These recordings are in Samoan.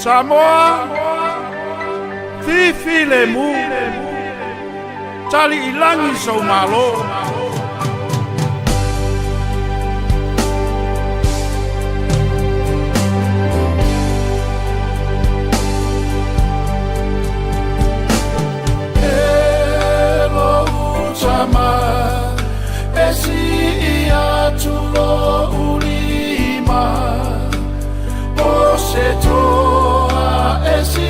Samoa, fifi le mu, tali ilangi sau malo. E lo utama, e si ia tulo ulima, o se toa e si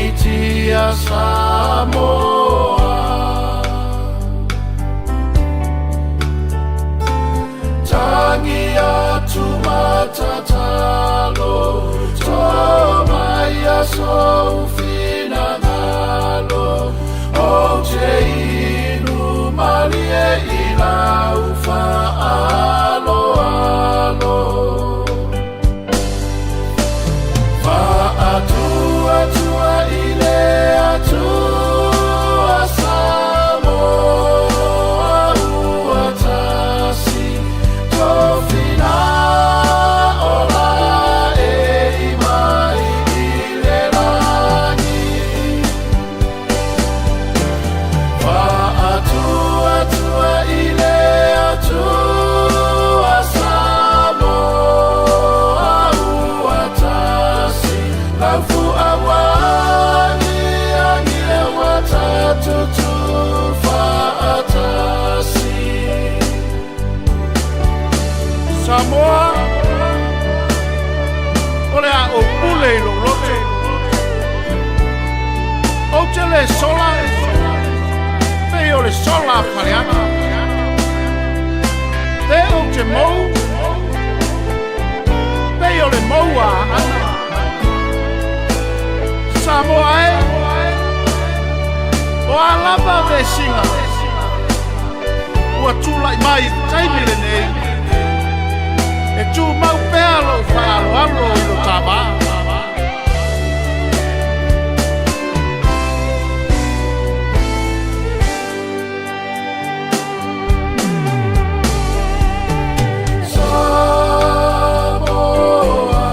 itia Samoa. Tangi atu matatalo, to mai aso finangalo, o te inu malie i lau faaloalo. Faatua tua i le Atua Samoa ua tasi, tofina ola e mai i le lagi. Faatua tua i le Atua Samoa ua tasi, laufuauagi agi e ua tatutu faatasi. Samoa, o le a o pule i lou loto. Ou te le sola, pei o le sola a faleana. Pe ou te mou, pei o le mou a ana. Samoa e, o a lava vesiga, ua tula'i mai i taimi lenei, e tumau pea lou faaaloalo i lo ta vā. Samoa,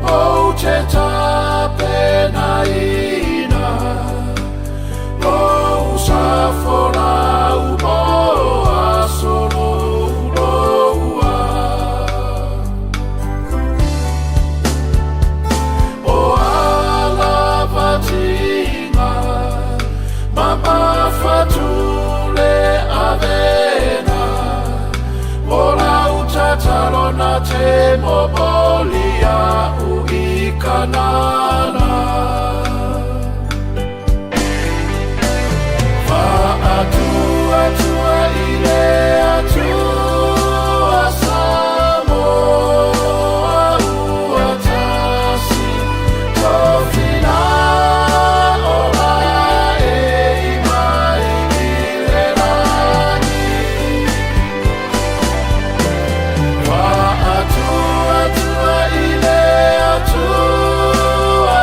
o te tapenaina, lou sa folau mo aso louloua. O alavatiga, mamafatu le avega, o lau tatalo na te momoli a'u i Kanana. Faatuatua i le Atua Samoa ua tasi, tofina ola e mai i le lagi. Faatuatua i le Atua.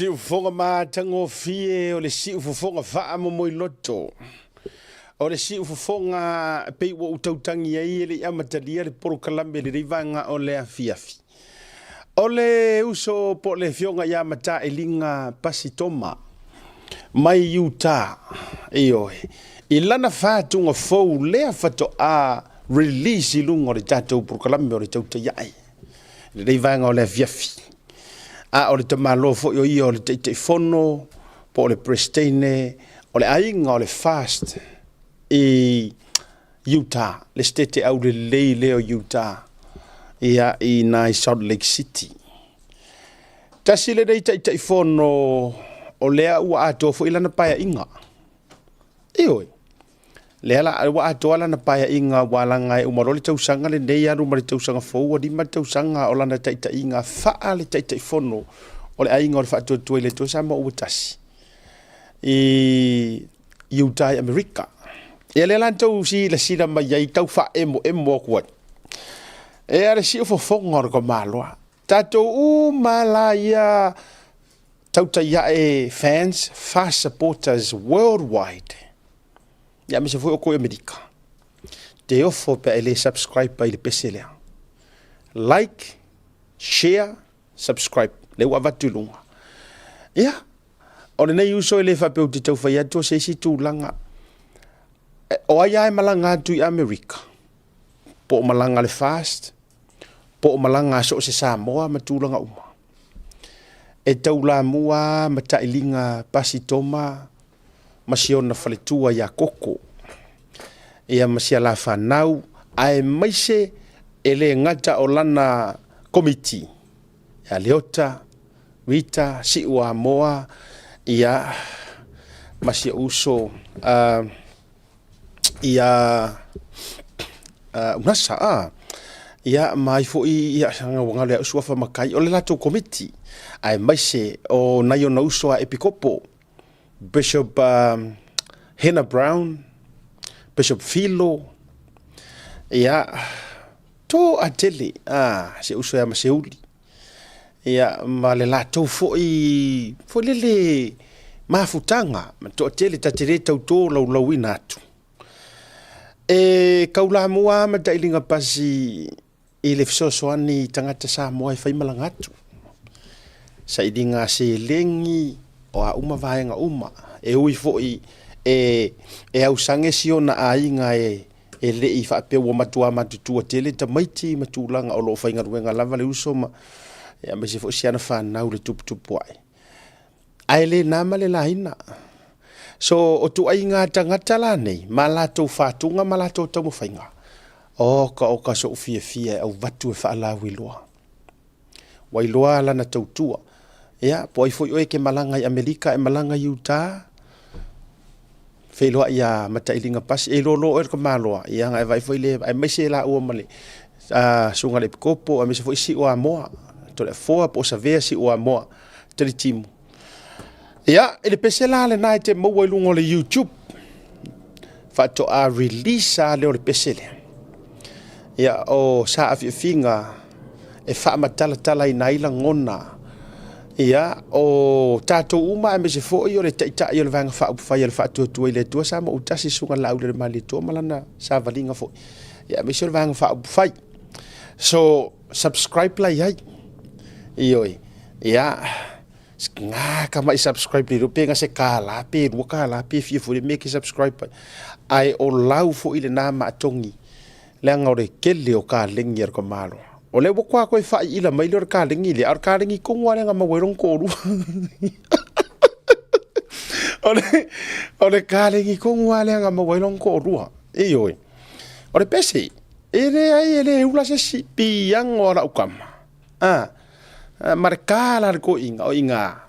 Siufofoga matagofie, o le siufofoga faamomoiloto, o le siufofoga e pei ua ou tautagi ai e le i amatalia le polokalame i lenei vaega o le afiafi. O le uso po o le afioga ia Matailiga Pasitoma mai Utah, ioe, i lana fatuga fou lea faatoa release i luga o le tatou polokalame o le Tautai Ae i lenei vaega o le afiafi. A o le tamaloa foi o ia o le Taitaifono po o le Peresetene o le aiga o le FAST i Utah, le setete aulelei lea o Utah, ia i ina i Salt Lake City. Tasi lenei Taitaifono o lea ua atoa foi lana paeaiga. Ioe, lea la ua atoa lana paeaiga ua laga e uma loa le tausaga lenei alu ma le tausaga fou ua 5 tausaga o lana taitaiga faa le Taitaifono o le Aiga o le Faatuatua i le Atua Samoa ua Tasi i Utah i Amerika. Ia lea la na tau silasila mai ai tau faaemoemo atu ai. Ea le siufofoga o le tamaloa. Tatou uma la ia tautai ae fans, fast supporters worldwide. Ia aemaise foi o kou i Amerika. Te ofo pe a e le subscribe ai i le pese lea. Like, share, subscribe. Lea ua avatu i luga. Ia, o lenei uso e le faapea ou te tau fai atu o se isi tulaga. O ai lava e malaga atu i Amerika, po o malaga le FAST, po o malaga a so o se Samoa ma tulaga uma. E taulamua ma tailiga pasitoma ma si ona faletua ia Koko, ia ma si ala fanau, aemaise e le gata o lana komiti, ia Leota, Rita, Siu Amoa, ia ma si ou uso ia Unasa, ia ma ai foi ia ua galo ia au suafa matai, o le latou komiti, aemaise o nai ona uso a Epikopo, Bishop Hannah Brown, Bishop Filo, ia, toatele, si ou uso ia Maseuli, ia, ma le latou foi, foi lele mafutaga, ma toatele, ta te le tau tolaulauina atu. E taulamua lava Matailiga Pasi i le fesoasoani i tagata Samoa e fai malaga atu, sailiga seleni, o a uma vaega uma. E ui foi e ausage si ona aiga e le i faapea ua matua matutua tele tamaiti ma tulaga o lo o faigaluega lava le uso ma aemaise foi si ana fanau i le tuputupu ae. Ae le na ma le laina. So, o ituaiga tagata la nei, ma latou fatuga ma latou taumafaiga, oka oka so'u fiafia e avatu e faalauiloa. Ua iloa lana tautua. Ia, po o ai foi oe e te malaga i Amerika, e malaga i Utah, feiloai ia Matailiga Pasi, e iloa loa oe e le tamaloa, ia ona e vaai foi lea, aemaise laua ma le susuga i le Epikopo, aemaise foi Sio Amoa, Toleafoa po o Savea Sio Amoa, Talitimu. Ia, i le pese la lena e te maua i luga o le YouTube, faatoa release lava lea o le pese lea. Ia, o saafiafiga e faamatalatalaina ai lagona, ia, o tatou uma aemaise foi o le Taitai o le Vaega Faaupufai a le Faatuatua i le Atua Samoa ua tasi Susuga Laaulialemalietoa ma lana savaliga foi, ia, aemaise o le Vaega Faaupufai. So, subscribe la i ai. Ioe, ia, nga tamai subscribe le pe se $1 pe $2 pe fia foi le mea e te subscribe ai. Ae o lau foi lena maatogi, leaga o le tele o kalegi a le tamaloa. O lea ua toa toe faaiila mai lea o le kalegi lea, a o le kalegi tonu lava lea na maua ai lona toalua. O le kalegi tonu lava lea na maua ai lona toalua. Ioe. O le pese, e leai e le ula se isi, piiaga o lau tama. Ma le ka la le toeaina, o i ina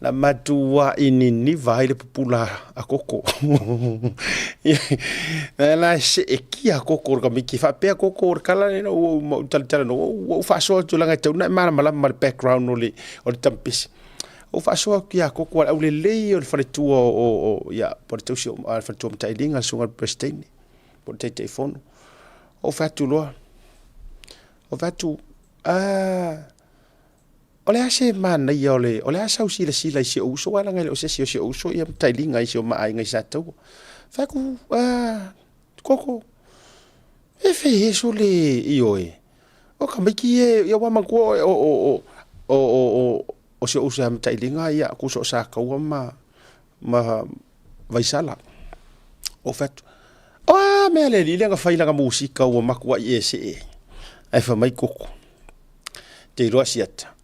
na matuai niniva ai le pupula a Koko. La e seetia Koko o le tamaiti, faapea Koko o le tala lea ua ou talatalanoa, ua ou faasoa atu leaga e tatau ona e malamalama i le background o le tama pese. Ua ou faasoa atu ia Koko, o le aulelei o le faletua o, ia, po o le tausi o le faletua o Matailiga, le susuga i le Peresetene, po o le Taitaifono. Ou fai atu loa, ou fai atu, O le a se manaia o le, o le a sau silasila i si ou uso, aua leaga e le o se isi o si ou uso ia matailiga i si o maa aiga i Sataua. Fai atu, ah, Koko, e fe eso le, ioe, o tamaiti ia, ia ua manatua o, o, o, o, o, o, o si ou uso ia Matailiga, ia, tusa o Sataua ma, ma Vaisala. Ou fai atu, o a mea le alii lea na fai lana musika ua matuai e see. Ae fai mai Koko, te iloa siata,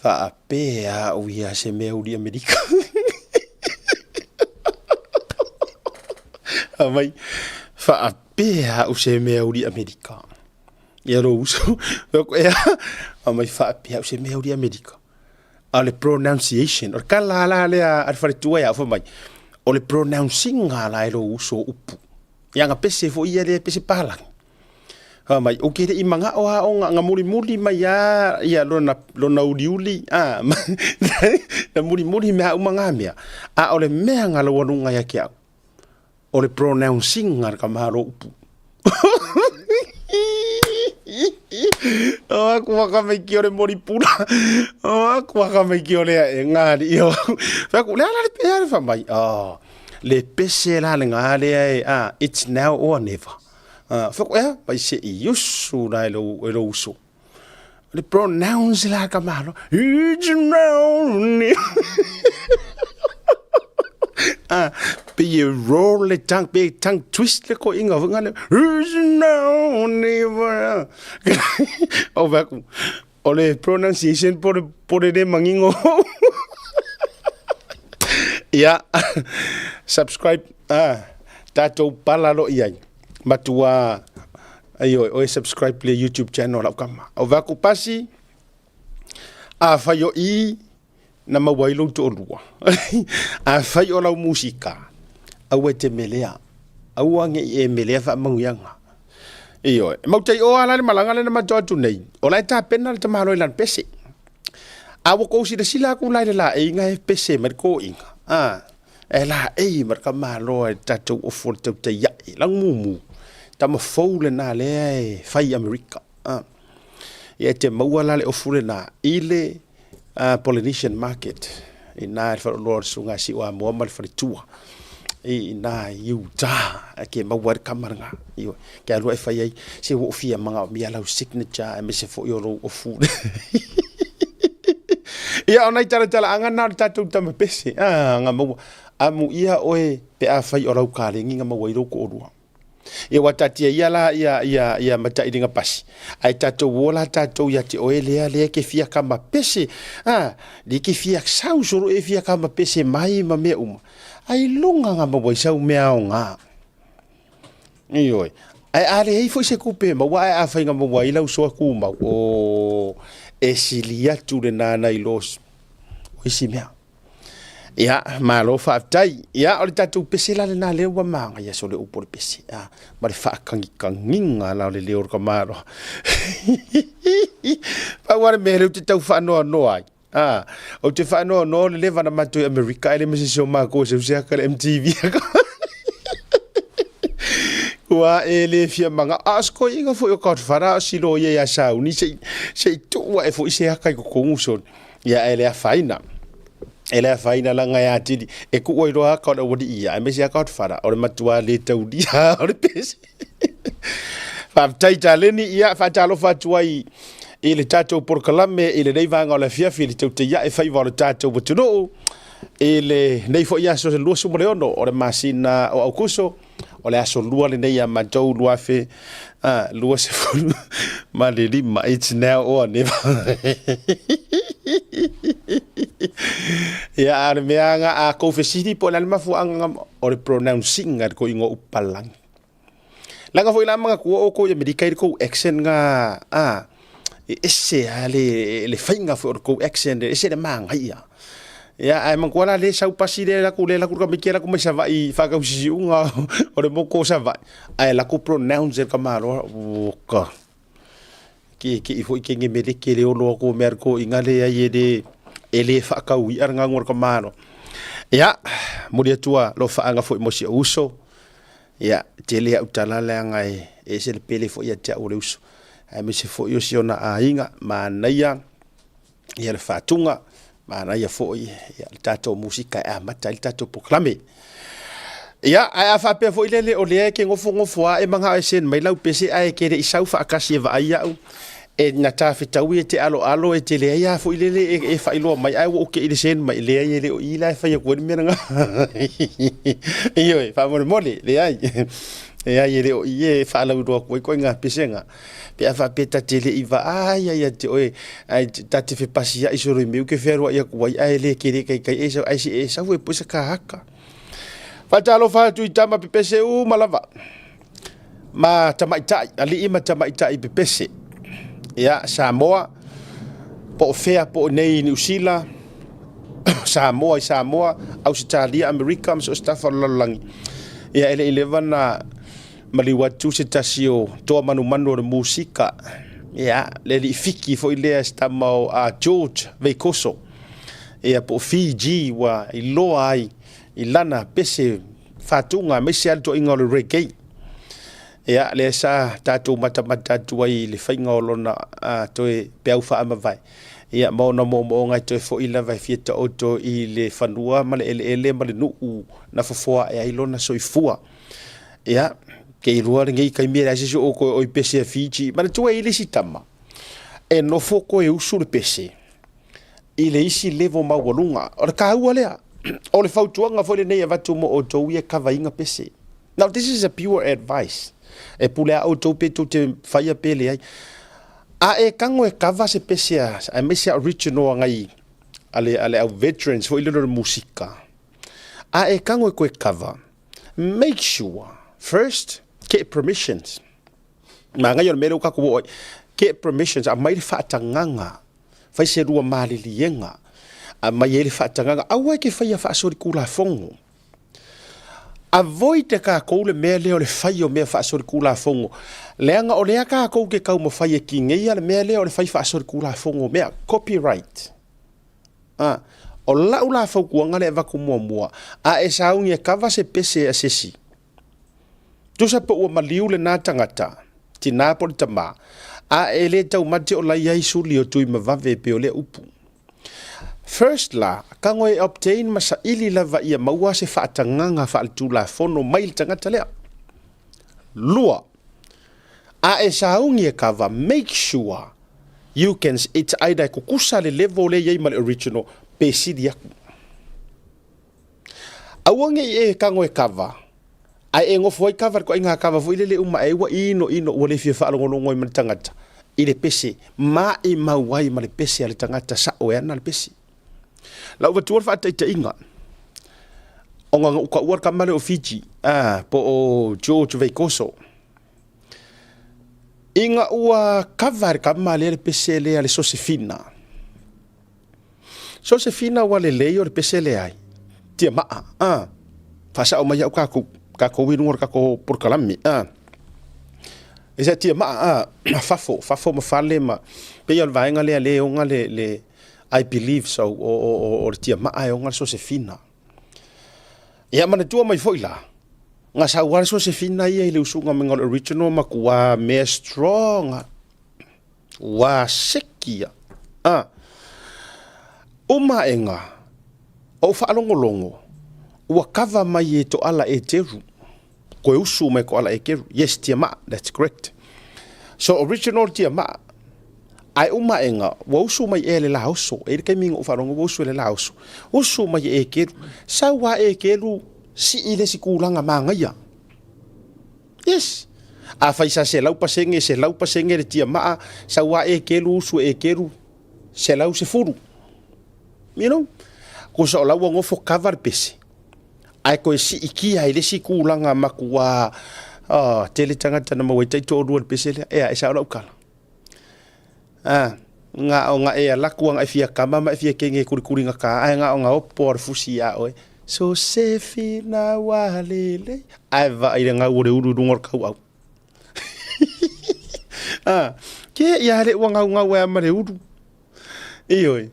faapea au ia se mea uli Amerika. Fai mai, faapea au se mea uli Amerika. Ia lou uso, fai atu, ea, fai mai faapea au se mea uli Amerika. A o le pronunciation, o le tala la lea a le faletua ia au, fai mai, o le pronouncing la e lou uso o upu. Ia na pese foi ia lea pese palangi. Fai mai, ou te le i manao a ona na mulimuli mai a ia lona, lona uliuli, a, na mulimuli mea uma ngā mea. A o le mea nga laualuga ia te au, o le pronouncing a le tamalo upu. O aku whakamaiki o le moripura. O aku whakamaiki o lea e ngā li o. Whai aku, le ala le pea le whamai. Oh, le pese la le ngā lea e, ah, it's now or never. Ah, whai aku, ea, mai se i usu la e lou, e lou uso. Le pronounce la ka malo. It's now or never. Ah, pe e roll le tongue, pe tongue twist le ko inga whanga le. It's now or never. O whai aku, o le pronunciation po le, po le le mangingo. Ia, subscribe, ah, tātou pala lo i ai. Matua, ai oe, oe subscribe le YouTube channel lau kama. O whai aku pasi, a whai o i, na maua ai lou toalua. Afai o lau musika, aua e te melea. Aua nge i e melea faamanuiaga. Ioe. E mautai o ala le malaga lena matou atu nei, o la e tapena le tamaloa i lana pese. A ua kou silasila aku la i le laeiga e pese mai le koiga. A, e laei mai le tamaloa i le tatou ofu o le tautai ae, laumumu. Tama fou lena lea e fai i Amerika. A, ia e te maua la le ofu lena i le Polynesian Market, ina i le faleoloa o le Susuga a Siuamoa ma le faletua i ina i Utah, e ke maua ai le kama lena. Ioe, ke alu e fai ai, se ua ou fia manaomia lau signature aemaise foi o lou ofu. Ia, o nai talatalaaga na o le tatou tama pese, a, nga maua, amuia oe pe afai o lau kalegi na maua ai lou toalua. Ia ua taatia ia la ia ia ia matailiga pasi. Ae tatou o la tatou ia te oe lea lea ke fia kama pese. A, le ke fia sau solo e fia kama pese mai ma mea uma. Ai lunga nga maua i sau mea o ngā. Ioe. Ae a leai foi se kupe maua ae afai nga maua ai lau soa kumau. O, e sili atu le nana i lo o isi mea. Ia, malo faafetai. Ia, o le tatou pese la lena lea ua magaia so le upu o le pese. A, ma le faakagikagiga la o le leo o le tamaloa. Pau lava le mea lea ou te tau faanoanoa ai. A, ou te faanoanoa o le leva na matou i Amerika ae le ma se isi o matou e seu se aka le MTV. Ua e le fia manao. A o se toeaina foi o Godfather a o silo ia ia sauni se i, se i tuu ae foi se aka i totonu sole. Ia e le afaina. E le afaina laga e atili. E kuu ai loa aka o le aualii ia, aemaise aka o le fala, o le matua le taulia o le pese. Faafetai taleni, ia faatalofa atu ai i le tatou polokalame i lenei vaega o le afiafi i le tautaiae faiva o le tatou atunuu i lenei foi aso 26 o le masina o Aukuso. O le aso lua lenei ia matou 2025. It's now or never. Ia, a o le mea nga a kou fesili po o le a le mafuaaga o le pronouncing a le kou igoa upalangi. Leaga foi la manatua outou i Amerika i le kou accent nga a e ese a le le faiga foi o le kou accent e ese le manaia. Ia ae manatua la le sau pasi le laku le laku tamaiti laku mai Savaii faatausi siuga o le motu o Savaii ae laku pronounce e le tamaloa oka. Keke'i foi kenge meleke le olo atu o mea le toeaina leai e le e le faataui'a le galu a le tamaloa. Ia momoli atu alofaaga foi mo si ou uso. Ia, tele au tala leaga e ese le pele foi ia te au o le uso. Aemaise foi o si ona aiga, manaia. Ia le faatuga, manaia foi ia le tatou musika e amata ai le tatou polokalame. Ia, ae a faapea foi lele o lea e ke nofonofo a e manao e send mai lau pese ae ke le i sau faatasi e vaai au, e na tafetaui e te aloalo e te leai a foi lele e, e faailoa mai ae ua ou te i le send mai leai e le o i la e fai atu ai le mea lena. Ioe, faamolemole, leai. Leai e le o i e faalauiloa atu ai koe pesega. Pe a faapea ta te le i vaai ai ia te oe, ae ta te fepasia'i solo i mea ke fealua'i atu ai, ae le kele kaikai e sau, ae se e sau e poe sa kahaka. Faatalofa atu i tama pepese uma lava, ma tamaitai, alii ma tamaitai pepese. Ia, Samoa, po o fea po o nei i Niu Sila, Samoa i Samoa, Ausetalia, Amerika ma so o se tafa o le lalolagi. Ia, e le i leva na maliu atu se tasi o toa manumanu o le musika, ia, le alii Fiki foi lea se tama o a George Veikoso, ia po o Fiji ua iloa ai i lana pese faatuga aemaise lava le toaiga o le reggae. Ia, lea sa tatou matamata atu ai i le faiga o lona toe peau faamavae, ia, ma ona moomooga e toe foi lava e fia taoto i le fanua ma le eleele ma le nuu na fofoa ae ai lona soifua. Ia, ke iloa lenei taimi e leai se isi o toe oi pese a Fiji. Manatua e i le isi tama, e nofo toe usu le pese i le isi level maualuga. O le taua lea, o le fautuaga foi lenei e avatu mo outou ia e kavaina pese. Now this is a pure advice. E pule a outou pe tou te faia pe leai. A e tago e kava se pese a, aemaise a original a nai a le, a le au veterans foi lele o le musika. A e tago e koe kava, make sure first get permissions. Manaia o le mea lea ua tatou oo ai. Get permissions, aumai le faatagaga, fai se lua maliliega, aumai ai le faatagaga, aua e te faia faasolitulafono. Avoid e tatou le mea lea o le fai o mea faasolitulafono, leaga o lea tatou te taumafai e tineia le mea lea o le fai faasolitulafono o mea, copyright. A, o lau la fautuaga lea e avatu muamua, a e sauni e kava se pese a se isi, tusa pe ua maliu lena tagata, tina po o le tama, a e le taumate o la e i ai suli o Tuimavave e pei o lea upu. First la, tago e obtain ma saili lava ia maua se faatagaga faaletulafono mai le tagata lea. Lua, a e sauni e kava, make sure you can, it's either e kukusa le level lea e i ai ma le original, pe sili atu. Aua ne i e tago e kava, ae e nofo ai kava le ituaiga kava foi lele uma e ua ino ino ua le fia faalogologo ai ma le tagata i le pese, maimau ai ma le pese a le tagata sao e ana le pese. Lau avatua le faataitaiga, ona na ou taua le tama lea o Fiji, po o George Veikoso, ina ua kava e le tama lea le pese lea le Sosefina. Sosefina ua lelei o le pese lea ai, tiamaa, faasao mai au kakou, kakou i luga o le tatou polokalame, E sa tiamaa, fafo, fafo ma fale ma, pei o le vaega lea lea e ona le, le, I believe so, o le tiamaa e ona le Sosefina. Ia manatua mai foi la, na sau lava le Sosefina ia i le usuga mai o le original matua mea strong lava. Ua seki ia. A. Uma aʻega, ou faalogologo, ua kava mai e Toala Eteru. Koe usu mai Toala Eteru. Yes, tiamaa, that's correct. So original tiamaa. Ae uma aʻega, ua usu mai ea le laoso. E i ai le taimi na ou faalogo ua usu e le laoso. Usu mai e Eteru. Sau a Eteru, sii le isi tulaga manaia. Yes. Afai sa 100%, 100% le tiamaa, sau a ekeru usu e ekeru, 110. You know? Kusa o la ua nofo kava le pese. Ae koe siitia i le isi tulaga matua, oh, tele tagata na maua ai taitoalua i le pese lea. Ea, e sao lau tala. Ah, na o na e alaku ana e fia kama ma e fia kenge kulikuli ngata, ae na o na opo o le fusi ia oe. So se fina wa lele. Ae vaai le gau o le ulu i luga o le kauau. Ah, ke ia le ua gau gau e ma le ulu. Ioe.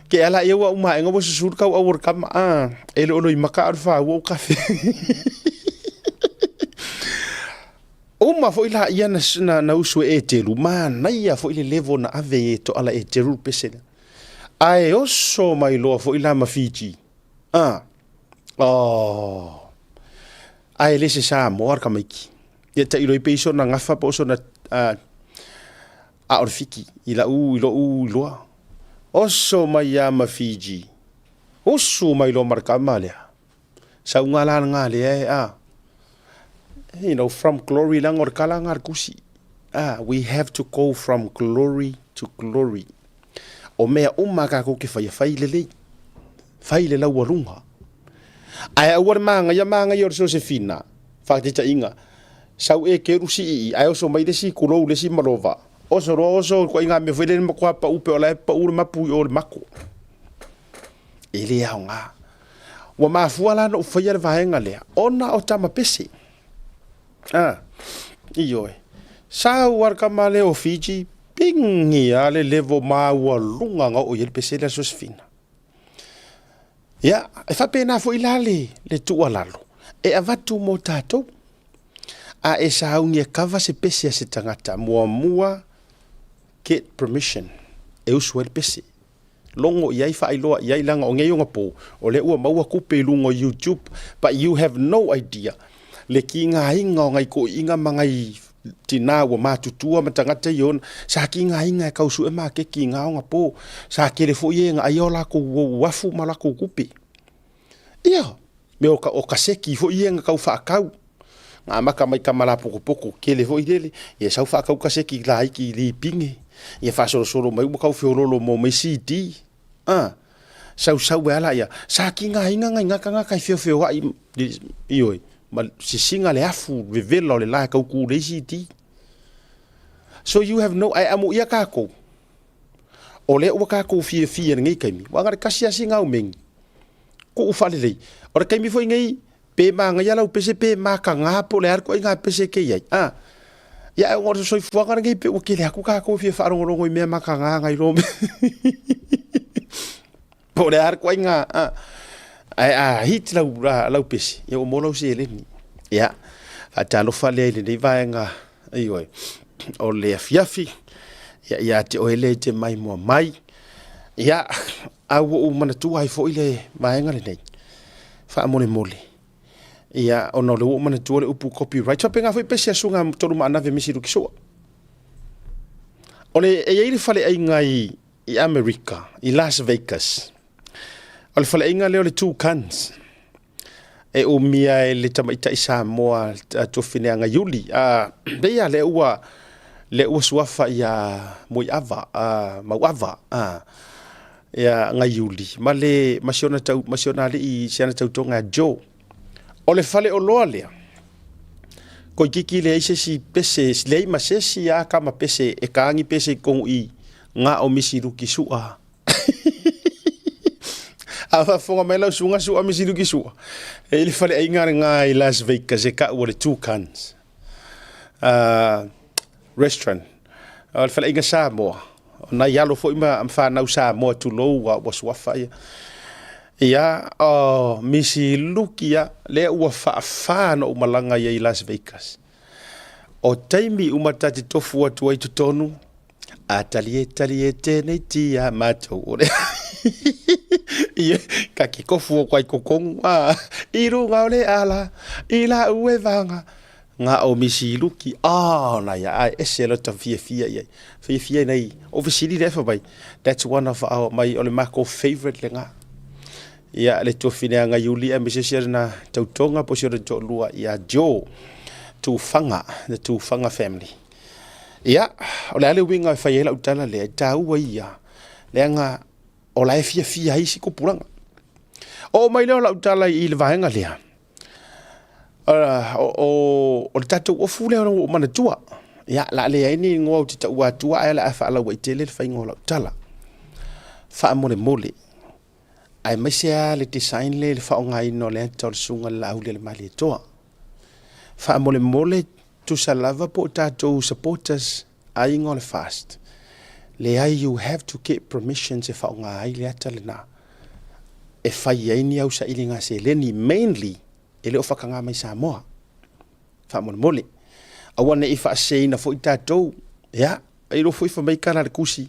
Ke ala ia ua uma enga ua susulu kauau o le kama. Ah, e le olo i maka o le whāua o kafe. Uma foi laia na, na, na usu e Eteru, manaia foi le level na ave e Toala Eteru le pese lea. Ae oso mai loa foi la ma Fiji. A. Oh. Ae le se Samoa le tamaiti. Ia tailo ai pei sona gafa po o sona a o le Fiti i lau i lou iloa. Oso mai ia ma Fiji. Usu mai loa ma le tama lea. Sauga la lena lea e a. You know, from glory leaga o le tala lena a le tusi. Ah, we have to go from glory to glory. O mea uma a tatou te faia, fai lelei. Fai le laualuga. Ae aua le magaia, magaia o le Sosefina, faataitaiga, sau e kerusi i i, ae oso mai le isi tulou le isi malova. Oso loa oso, ituaiga mea foi lele matua pau pei o la e pau le mapu i o i le mato. E le aoga. Ua mafua la ona ou faia le vaega lea, ona o tama pese. A, ioe. Sau lava le tama lea o Fiji, pigi lava le level maualuga na oo i ai le pese lea a Sosefina. Ia, e faapena foi la le, le tuualalo e avatu mo tatou. A e sauni e kava se pese a se tagata, muamua get permission e usu ai le pese. Logo i ai, faailoa i ai, leaga o nei ona po, o lea ua maua tupe i luga o YouTube, but you have no idea le kigaina o nai toeaiina ma nai tina ua matutua ma tagata ia ona, sa kigaina e tau sue maketi i na ona po, sa tele foi e na aia o latou uafu ma latou tupe. Ia, mea o kaseki foi ia na tau faatau, na amata mai tama lapotopoto tele foi lele, ia sau faatau kaseki laiti i lipine, ia faasolosolo mai ua tau feololo mo mai CD. A, sausau ai lava laia, sa tigaina nai na tagata e feofeoai, ioe, ma sisina le afu vevela o le la e tau tu le CD. So you have no, ae amuia tatou, o lea ua tatou fiafia i lenei taimi, aua na o le tasi lava sina aumeni, tuu faalelei. O le taimi foi nei, pe manaia lau pese pe mataga po o le a le ituaiga pese e te i ai, a. Ia ae ona o le soifuaga lenei pei ua tele atu tatou e fia faalogologo i mea mataga nai lo po o le a le ituaiga, a. Ae a hit lau, lau pese, ia ua maua lau seleni. Ia, faatalofa lea i lenei vaega, ioe, o le afiafi, ia, ia te oe lea e te maimoa mai. Ia, A ua ou manatua ai foi le vaega lenei, faamolemole, ia, ona o lea ua ou manatua le upu copyright. Faapena foi pese a Susuga Tolumaanave Misi Lukisua. O le, e i ai le faleaiga i, i Amerika, i Las Vegas. O le faleaiga lea o le Two Guns. E umia e le tamaitai Samoa a Tuafine Agaiuli. A, pei lava lea ua, lea ua suafa ia Moiava, a, Mauava, a, ia Gaiuli, ma le, ma si ona tau, ma si ona alii, si ana tautoga ia Joe. O le faleoloa lea, toeitiiti leai se isi pese, leai ma se isi lava tama pese e taagi pese i totonu i i, na o Misi Luki Sua. A faafofoga mai lau susuga Sua Misi Luki Sua, e i le faleaiga lena i Las Vegas e tau o le Two Guns Restaurant. O le faleaiga Samoa, o nai alo foi ma fanau Samoa tulou ua suafa ia. Ia, o Misi Luki ia, lea ua faafa ona ou malaga i ai i Las Vegas. O taimi uma ta te tofu atu ai i totonu, A tali e tali e tēnei tia mātou o le Ia, ka ki kofu o koe kokonu, a, i runga o le ala, i la ue vanga, ngā o misi luki, a, na ia, ai, ese lo ta fiafia i ai. Fiafia nei, o fesili le fa mai, that's one of our, mai o le mako favorite le ngā. Ia, le tuafine a Ngaiuli, a mese sia na tautonga, po sia na toalua ia Joe, Tūwhanga, the Tūwhanga family. Ia, o le a le uiga e fai ai lau tala lea, e taua ia, leaga o la e fiafia ai isi tupulaga. Oo mai lea o lau tala i le vaega lea, o le tatou ofu lea ua ou manatua. Ia, o le a leai ni igoa ou te taua atua ae o le a faalauaitele le faiga o lau tala. Faamolemole, aemaise lava le design lea i le faaaogaina o le ata o le Susuga i le Laaulialemalietoa. Faamolemole, tusa lava po o tatou supporters aiga o le FAST, leai you have to get permissions e faaaoga ai le ata lena e fai ai ni au sailiga seleni mainly e le o faataga mai Samoa. Faamolemole, aua ne i faaseseina foi tatou, ia, e iloa foi fai mai tala a le tusi.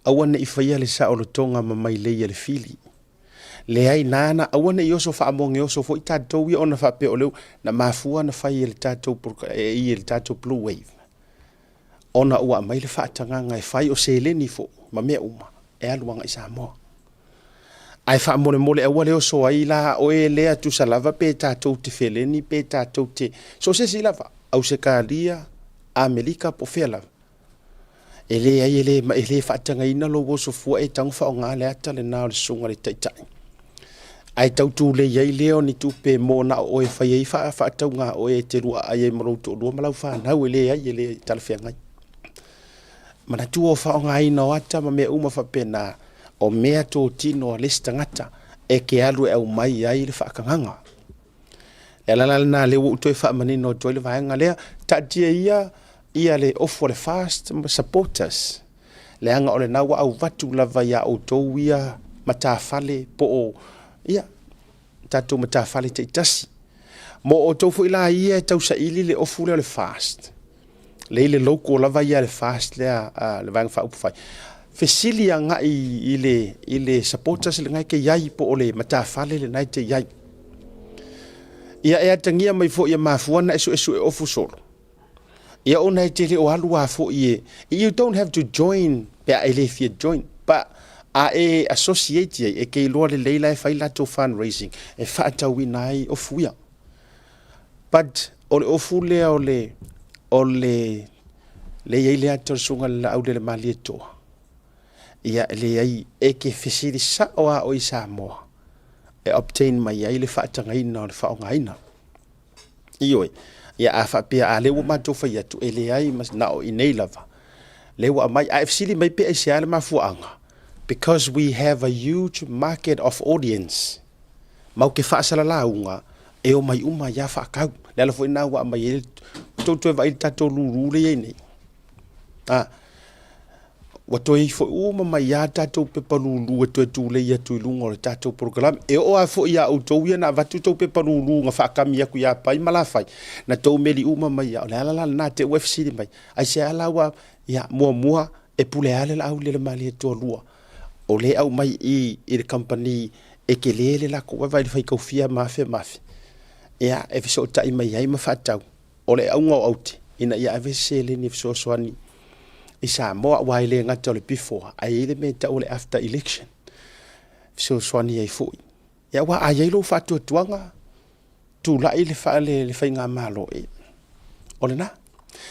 Aua ne i faia le saolotoga ma mailei a le fili. Leai, nana, aua ne i oso faamogeoso foi tatou ia ona faapea o lea na mafua na fai e le tatou e i e le tatou Blue Wave. Ona ua aumai le faatagaga e fai o seleni foi ma mea uma e alu agai Samoa. Ae faamolemole aua le oso ai la oe lea tusa lava pe tatou te feleni pe tatou te so o se isi lava, Ausetalia, Amerika po o fea lava. E leai, e le, e le faatagaina lou oso fua e tago faaaoga le ata lena o le susuga i le taitai. Ae tau tulei ai lea o ni tupe mo na o oe e fai ai faatauga oe e te luaai ai ma lou toalua ma lau fanau, e leai, e le talafeagai. Manatua o faaaogaina o ata ma mea uma faapena, o mea totino a le isi tagata e ke alu e aumai ai le faatagaga. Le ala la lena lea ua ou toe faamanino atu ai le vaega lea, taatia ia ia le ofu a le FAST ma supporters, leaga o lena ua auvatu lava ia outou ia matafale po o ia tatou matafale taitasi. Mo outou foi la ia e tausaili le ofu lea o le FAST, lea i le logo lava ia a le FAST lea a le Vaega Faaupufai, fesili agai i le supporters lena e te i ai po o le matafale lena e te i ai. Ia e atagia mai foi e mafua na e suesue ofu solo. Ia ona e te le o alu a foi e, you don't have to join pe a e le fia join, but a e associate ai, e ke iloa lelei la e fai latou fundraising e faatauina ai ofu ia. But o le ofu lea o le o le le i ai le ata o le susuga i le Laauli Malietoa. Ia e leai e ke fesili sao a oe i Samoa e obtain mai ai le faatagaina o le faaaogaina. Ioe, ia a faapea a lea ua matou fai atu e leai ma na o i nei lava lea ua aumai. A e fesili mai pe aisea le mafuaaga, because we have a huge market of audience. Mau ke faasalalauga e omai uma ia faatau. Le ala foi lena ua aumai ai tou toe vaai i le tatou lulu lea e i ai nei. A, ua toe ifo uma mai lava tatou pepa lulu e toe tulei atu i luga o le tatou polokalame. E oo lava foi ia outou ia na avatu tou pepa lulu na faakami atu ia Pai ma Lafai, na tou meli uma mai lava. O le ala la lena te i ua e fesili mai, aisea la ua, ia, muamua, e pule lava le Laaulialemalietoa lua. O lea e aumai i i le kamupani e tele le latou vaavaai i le faitaufia ma afe ma afe, ia, e fesootai mai ai ma faatau. O le auga o aute, ina ia ave se seleni e fesoasoani i Samoa, aua e le gata o le before, ae i ai le mea e tau o le after election, e fesoasoani ai foi. Ia, aua a i ai lou faatuatuaga, tulai le, le, le faigamalo, e, o lena.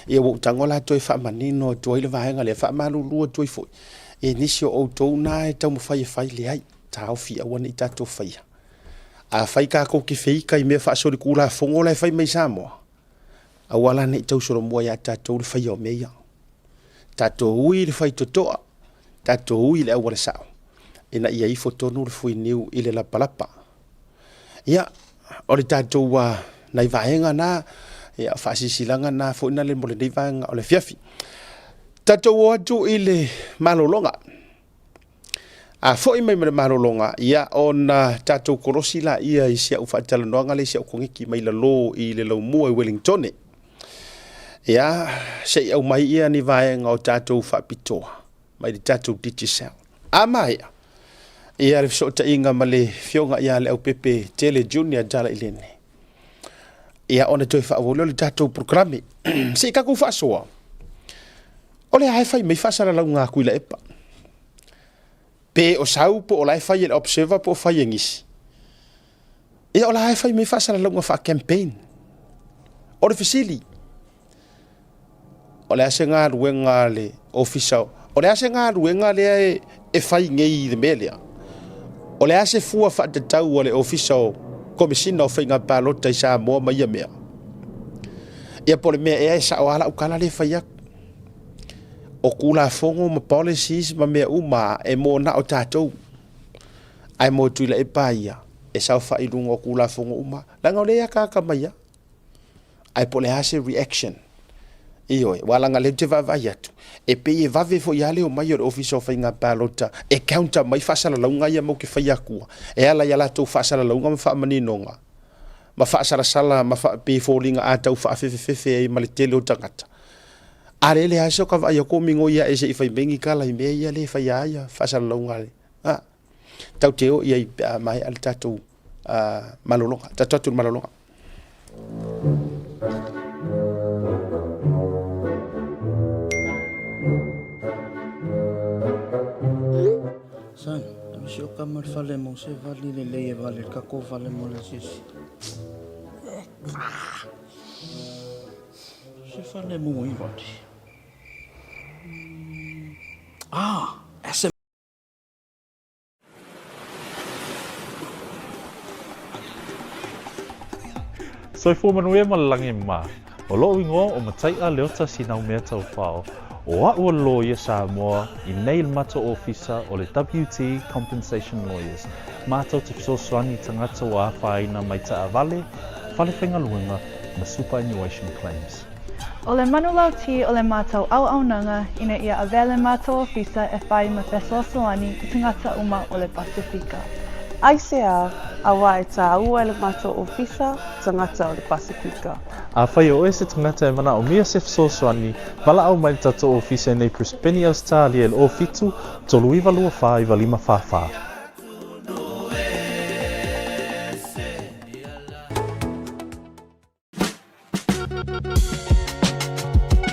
Ia ua ou tago la toe faamanino atu ai le vaega lea, faamalulu atu ai foi e nisi o outou na e taumafai e fai, leai, taofi aua ne i tatou faia. Afai tatou te feita i mea faasolitulafono la e fai mai Samoa, aua la ne i tausolomua ia tatou le faia o mea ia. Tatou ui i le faitotoa, tatou ui i le auala sao, ina ia ifo tonu le fuiniu i le lapalapa. Ia, o le tatou nai vaega na, ia, faasilasilaga na foi na le mo lenei vaega o le afiafi. Tatou o atu i le malologa. A foi mai ma le malologa, ia ona tatou kolosi laia i si au faatalanoaga lea i si au koneti mai lalo i le laumua i Wellingtone. Ia, se i aumai ia ni vaega o tatou faapitoa mai le tatou Digicel. A maea, ia le fesootaiga ma le Afioga ia Leaupepe Tele Junior Talailene, ia ona toe faaauau lea o le tatou polokalame. Se i tatou faasoa. O le a e fai mai faasalalauga a Tuilaepa. Pe o sau po o la e fai e le Observer po o fai e nisi. Ia o la e fai mai faasalalauga faa-campaign. O le fesili, o le a se galuega a le ofisa, o le a se galuega lea e, e fai nei i le mea lea? O le a se fua faatatau a le ofisa o Komesina o Faiga Palota i Samoa ma ia mea? Ia po o le mea ea e sao lava lau tala lea e fai atu. O Tulafono ma policies ma mea uma e mo na o tatou. Ae mo Tuilaepa ia, e saofai i luga o Tulafono uma, leaga o lea e akaaka mai lava. Ae po o le a se reaction. Ioe, aua leaga o lea ou te vaavaai atu, e pei e vave foi lava le omai o le Ofisa o Faiga Palota e counter mai faasalalauga ia matou te faia atua, e ala i a latou faasalalauga ma faamaninoga, ma faasalasala ma pei e foliga a tau faafefefefe ai ma le tele o tagata. A le leai se o ka vaai atu o migoi ae se i fai mai ni tala i mea ia le faia ai faasalalauga a le a tatou te o i ai pe a maea le tatou malologa. Tatou atu i le malologa. Son, ave si o kama i le fale mo se vali lelei e vale le kako fale mo le asiasi. Se fale mo i vali. Ah, SM. Soifua manuia ma le lagi ma. O lo'u igoa o Matai'a Leota Sinaumea Taufao, o a'u o le loia Samoa i nei i le matou ofisa o le WT Compensation Lawyers, matou te fesoasoani i tagata ua afaina mai taavale, fale faigaluega ma superannuation claims. O le manulauti o le matou auaunaga ina ia avea le matou ofisa e fai ma fesoasoani i tagata uma o le Pasefika. Aisea, auā e tāua e le matou ofisa tagata o le Pasefika. Afai o oe se tagata e manaomia se fesoasoani, valaau mai i le tatou ofisa i nei Brisbane, Ausetalia i le 07 39 24 95 44.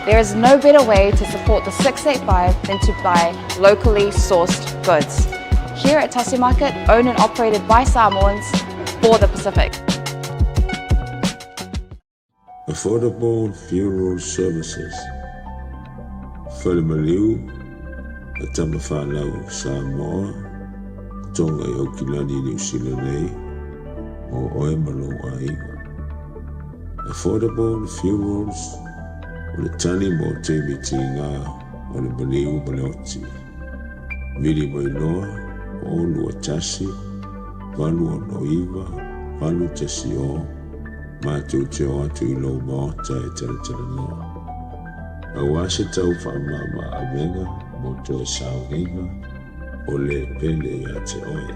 There is no better way to support the 685 than to buy locally sourced goods. Here at Tasi Market, owned and operated by Samoans for the Pacific. Affordable Funeral Services, Falemaliu, a tama fanau Samoa, Tonga i Aukilani, Niu Sila nei, mo oe ma lou aiga. Affordable Funerals, o le tali mo taimi tiga o le maliu ma le oti. Vili mai loa, 0 2 1 8 6 9 8 1 0, matou te o atu i lou maota e talatalanoa. Auā se tau faamama-avega mo toe sauniga o le pele iā te oe.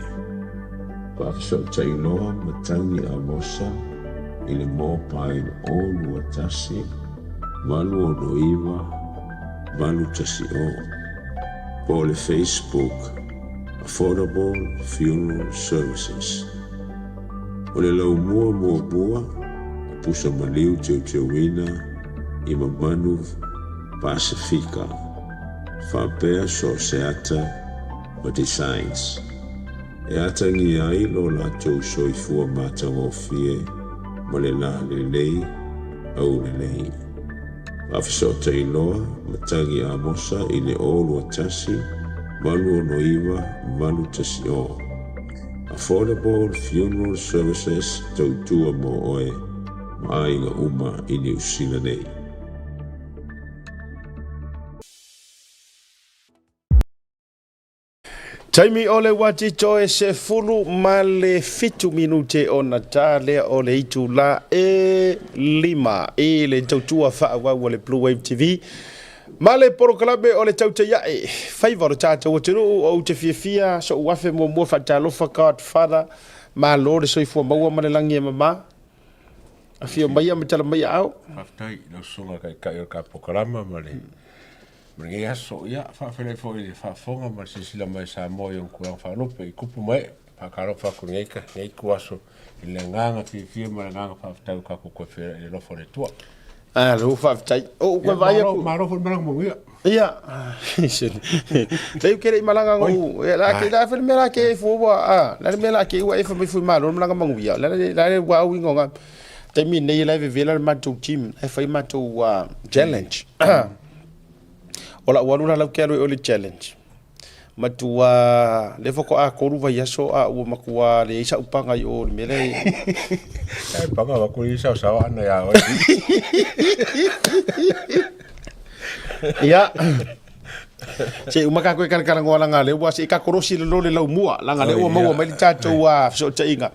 Faafesootai loa Matagi Amosa i le mobile 0 2 1 8 6 9 8 1 0 po o le Facebook Affordable Funeral Services. O le laumua muamua o pusa maliu teuteuina i mamanu Pasefika faapea so o se ata ma designs e atagia ai lo latou soifua matagofie ma le lalelei aulelei. Faafesootai loa Matagi Amosa i le 0 2 1 8 6 9 8 1 0. Affordable Funeral Services, tautua mo oe ma aiga uma i Niu Sila nei. Taimi o le ua tito e 17 minute ona ta lea o le itulā e 5 i le tautua faaauau a le Blue Wave TV ma le polokalame o le Tautaiae Faiva o le tatou atunuu. Ou te fiafia so'u afe muamua faatalofa Godfather, malo le soifua maua ma le lagi e mamā, afio maia ma tala mai aao. Faafetai i lau susuga taitai o le ka polokalama ma le ma lenei aso. Ia, faafetai foi i le faafofoga ma le silasila mai Samoa i ona tulaga faalupe i tupu ma ee. Faatalofa atu i lenei ituaso i le agaga fiafia ma le agaga faafetai ua tatou toe feiloai i le alofa o le Atua. Alo, faafetai. O ou Ia, vaai malo, atu. malo foi le malaga manuia. Ia, lei ke lei malaga ngo. Ia la ke la fa me la ke fu wa a. La me la ke ua e fa me fu malo malaga manuia. La la la wa u ngo nga. Taimi nei la vevela le matou team e fai matou challenge. O la ua lula lau ke alu e o le challenge. Matua le faatoa 3 vaiaso a ua matua leai sa'u paga i o i le mea lea. Ai paga wa kuri sao sao ana ia oe. Ia. Se uma ka koe kalakalagoa laga lea ua se i ka kolosi le lo le laumua laga lea ua maua mai le tatou fesootaiga.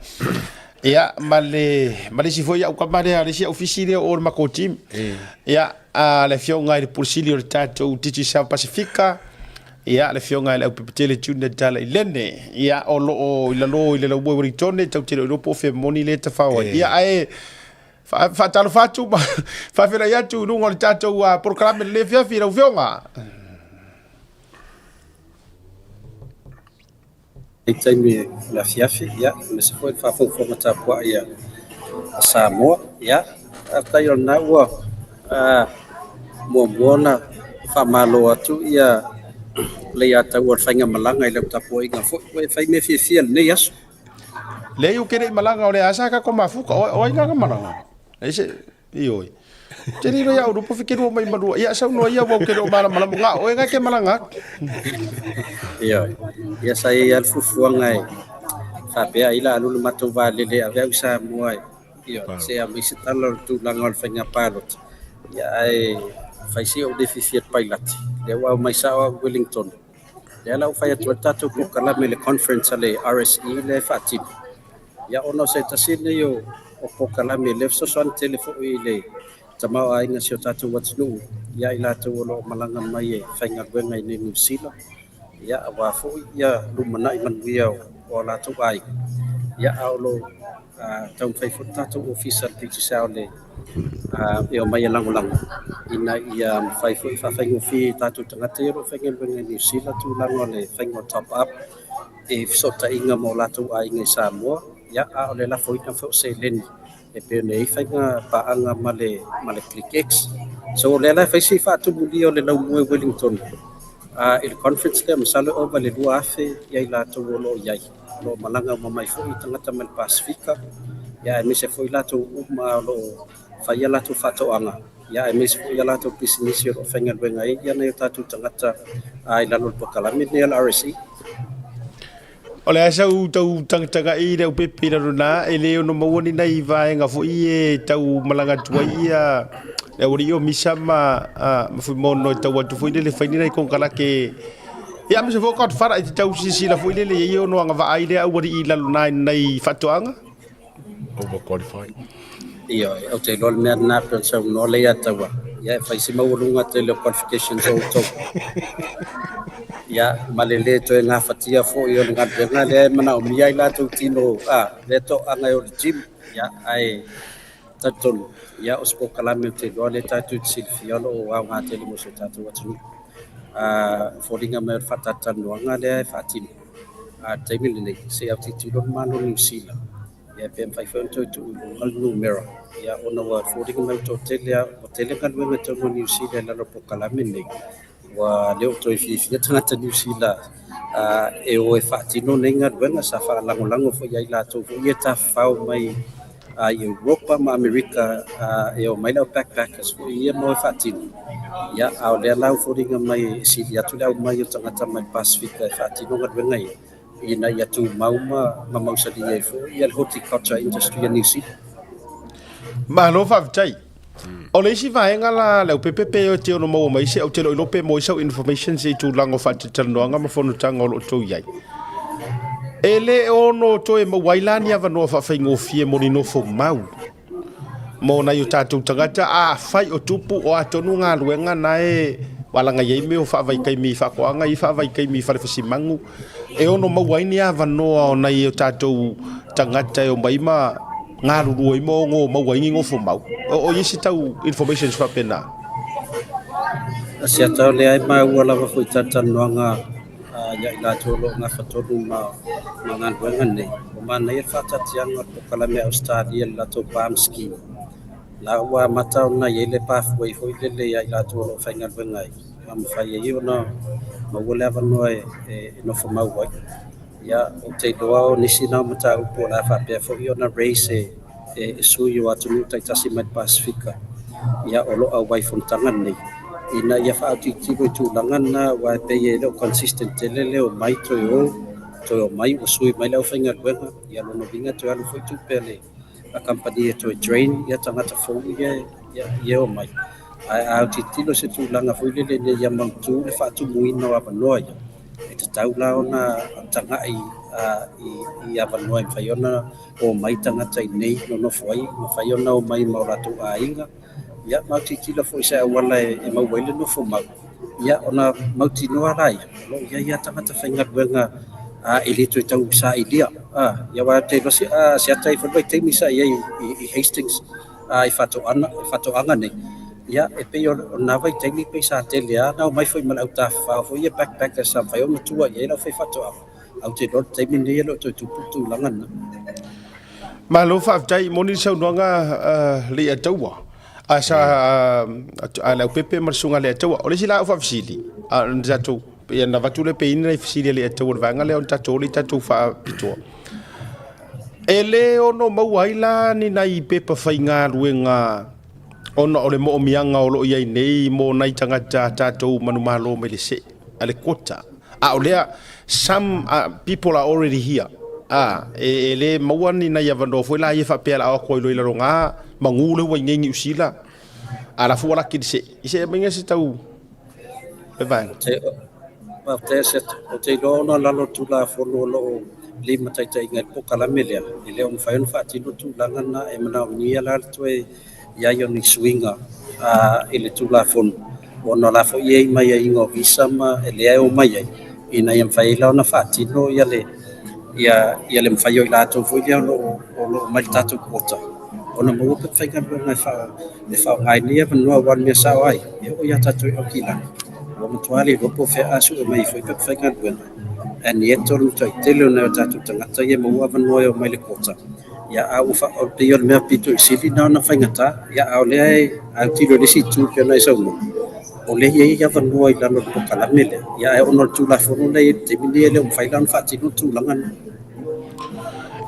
Ia ma le ma le isi foi au kama lea le isi au fisi lea o le matou team. Ia a le afioga i le Pule Sili o le tatou Digicel Pasifika, ia le afioga i le Aupepetele Junior Tala Ilene, ia o loo i lalo i le laumua i Ueligitone, tatou te le o iloa po o fea moni lea e tafao ai. Ia ae Faatalofa atu ma faafeiloai atu i luga o le tatou polokalame i lenei afiafi lau Afioga. I taimi o le afiafi, ia, aemaise foi le faafogafoga tapuai a Samoa. Ia, faafetai o lena ua muamua ona faamalo atu ia Leiataua o le faigamalaga i lau tapuaiga foi. Ua e fai mea fiafia i lenei aso. Leai ou te le i malaga, o lea lava sa tatou mafuta. O ai na malaga? Leai se, ioe. Ou te le iloa ia Ulupo fekelua mai ma lua. Ia saunoa ia aua ou te le o malamalama. Na o oe na e te malaga atu. Ioe. Ia sa i ai lava le fuafuaga e faapea ai o le a alu le matou vaalele e ave au i Samoa e, ioe, se aumai se tala o le tulaga o le faiga palota. Ia ae fai si ou le fiafia i le pailate, lea ua aumai sao au i Wellington. Lea la ua fai atu ai le tatou polokalame i le conference a le RSE lea e faatino. Ia ona o se tasi lenei o polokalame lea e fesoasoani tele foi i le tamaoaiga o si o tatou atunuu ia i latou o lo o malaga mai e faigaluega i inei i Niu Sila, ia aua foi ia lumanai manuia o latou aiga. Ia a o lo o taumafai foi le tatou ofisa le Digicel e omai e lagolago ina ia mafai foi faafaigofie i tatou tagata ia o lo o faigaluega i Niu Sila tulaga o le faiga o top up e fesootaiga ma o latou aiga i Samoa, ia, a o le lafoina foi o seleni e pei ona i ai faiga paaga ma le ClickX. So o lea la e fai si faatumulia o le laumua i Wellington i le conference lea, masalo e ova i le 2,000 ia i latou o lo o i ai, o lo o malaga uma mai foi tagata mai le Pasefika, ia aemaise foi latou uma o lo o fai a latou faatoaga, ia aemaise foi a latou pisinisi o lo o faigaluega ai ia nai o tatou tagata i lalo o le polokalame lenei a le RSE. O le a sau tau tagatagai i le aupepe i lalo na, e le ono maua ni nai vaega foi e tau malaga atu ai ia le aualii o Misa ma Fuimaono e tau atu foi lele fai ni nai konekarate. Ia aemaise foi o Godfather e te tau silasila foi lele e i ai ono agavaa ai lea aualii i lalo na i nai faatoaga. Overqualified. Ioe, ou te iloa le mea lena pei ona saunoa Leiataua, ia e fai si maualuga tele o qualifications o outou. Ia, ma le lē toe gafatia foi o le galuega lea e manaomia ai latou tino, a, lea toaga e o i le gym. Ia, ae talitonu, ia o se polokalame ou te iloa lea tatou te silafia o lo o aoga tele mo si o tatou atunuu. A, foliga mai o le faatalatalanoaga lea e faatino a le taimi lenei, se i autilotilo le Malo o Niu Sila, ia pe mafai foi ona toe tuu i luga le numera, ia ona ua foliga mai ua toatele ua tele galuega i totonu o Niu Sila i lalo o polokalame nei, ua le o toe fiafia tagata Niu Sila e o e faatino nei galuega. Sa faalagolago foi ia i latou foi ia tafafao mai i Europa ma Amerika e omai le au backpackers foi ia mo e faatino. Ia, a o lea la ua foliga mai e sili atu le aumai o tagata mai le Pasefika e faatino galuega ia, ina ia tumau ma mausali ai foi ia le horticulture industry a Niu Sila. Malo faafetai. O le isi vaega la le aupepe pe e te ono maua mai se, ou te le o iloa pe maua ai sau information i tulaga o faatalatalanoaga ma fonotaga o lo o outou i ai. E le ono toe maua ai la ni avanoa faafaigofie mo ni nofo mau mo nai o tatou tagata afai o tupu o a tonu galuega na e walaga i ai mea o faavaitaimi i faatoaga i faavaitaimi i falefasimagu e ono maua ai ni avanoa o nai o tatou tagata e omai ma galulue ai ma ono maua ai ni nofo mau. O i ai se tau informations faapena? Se ata o lea e maua lava foi i talatalanoaga ia i latou o lo o gafa tonu ma galuega nei. Ua manaia le faataatiaga o le polokalame a Ausetalia i le latou PALM scheme. La ua amata ona i ai le pathway foi lele ia i latou o lo o faigaluega ai, ma mafai ai ona maua le avanoa e nofo mau ai. Ia, ou te iloa o nisi na o mataupu o le a faapea foi ona raise e sui o atunuu taitasi mai le Pasefika, ia o lo o auai i fonotaga nei, ina ia faaautilotilo i tulaga na, aua e pei e le o consistent tele le omai toe o, toe omai ua sui mai le aufaigaluega, ia lona uiga toe alu foi tupe a le kamupani e toe train ia tagata fou ia e omai. Ae a autilotilo i se tulaga foi lele ina ia mautu le faatumuina o avanoa ia, e tatau la ona tagai i avanoa e mafai ona omai tagata i inei nonofo ai, mafai ona omai ma o latou aiga, ia ma autilotilo foi i se auala e maua ai le nofo mau, ia ona mautinoa laia o lo o i ai lava tagata faigaluega e le toe tau sailia. Ia aua ou te iloa se ata ai foi le vaitaimi sa i ai i Hastings, i faatoaga, faatoaga nei. Ia, e pei o lena vaitaimi pei sa tele lava ona omai foi ma le au tafafao foi ia backpackers sa mafai ona tua i ai le aufaifaatoaga. Ae ou te iloa o le taimi lenei e le o toe tupu le tulaga lena. Malo faafetai, moni le saunoaga Leiataua. A sa a Leaupepe ma le susuga Leiataua. O le isi la au faafesili, a o le tatou ia na avatu le pei ni fesili a Leiataua i le vaega lea o le tatou o le tatou faapitoa. E le ono maua ai la ni nai pepa faigaluega ona o le moomiaga o lo o i ai nei mo nai tagata a tatou manumalo mai le see a le quota. A o lea, some people are already here. A, e, e le maua ni nai avanoa foi la ia faapea la o atu ai loa i lalo ga magu le ua i nei Niu Sila. A la fu ala ki se, i se mai se tau le vaega. Te, faafetai Asiata. Ou te iloa ona lalo o le Tulafono o lo o limataitaiina i le polokalame lea, e le o mafai ona faatino tulaga na e manaomia la le toe i ai o ni suiga i le Tulafono, ona o la foi e i ai ma aiaiga o visa ma e lea e omai ai, ina ia mafai ai la ona faatino ia le ia ia le mafai o i latou foi lea o lo o o lo o mai le tatou quota ona maua pepa faigaluega e faa e faaaoga ai nei avanoa aua o le mea sao ai, e oo ia tatou i Aukilani, ua matua le iloa po o fea a sue mai ai foi pepa faigaluega. And yet o le matuai tele o nai o tatou tagata ia e maua avanoa e omai i le quota. Ia, a ua fa, o pei o le mea pito i sili na ona faigata, ia, a o lea e autilo i le isi itu pei ona e saunoa, o lea e i ai avanoa i lalo o le polokalame lea, ia, ae ona o le Tulafono lea e i ai i le taimi lenei e le o mafai la ona faatino le tulaga lena.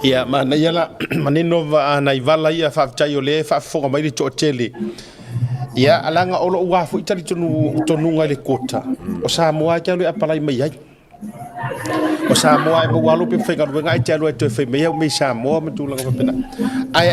Ia, manaia la, manino nai vala ia, faafetai o lea e faafofoga mai le toatele. Ia, leaga o lou lava foi talitonuga i le quota, o Samoa e te alu e apalai mai ai. O Samoa e maua lou pepa faigaluega ae te alu e toe fai mai au mea i Samoa ma tulaga faapena. Ae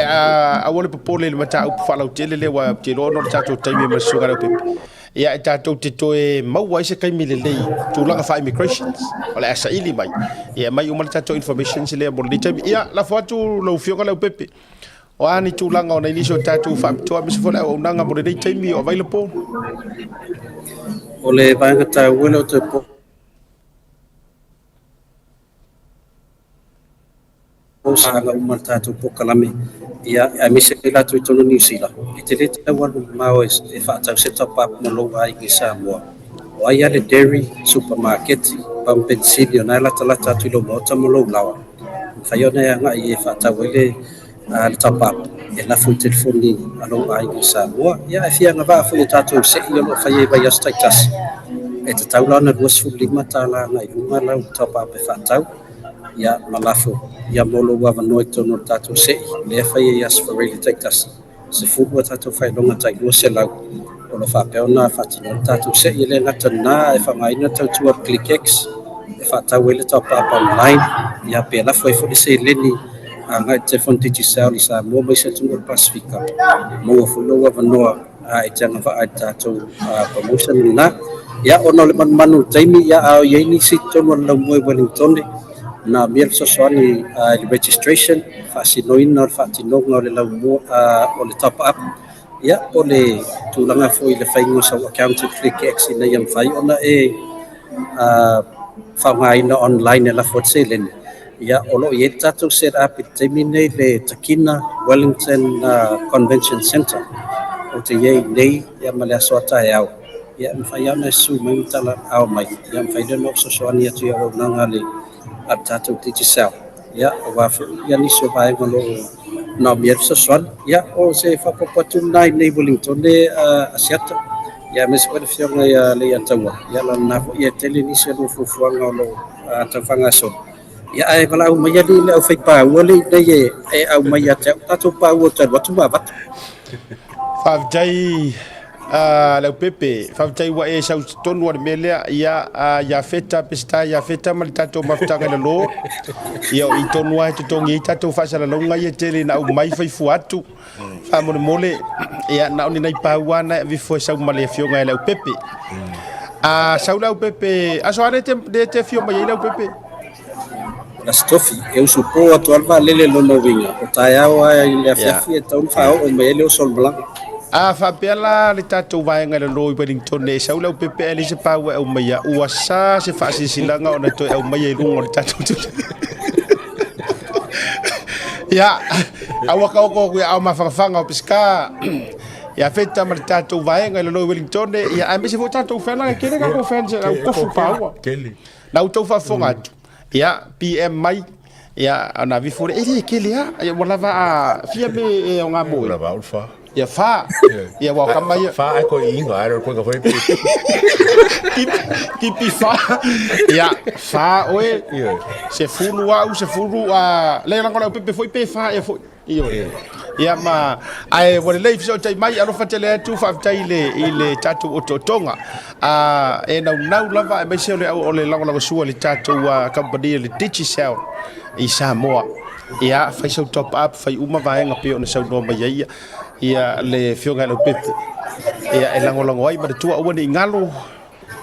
aua le popole i le mataupu faalautele lea aua ou te iloa ona o le tatou taimi ma le susuga i le Leaupepe. Ia e tatou te toe maua ai se taimi lelei tulaga faa-immigrations o le a saili mai. Ia e aumai uma le tatou informations lea mo lenei taimi. Ia lafo atu lau Afioga Leaupepe. O a ni tulaga o nai nisi o tatou faapitoa aemaise foi le auaunaga mo lenei taimi o available? O le vaega taua lea o toe posaga uma le tatou polokalame, ia, aemaise ai latou i totonu o Niu Sila, e te le tau alu mamao e faatau se top up mo lou aiga i Samoa. O ai lava le dairy, supamaketi, pamu penisini o na e latalata atu i lou maota ma lou laoa, e mafai ona e agai e faatau ai le le top up e lafo i telefoni a lou aiga i Samoa. Ia, ae fia agavaa foi i tatou se'i o lo o faia i vaiaso taitasi, e tatau la ona $25 agai i luga lau top up e faatau, ia, ma lafo ia mo lou avanoa i totonu o le tatou se'i lea e faia i Aso Faraile taitasi, 10 a tatou faailoga tai 200 o lo o faapea ona faatinoina le tatou se'i. E le gata i lena, ae faaaogaina le tautua a le ClickX e faatau ai le top up online, ia, pe lafo ai foi le seleni agai i le telefoni Digicel i Samoa ma isi atunuu o le Pasefika, maua foi lou avanoa e te agavaa i le tatou promotion lena. Ia, ona o le manumanu i le taimi, ia, a i ai nisi i totonu o le laumua i Wellingtone, na mea le fesoasoani i le registration, faasinoina o le faatinoga o le laumua, o le top up, ia, po o le tulaga foi i le faiga o sau account i le ClickX ina ia mafai ona e faaaogaina online e lafo ai le seleni. Ia, o lo o i ai le tatou set up i le taimi lenei le Takina Wellington Convention Centre. Ou te i ai nei ia ma le aso a taeao. Ia, e mafai lava ona e susu mai ma tala ao mai. Ia, mafai lea ona ou fesoasoani atu i auaunaga a le tatou Digicel. Ia, aua foi ia nisi o vaega o lo o manaomia ai le fesoasoani. Ia, o se faaopoopo atu lena i nei Wellington Asiata. Ia, aemaise foi le Afioga ia Leiataua. Ia, lana foi e tele nisi o lua fuafuaga o lo o tau faagasolo. Ia ae valaau mai alii le aufaipaua lea i inei e aumai ia te au tatou paua ou te alu atu ma avatu. Faafetai Leaupepe, faafetai ua e sau tonu a le mea lea ia Iafeta, Peseta Iafeta ma le tatou mafutaga i lalo. Ia o i tonu lava e totogi ai tatou faasalalauga ia tele ina aumai fai fua atu. Faamolemole, ia na o ni nai pau lava na e aveifo e sau ma le afioga ia Leaupepe. A sau Leaupepe, aso a lea e te afio mai ai Leaupepe? O le Aso Tofi, e usupo atu lava le vaalele i lona uiga, o taeao lava i le afiafi e tatau ona faaoo mai ai le oso o le malaga. A faapea la le tatou vaega i lalo i Wellington e sau Leaupepe ae leai se pau e aumaia, ua sa se faasilasilaga ona toe aumaia i luga o le tatou Ia, Aua ka oko ku au mawhangawhanga o Pesika. Ia feta ma le tātou vaega i lalo i Wellington. Ia aemaise foi tātou fan, e kele kākou fans au kofu pāua. Kele. Na outou faafofoga atu. Ia, PM mai. Ia, ona avi fo le, e le kele a. Ia, ua lava a fia me e o ngā moe. Ua lava au le fa. Ia fa. Ia ua kama ia. Fa ai ko inga ai ko ka foi. Tipi fa. Ia fa oe. Se fulu au se fulu a le lango le pepe foi pe fa ia foi. Io. Ia ma ai ua lelei feso'ota'i mai alofa tele atu faafetai i le i le tatou otootoga a e naunau lava aemaise o le o le lagolagosua i le tatou kamupani o le Digicel i Samoa. Ia, fai sau top up, fai uma vaega pei ona saunoa mai ai ia, ia le Afioga ia Leaupepe. Ia, e lagolago ai ma le tua aua ne i galo,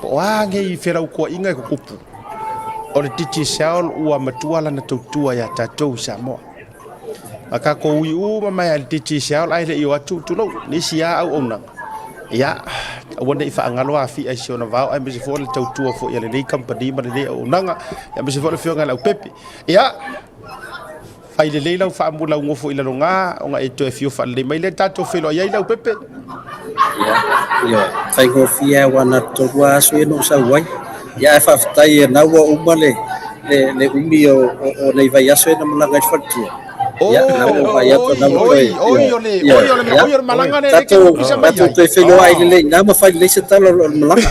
po o a nei felautoaʻiga e tutupu. O le Digicel ua matua lana tautua iā tatou i Samoa. A tatou ui uma mai lava i le Digicel ae le i o atu, tulou, nisi lava auaunaga. Ia, aua ne i faagalo Afia i si ona vao aemaise foi o le tautua foi a lenei kamupani ma lenei auaunaga, aemaise foi o le Afioga ia Leaupepe. Ia, fai lelei lau faamu lau nofo i laloga ona e toe afio faalelei mai lea tatou feiloai ai Leaupepe. Ia, ioe, faigofie lava aua na o le 3 lava aso ia na ou sau ai. Ia ae faafetai na ua uma le le le umi o o nei vaiaso ia na malaga ai le faletua. Ia, na ua vaai atu na ua toe Oi, o le oi o le oi o le malaga lea e ke pisa mai ai. Tatou toe feiloai lelei i ina ma fai lelei se tala o le malaga.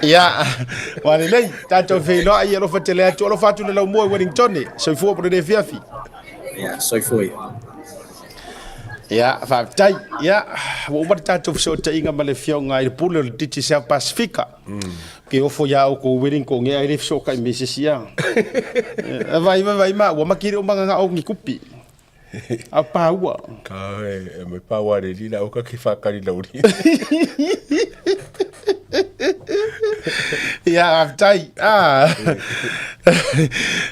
Ia, ua lelei. Tatou feiloai, alofa tele atu, alofa atu le laumua i Wellington. Soifua mo lenei afiafi. Ia, soifua ia. Ia, faafetai. Ia, ua uma le tatou fesootaiga ma le afioga i le pule o le Digicel Pasifika. Ke ofo iā oukou Wellington ea e le fesootai me se isi a. Vai vai vai ma ua makiri o manganga o ni kupi. A pāua. Ka e mai pāua re lila o ka ki whakari lauri. Ia, faafetai. Ah.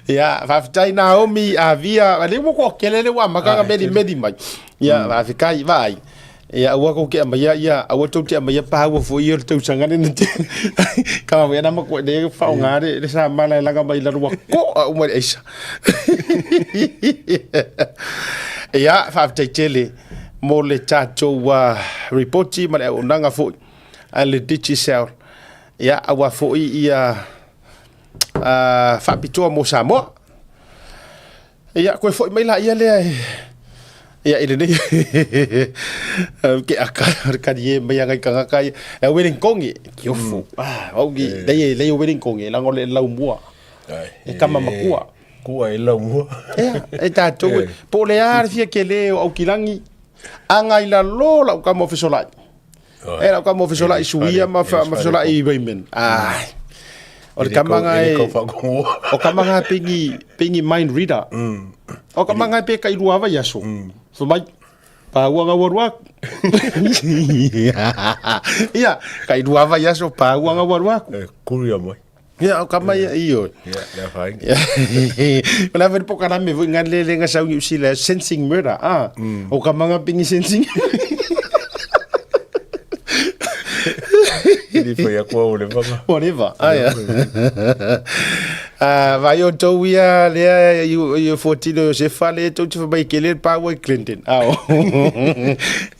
Ia, faafetai Naomi, Avia, le ua ko kele le ua makanga meri meri mai. Ia, faafetai, vaai. Ia, aua kou te amaia, ia, aua tou te amaia pāua foi o le tausaga le na te. Ka wea na makoe le whaonga le, le sa mala e langa mai lalo ua koa uma le aisa. Ia, faafetai tele mo le tatou ripoti ma le auaunaga foi a le Digicel. Ia, aua foi ia faapitoa mo Samoa. Ia, koe foi mai laia lea e ia i lenei ke aka kari e mai anga i kangaka ia e wedding kongi ki ofu ah au ki lei lei wedding kongi lango le lau mua e kama makua kua e lau mua ia e tatou po le a le fia kele o Aukilangi anga i lalo lau kama o fesolai E lau kama o fesolai suia ma fesolai i Raymond. Ai. O le kama e o kama nga pingi pingi mind reader. O kama nga pe kai lua vai aso. So mai pa ua nga waru aku. Ia, kai lua vai aso pa ua nga waru aku. E kuria mai. Ia, o kama ia i oi. Ia, lea whainga. O la veri poka rame voi ngā lele ngā sau ngiu sila sensing murder. Ah, o kama nga pingi sensing. Ili whai aku au le wanga. Whatever. Ah, ia. Ah, vai o tau ia lea i i 14 o se fale tau te whamai ke le pāua i Clinton. Ah, o.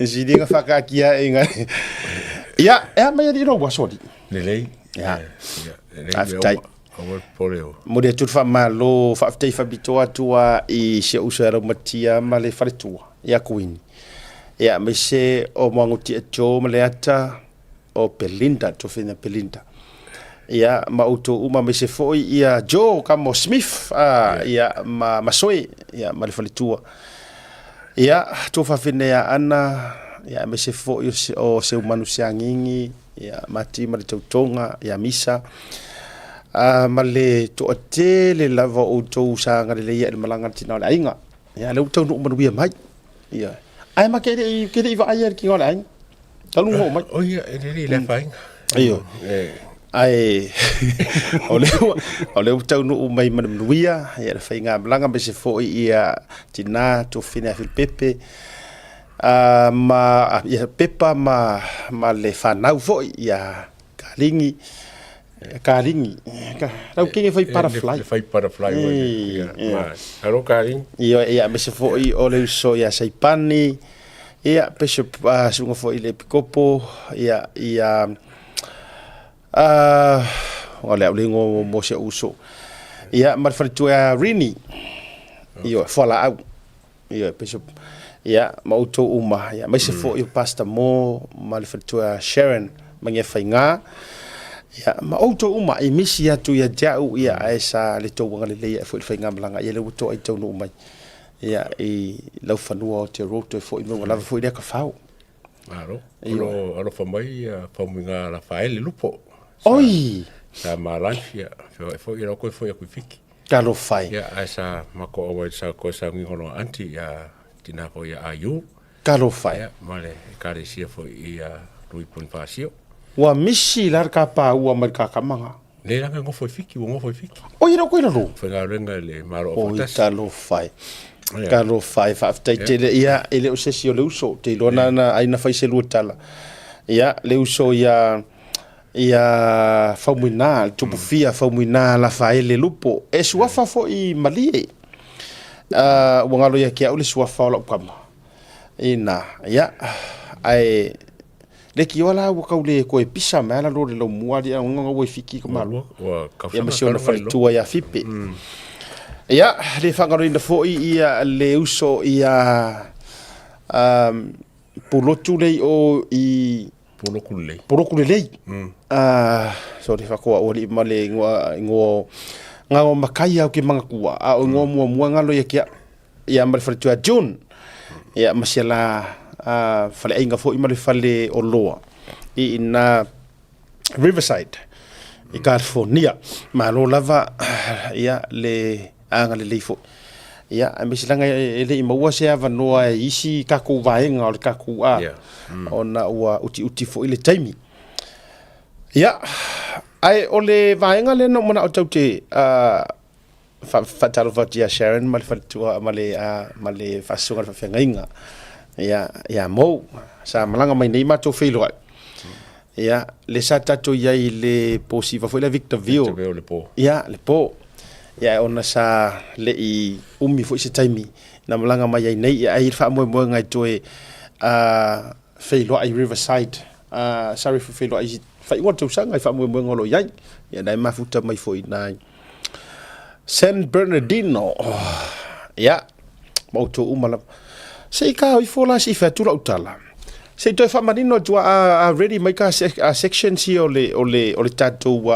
Si dinga whakakia e ngā. Ia, e a mai ari roa, sorry. Lelei. Ia. Ia, lelei. Faafetai. Aua le popole o. Momoli atu le faamalo, faafetai faapitoa atu lava i si ou uso ia Laumatia ma le faletua ia Kuini. Ia aemaise o Moagotia Joe ma Leata, o Belinda, Tofina Belinda. Ia ma outou uma aemaise foi ia Joe Kamo Smith, ia ma Masoe, ia ma le faletua. Ia, tou faafine ia Ana, ia aemaise foi o Seumanu Siagigi, Ia Mati ma le tautoga ia Misa, a ma le toatele lava o outou sa agalelei ai i le malaga a le tina o le aiga. Ia lea ua taunuu manuia mai. Ia. Ae ma ke le ke le i vaai le tina o le aiga. Talu oo mai. O ia, e lelei le afaina. Ioe. Ae o lea ua o lea ua taunuu mai ma le manuia ia le faigamalaga aemaise foi ia tina Tofina ia Filipepe ma ia Pepa ma ma le fanau foi ia Kaligi Kaligi ka lau kenge fai butterfly. Le fai butterfly ua. Alo ka ing. Ia ia me se foi o le uso ia Saipani. Ia Bishop sunga foi le Pikopo ia ia o le au le ngo mo se uso. Ia ma le faletua Rini. Ia fala au. Ia Bishop ia ma outou uma ia aemaise foi o Pastor Mo ma le faletua Sharon ma nge faiga ia ma outou uma i misi atu ia te au ia ae sa le tou agalelei ae foi le faigamalaga ia lea ua toa i taunuu mai ia i laufanua o te road toe foi mai ua lava foi lea kafao. Malo. O lo o alofa mai ia Faumuiga Lafaele Lupo. Oi! Sa ma life ia, feoai foi ia koe foi aku i Fiti. Talofa e. Ia, ae sa matou auai sa koe saugiga o lona aunty ia tina foi ia Ayu. Talofa e. Ia, ma le ekalesia foi ia Lui Ponifasio. Ua misi la le kapaua mai le kakamaga. Le laga e nofo i Fiti, ua nofo i Fiti. Oi, e le o koe i lalo. Faigaluega i le Malo Aufaatasi. Oi, talofa e. Talofa e, faafetai tele. Ia, e le o se isi o le uso, ou te iloa na na ai na fai se lua tala. Ia, le uso ia ia Faumuina, le tupufia Faumuina Lafaele Lupo. E suafa foi Malie. Ua galo ia te au le suafa o lau tama. Ina, ia, ae leitioa la ua tau le toe pisa mai lalo o le laumua alii a ona ua i Fiti ka malo. Ia ma si ona faletua ia Fipe. Ia, le faagaloina foi ia le uso ia um, Pulotu lei o i Puloku lelei. Puloku lelei. Sorry whakoa o alii ma le ingoa ingoa ngā makai au ke mangatua a o ingoa muamua ngalo ia kia ia ma le faletua June ia ma sia la faleaiga foi ma le fale o Loa i ina Riverside i California. Malo lava ia le agalelei foi. Ia, aemaise leaga e le i maua se avanoa e isi tatou vaega o le tatou a, ona ua utiuti foi le taimi. Ia, ae o le vaega lea na ou manao tatou te faatalofa atu ia Sharon ma le faletua ma le ma le faasusuga o le faafeagaiga ia ia Mo sa malaga mai nei matou feiloai. Ia, le sa tatou i ai i le po siva foi lea Victorville. Victorville le po. Ia, le po. Ia, ona sa le i umi foi se taimi na malaga mai ai nei, ia ai le faamoemoega e toe feiloai Riverside, sorry, feiloai i faaiuga o le tausaga i faamoemoega o lo o i ai. Ia, na e mafuta mai foi i ina i San Bernardino. Ia, ma outou uma lava. Se i ka ifo la se i fai atu lau tala. Se i toe faamanino atu a ready mai ka a sections ia o le, o le, o le tatou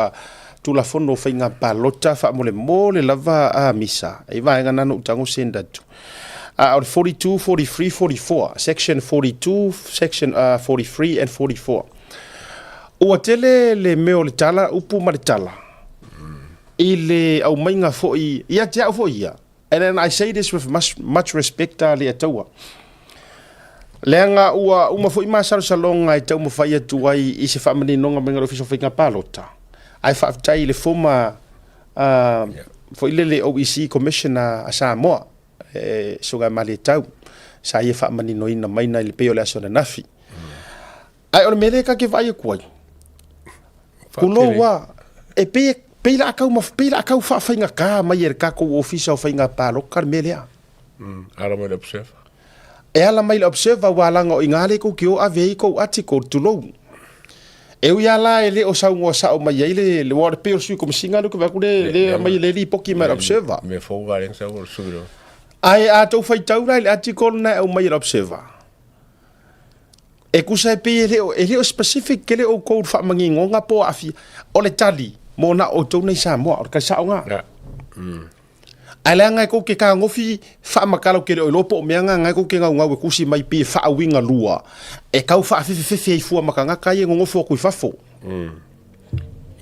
Tulafono o Faiga Palota faamolemole lava a misa. E vaega na na ou tago send atu. O le 42, 43, 44, section 42, section 43 and 44. Ua tele le mea o le tala, upu ma le tala. I le aumaiga foi, ia te au foi ia, And then I say this with much, much respect a le Ataua. Leaga ua uma foi masalosaloga e taumafai atu ai i se faamaninoga mai le Ofisa o Faiga Palota. Ae faafetai i le former foi lele OEC Commissioner a Samoa, e Susuga Malietau, sa ia faamaninoina mai nai le pei o le aso ananafi. Ae o le mea lea ta te vaai atu ai, tulou a, e pei, pei la tau, pei la tau faafaigata mai e le tatou Ofisa o Faiga Palota le mea lea. Ala mai le Observer. E ala mai le Observer ua alaga o i ina lea tou te o ave ai tou article, tulou. E ui lava la e le o saunoa sao mai ai le, le, aua o le pei o le Sui Komesina lea ou te vaai atu le, le aumai le lipoti mai le Observer. Mea fou lava lea na sau o le sui lea. Ae a tou faitau la i le article lena e aumai e le Observer, E tusa e pei e le o, e le o specific tele outou i le faamaninoga po o aafia. O le tali, mo na o outou nei Samoa, o le tali sao na. Yeah. Ae leaga e tou te tagofi faamatala ou te le o iloa po o mea na na e tou te naunau e tusi mai pei e faauiga lua e tau faafefefefe ai fua ma tagata ia e nonofo atu i fafo.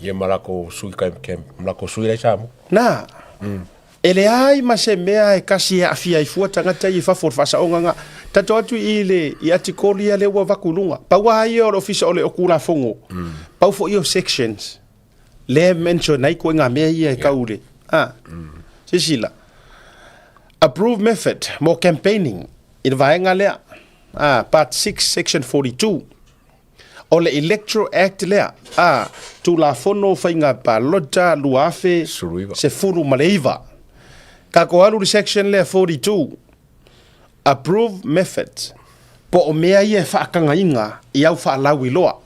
Ia ma lakou sui kai ma lakou sui la i Samoa. Na. E leai ma se mea e kasi e aafia ai fua tagata ia i fafo o le faasaoga na. Tatou atu i le i atikoli ia lea ua avatu i luga. Pau lava ia o le Ofisa o le o Tulafono, pau foi ia o sections lea e mention ai ituaiga mea ia e tau i le, a. Silasila, approved method mo campaigning i le vaega lea, a, part 6 section 42. O le Electoral Act lea, a, Tulafono Faiga Palota 2019. Tatou alu i le section lea 42, Approved Methods, po o mea ia e faatagaina i au faalauiloa.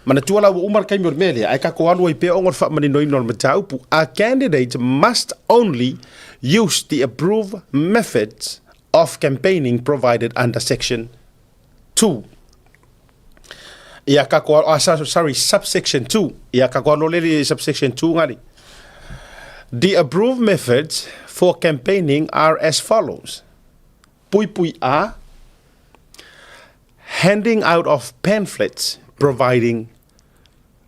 Manatua la ua uma le taimi o le mea lea, ae tatou alu ai pea ona o le faamaninoina o le mataupu. A candidate must only use the approved methods of campaigning provided under section 2. Ia tatou, ah, sorry, subsection 2. Ia tatou alu lele i subsection 2 ngari. The approved methods for campaigning are as follows. Pui pui A, handing out of pamphlets providing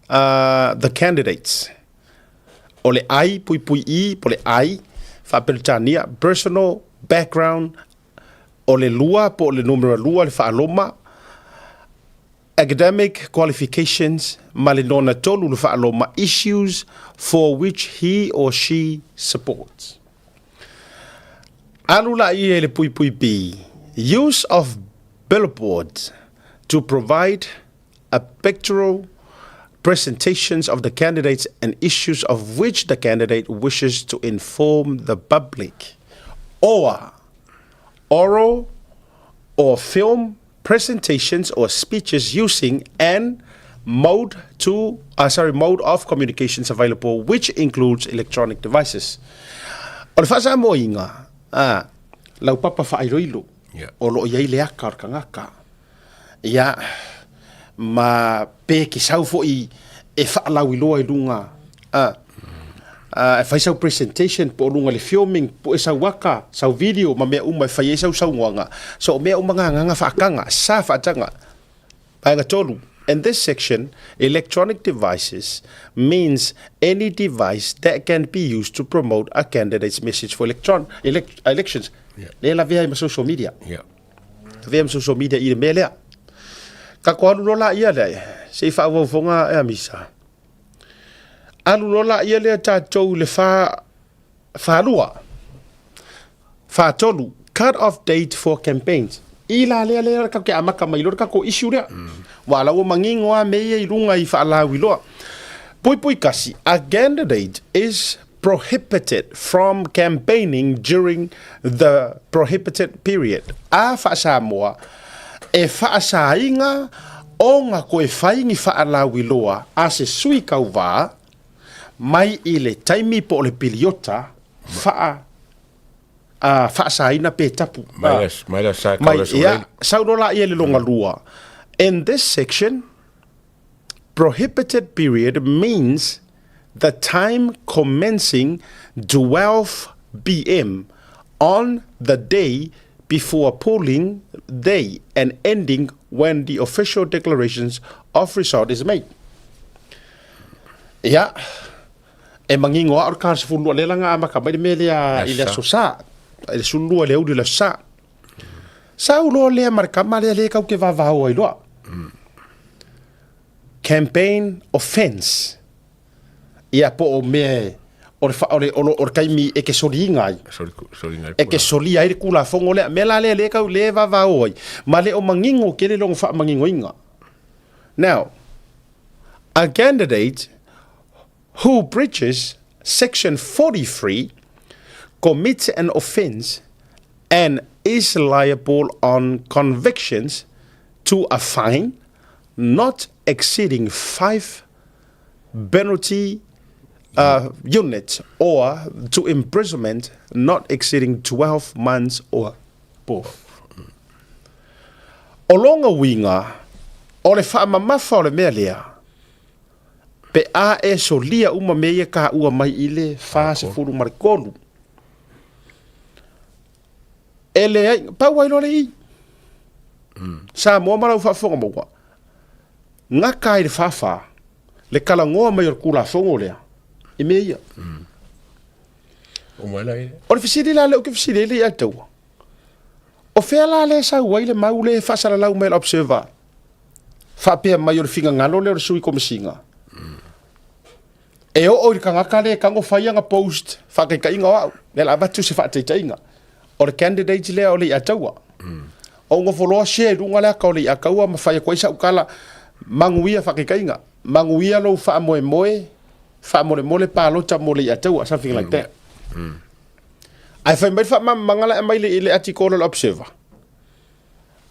the candidates. O le I, pui pui I, po le I, faaperetania, personal background, o le lua po o le numera lua le faaloma, academic qualifications, ma le nona tolu le faaloma, issues for which he or she supports. Alu laia i le puipui B, use of billboards to provide a pictorial presentations of the candidates and issues of which the candidate wishes to inform the public, or oral or film presentations or speeches using and mode to sorry mode of communications available which includes electronic devices. O le faasamoaina, a, laupapa faailoilo, o lo o i ai le aka o le tagata. Ia, ma pe ke sau foi e faalauiloa i luga, a, a, e fai sau presentation po o luga le filming, po e sau aka, sau video ma mea uma e fai ai sau saunoaga. So o mea uma ngā nganga whaakanga, sa whaatanga. Paenga tolu. In this section, electronic devices means any device that can be used to promote a candidate's message for elections. Le lavea ai ma social media. Lavea ma social media i le mea lea. Ka ko alu loa laia lea, se i faauaufoga e Amisa. Alu loa laia lea tatou i le fa, falua, fatolu, cut off date for campaigns. I la lea lea tatou te amata mai loa le tatou issue lea. Ua la ua manino lava mea ia i luga i faalauiloa. Puipui kasi, a candidate is prohibited from campaigning during the prohibited period. A faa-Samoa, e faasāina ona koe fai ni faalauiloa a se sui kauvā mai i le taimi po o le piliota faa a faasāina pe tapu. Mai le, mai le sa Mai, ia, sau loa laia i le longa lua. In this section, prohibited period means the time commencing 12 pm on the day before polling day and ending when the official declarations of result is made. Ia, e mangingo a o le 42 lea laga amata mai le mea lea i le aso Sa, i le 12 i le aoauli o le aso Sa. Sau loa lea ma le kama lea lea kau ke vavao ai loa. Campaign offence. Ia po o mea o le, o le, o le, o le taimi e ke soliina ai. E ke solia ai le kulafono lea. Mea la lea lea kau le vavao ai. Ma le o mangingo ke le longo whaamangingoinga. Now, a candidate who breaches section 43 commits an offence and is liable on convictions to a fine not exceeding 5 penalty units or to imprisonment not exceeding 12 months or both. O lona uiga, o le faamamafa o le mea lea, pe a e solia uma mea ia taua mai i le 43. E leai, pau ai loa le i. Samoa ma lau faafofoga maua, gata ai le fāfā le talanoa mai o le Tulafono lea i mea ia. O le fesili la lea ou te fesili ai le ia taua, o fea la lea e sau ai le mau lea e faasalalau mai e le Observer faapea mai o le finagalo lea o le sui komesina e oo i le tagata lea e tago fai ana post faataitaiga o au, lea o le a avatu se faataitaiga, o le candidate lea o le Iataua. Ou nofo loa share i luga le ata o le Iataua ma fai atu ai sau tala. Manuia faakaitaiga, manuia lou faamoemoe, faamolemole palota mo le iataua, something like that. Ae fai mai le faamamamaga la e aumai i le atikolo a le Observer,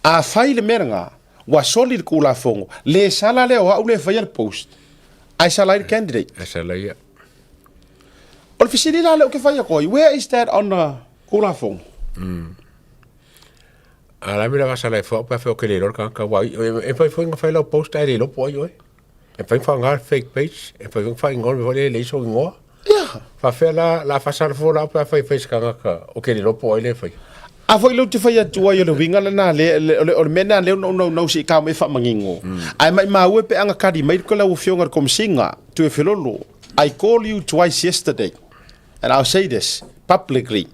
afai le mea lena ua soli le Tulafono, le sala lea o au lea e faia le post, ae sala ai le candidate. E sala ia. O le fesili la lea ou te fai atu ai, where is that on the Tulafono? A la mea la e fua pa fe o ke le lor ka ka wai e fai foi nga fai lau post ai le lo po ai oi. E fai fa nga fake page, e fai fa ingo le le le so ingo. Yeah. Fa fe la la fa sal fo la pa fai fai ska nga ka o ke le lo po ai le fai. A foi lea ou te fai atu ai o le uiga lena le o le mea lena lea na ou naunau se i ka mai faamanino. Ae maimau e pe a na kali mai lau afioga i le Komesina Tuiafelolo, I call you twice yesterday and I'll say this publicly.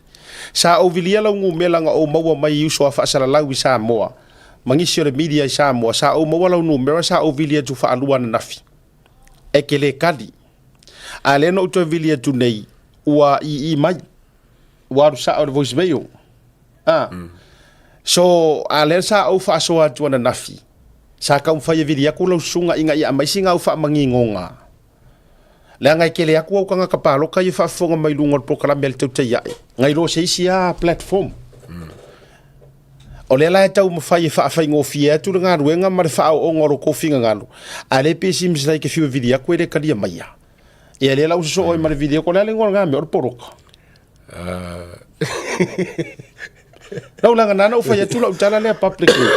Sa ou vilia lau numela na ou maua mai i uso a faasalalau i Samoa ma nisi o le media i Samoa, sa ou maua lau numera sa ou vili atu faalua ananafi. E ke le kali. A lea na ou toe vili atu nei, ua ii mai. Ua alu sao i le voicemail. Ah. So, a lea sa ou faasoa atu ananafi, sa taumafai e vili atu lau susuga ina ia aumai sina au faamanigoga. Leaga e tele atu au tagata palota ia e faafofoga mai luga o le polokalame a le Tautai Ae, nai lo se isi lava platform. O lea la e taumafai e faafaigofie atu le galuega ma le faaooga o lo outou finagalo, a o lea e pei e seems like e fiu e vili atu e le talia maia. Ia lea la ua sosoo ai ma le vili atu, o le a le igoa o lena mea, o le poloka. Lau laga nana ou fai atu lau tala lea publicly.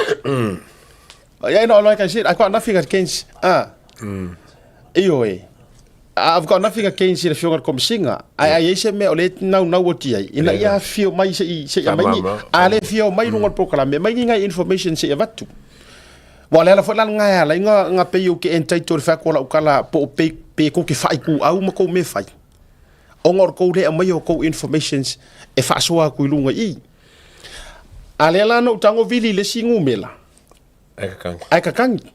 Yeah, no, like I said, I've got nothing against ah. Ioe. I've got nothing against le afioga i le Komesina. Ae ai ai se mea o lea e naunau atu i ai, ina ia afifio mai se i se i aumai ni, a le afio mai i luga o le polokalame, aumai ni nai information se i avatu. Ua o le ala foi la lena e ala ai na na pei ou te entitled i le fai atu o lau tala po o pe pe tou te faaituau ma tou mea fai. Ona o le tou le aumaia o tou informations e faasoa atu i luga i i. A lea la na ou tago vili i le isi numela. Ae kakagi. Ae kakagi.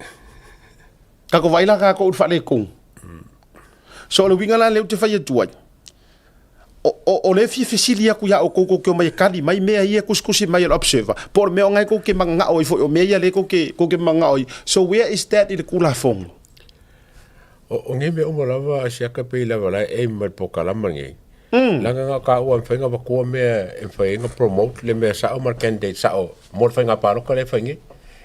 Tatou vaai la tatou i le faaletonu. So o le uiga la lea ou te fai atu ai, o, o, o lea e fia fesili atu ia outou tou te omai e kali mai mea ia e tusitusi mai e le observer, po o le mea o lena tou te mananao ai foi, o mea ia lea tou te, tou te mananao ai. So where is that i le Tulafono? O, o nei mea uma lava a siaka pei lava la e aim mai le polokalama lenei. Leaga na o taua e mafai ona avatua mea e mafai ai ona promote le mea sao ma le candidate sao mo le faiga palota lea e fai nei.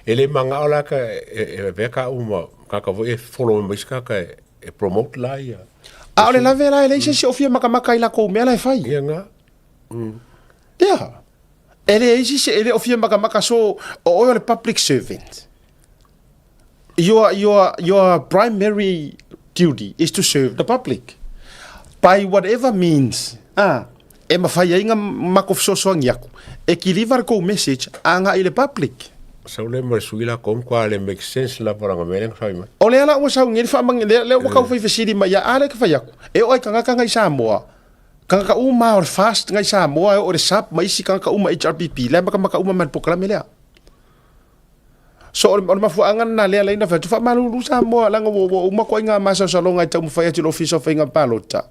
E le manao la ka e avea taua ma tagata foi e follow mai isi tagata e promote la ia. A o le lave la e leai se isi o fia makamaka i lakou mea la e fai. Ia na. Ia. E leai se isi e le o fia makamaka so o oe o le public servant. Your, your, your primary duty is to serve the public. By whatever means, ah, e mawhai ai ngā mako fesoasoani aku, e kiliva le kou message a ngā i le public. Sau le ma le sui la kom kwa le make sense la paranga me leng fai mai. O lea la ua sau nei le whaamangi, lea, lea ua kau whai fesili mai ia, a lea ka whai aku. E o ai kangaka ngai Samoa, kangaka uma o le fast ngai Samoa, e o le SAP ma isi kangaka uma HRPP, lea maka maka uma mai le polokalame lea. So o le, o le mafuaaga lena lea laina fai atu faamalulu Samoa leaga ua, ua uma koe ngā masalosaloga e taumafai atu i le Ofisa o Faiga Palota.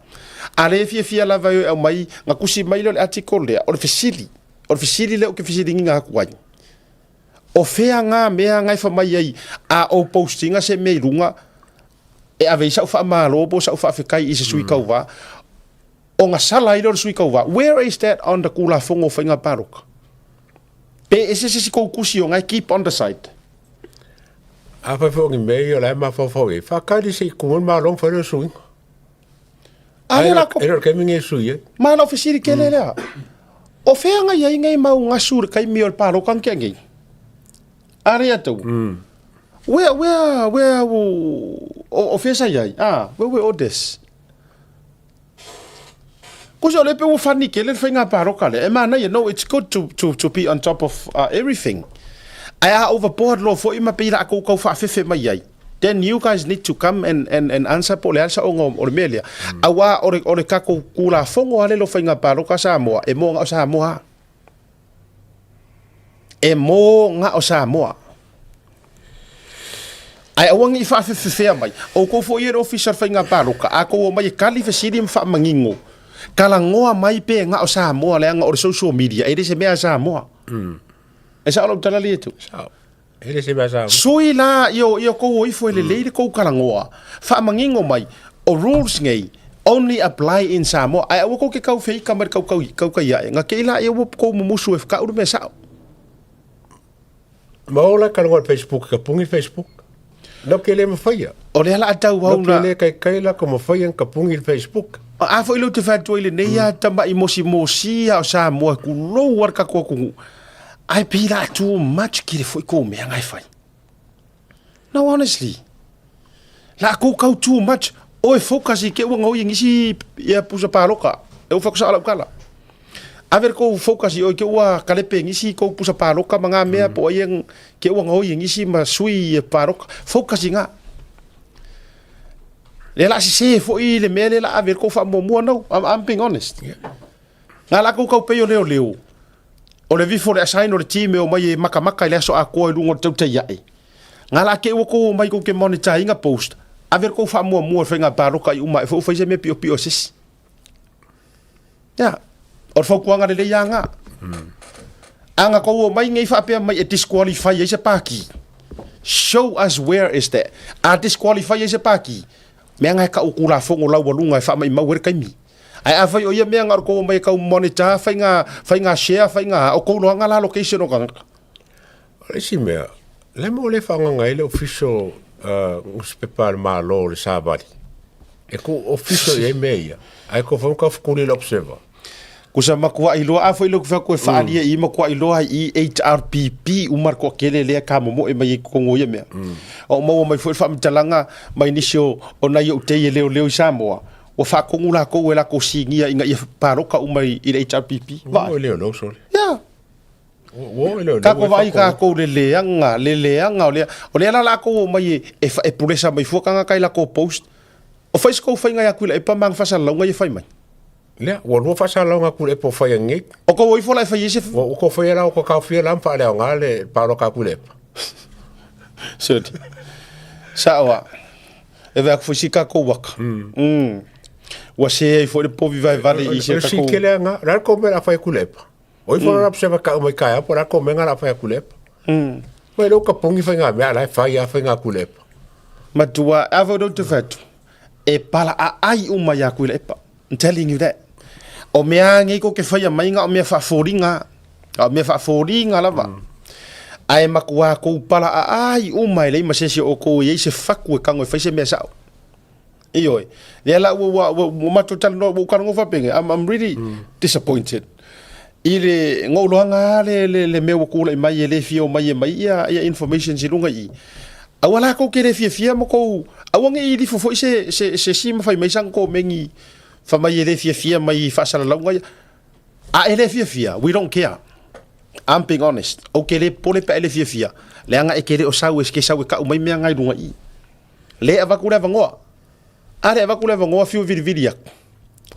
A lea e fiafia lava e aumai na tusi mai lea o le article lea, o le fesili, o le fesili lea ou te fesiligiga atu ai. O fea ngā mea nga e fai mai ai a ou postinga se mea i luga e ave ai sau faamalo po o sau faafetai i se sui tauva, ona sala ai lea o le sui tauva. Where is that on the Tulafono o Faiga Palota? Pe ese se isi kou kusi o ngai keep on the side. A fai foi o ni mea ia o la e mafaufau i ai, whakali se i kumu le malo ma fai lea o suiga. A le la ko. E le o le taimi lenei e sui ai. Ma lau fesili kele lea. O fea ngai ai nei mau gasu i le taimi o le paloka na tea nei? A le ia tou. Where, where, where, o, o fea sa i ai? Ah, where were all this? Kosa o le pe ua funny kele le faiga paloka lea. E manaia, no, it's good to, to, to be on top of everything. Ae a overboard loa foi ma pei la kou kau faafefe mai ai. Then you guys need to come and, and, and answer po o le a le saoga o le mea lea. Auā o le, o le tatou Tulafono a le lo faiga paloka Samoa, e mo na o Samoa. E mō ngā o Samoa. Ae aua ne i faafefefea mai. Outou foi e le Ofisa o le Faiga Palota, a tou omai e kali fesili ma faamanino, talanoa mai pe ngā o Samoa leaga o le social media e le se mea a Samoa. E sao lau tala li atu? Sao. E le se mea Samoa. Sui la io io kou o ifo e lelei le kou kalagoa, faamanino mai, o rules nei only apply in Samoa, ae aua kou ke kau feika mai le kau kau kau kai ae, nga kei la ia ua kou mumusu e whakauru le mea sao. Ma o la kalagoa i le Facebook, ka pungi le Facebook. No ke le mafaia. O lea la a tau au na. No ke le kai kai la ko mafaia ka pungi le Facebook. A foi lou te whatua i lenei a tama'i mosimosi a o Samoa kulou a le kakoa kugu. Ai pei la too much ki le foi kou mea ngai fai. No honestly. La kou kau too much. Oe focus i ke ua ngoi ngisi ia pusa paloka. E u whakusa ala ukala. Ave le kou focus i oe ke ua kalepe ngisi kou pusa paloka ma ngā mea po ai ke ua ngoi ngisi ma sui e paloka. Focus i ngā. Le la sese foi le mea le la ave le kou whaamuamua no. I'm being honest. Yeah. Ngā la kou kau pei o leo leo. O le vifo le assign o le team e o mai e makamaka i le aso akoa i lunga o le tautai ae. Ngā la ke ua kou o mai kou ke monitor inga post. Ave le kou whaamuamua le whainga paloka i uma e fo ufai se mea pio pio sisi. Ia, o le fautuaga lelei lava lena. A na tou omai nei faapea mai e disqualify ai se paki. Show us where is that. A disqualify ai se paki, mea na e kau Tulafono laualuga e faamaimau ai le taimi. Ae afai o ia mea na o le tou omai e tau monitor faiga, faiga share, faiga, o tou iloaga la location o tagata. O le isi mea, le mo le faagaga ai le ofiso nusipepa a le Malo o le Savali. E ku ofiso i ai mea ia, ae ko fau ka fukuli le observer. Kusa makuaʻi loa, a foi le ku e whaalia i makuaʻi loa i HRPP uma le toakele lea ka momoe mai i totonu o ia mea. O maua mai foi le faamatalaga mai nisi o o nai ou tei e leoleo i Samoa, ua faatonu lakou e latou sinia ina ia paloka uma i le HRPP. Vaai. Ua leoleo sole. Yeah. Kako vaai kākou le leaga, le leaga o lea. O lea la lākou o mai e, e, e pulesa mai fua kanga kai lako post. O fai se kou whainga ia kuila e pa mang whasalauga ia whai mai. Lea, ua lua faasalalauga Tuilaepa o fai anei. O kou oifo la e fai ai se... Ua kou faia la o ko kaofia la ma faaleaoga le paloka a Tuilaepa. Sodi. Sao a. E vea ku fai si kākou waka. Ua se ai foi le povi vai vale i se O le kākou. sikele anga, la le kou mea la fai a Tuilaepa. O ifo la pse ka mai kai po la ko menga la fai kulepa. Mai lo ka pongi fai ngā mea la fai a fai ngā kulepa. Matua, ava do te whatu. E pala a ai uma ia kui lepa. I'm telling you that. O mea ngei ko ke whaia mainga o mea whaaforinga. O mea whaaforinga lava. Ae makua kou pala a ai uma e lei masese o kou i ei se whaku e kango e whai se mea sao. Ioe. Lea la ua ua ua ua matou talanoa ua ou talanoa faapea I'm really disappointed i le gouloaga a le le le mea ua tulai mai e le fia omai e mai ia ia informations i luga i i. Aua latou ke le fiafia ma kou aua ne i lifo foi se se se si ma fai mai sana komeni fai mai e le fiafia mai i faasalalauga ia. A e le fiafia, we don't care. I'm being honest. Ou ke le popole pe a e le fiafia, leaga e ke le o sau e ke sau e kau mai mea ngai luga i i. Le avatu le avanoa. A le avatu le avanoa fiu vilivili aku.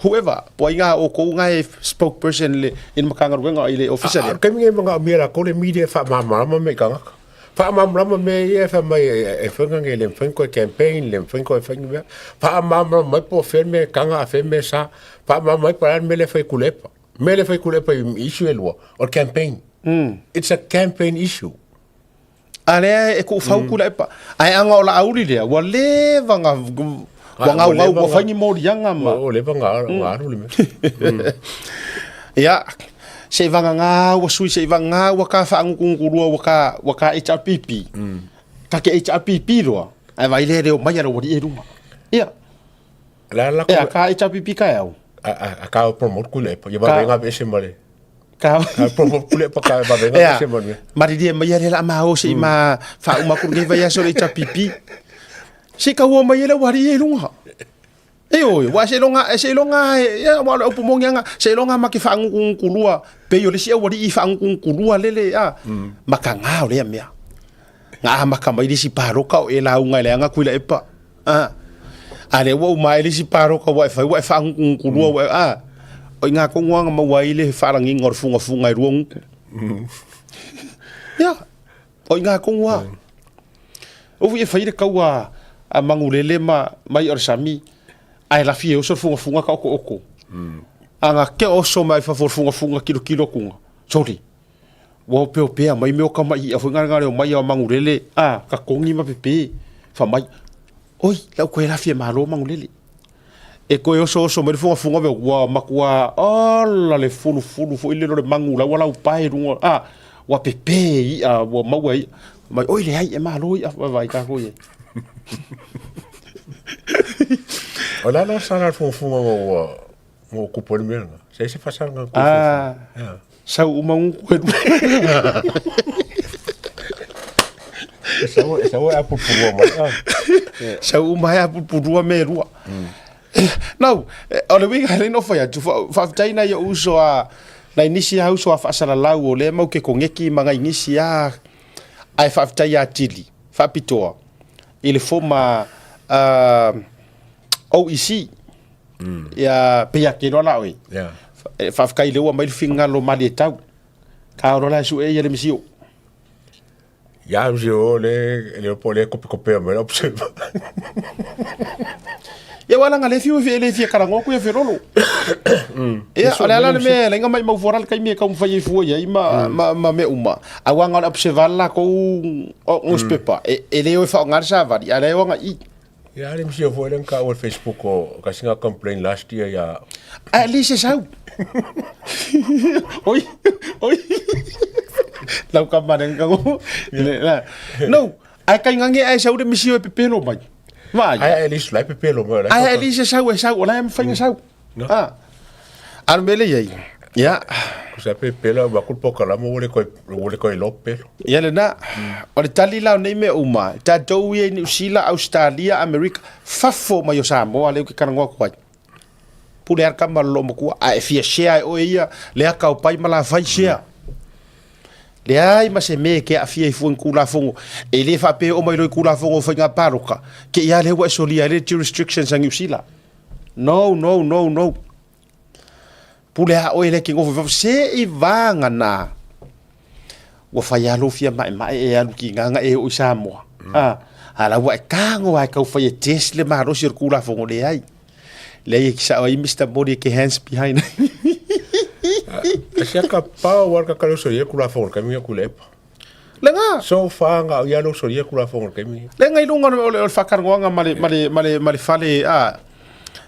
Whoever, po ai ngā o kou ngā e spokesperson le i le Matagaluega i le ofisa lea. A o le taimi nei manaomia latou le media e faamalamalama mea i tagata. Faamalamalama mea ia e fai mai e fai nei le mafai ona toe campaign, le mafai ona toe fai ni mea. Faamalamalama mai po o fea le mea e taga a o fea le mea e sa. Faamalamalama mai po o le a le mea lea e fai e Tuilaepa. O le mea lea e fai e Tuilaepa i issue e lua, o le campaign. It's a campaign issue. A lea e kuufau kula epa. Ae anga o la auli lea, ua leva nga, ua ngau ngau, ua whai ni morianga ma. Ua leva nga, nga alu le mea. Ia, se i vanga ngā ua sui, se i vanga ngā ua ka whaangukunguku rua, ua ka, ua ka HRPP. Ka ke HRPP roa, ae vai lea reo mai ara ua ri e runga. Ia. La la Ea, ka HRPP ka e au. A, a, ka promote kula epa. Ia va venga ese mare. Ka Ka promote kula epa ka va venga Ea, ese mare. maririe mai are la ma o se i ma whauma kuru nei vai aso le HRPP. Se ka ua mai ele wari e runga. E oi, wa se longa, se longa, ia wa le opu mongi anga, se longa ma ke whaangukunguku lua, pe i o le si au wari i whaangukunguku lua lele, a, ma ka ngā o lea mea. Ngā maka mai le si pāroka o e la unga le anga kuila epa. A, a le ua uma ai le isi paroka ua e fai, ua e whaangukungukulua, ua e, a, o i ngā kongoanga maua ai le whaaranginga o le fungafunga e rua nguku. Ia, o i ngā kongoa. O e fai le kau a, a Mangulele ma mai o le sami, a e lafi e oso le fungafunga ka oko oko. A ngā ke oso mai fafo le fungafunga kilo kilo kunga. Sorry. Ua opeopea mai mea o kamaʻi iʻa foi galegale o mai a o Magulele, a, ka kogi ma pepe, fa mai, Oi, lau koe la fia malo Magulele. E koe osooso mai le fugafuga mea, ua matua ala le fulufulu foi lele o le magu la ua laupae i luga, a, ua pepe iʻa, ua maua iʻa. Mai, oi leai, e malo iʻa, vaivai kākou i ai. O le a la sala le fugafuga ua Mo kupu ai le mea lena. Se se fasanga ku. Ah. Yeah. Sau uma ngu ku. Sau sau e apu purua mai. Ah. Sau uma e apu purua me rua. Nau, o le uiga le no fai atu faafetai nai ou uso a nai nisi a uso a faasalalau o lea mau ke kongeki ma ngai nisi a ae faafetai ia Tili faapitoa i le former OEC Ia pei a ke loa la oe. Yeah. E faafetai le ua mai le finagalo malie tau. Ka oro la e sue ia le misio. Ia misio le le po le kope kope mai la pse. Ia wala nga le fiu fi le fia karango ku ia felolo. Ia o le ala le me le nga mai mau fora le kai me ka umfai fua ia ma ma ma me uma. A wanga le observar la ko o newspaper e e le o fa ngar sa vari a le o nga i. Ia le msio foi le ka o Facebook o ka singa complain last year ia. At least se sau. Oi, oi. Lau ka mare ka ngo. No, ai kai ngange ai sau le misio e pepelo mai. Vai. Ai at least lai pepelo mai. Ai at least se sau e sau, o lai am whainga sau. No. Ah. Alu mele iai. Ia. Ko sa pepelo wa ku poka la mo le koi le koi lope. Ia lena. O le tali la o nei mea uma, tatou ia i Niu Sila, Ausetalia, Amerika, fafo mai o Samoa lea ou te talanoa atu ai. Pule lava le tama a le loomatua, a e fia share e oe ia le aka o Pai ma Lafai, share. Leai ma se mea e te aafia ai fua i ni Tulafono. E le faapea e oo mai loa i Tulafono o Faiga Palota, te i lava lea ua e solia ai le jurisdictions a Niu Sila. No, no, no, no. Pule a oe lea ke nofo i fafo, se i vāgana ua fai lava lou fia maemae e alu ki gaga e oo i Samoa. A, a la ua e tago lava e tau fai e test le malosi o le Tulafono, leai. Leai e kisao ai Mister Mori e ke hands behind. A sia ka pau war ka kalo soria kula fongo kami ku lepa. Lega. So fa nga ia lo soria kula fongo kami. Lega i lunga o le whakarongoanga ma le, ma le, ma le, ma le fale a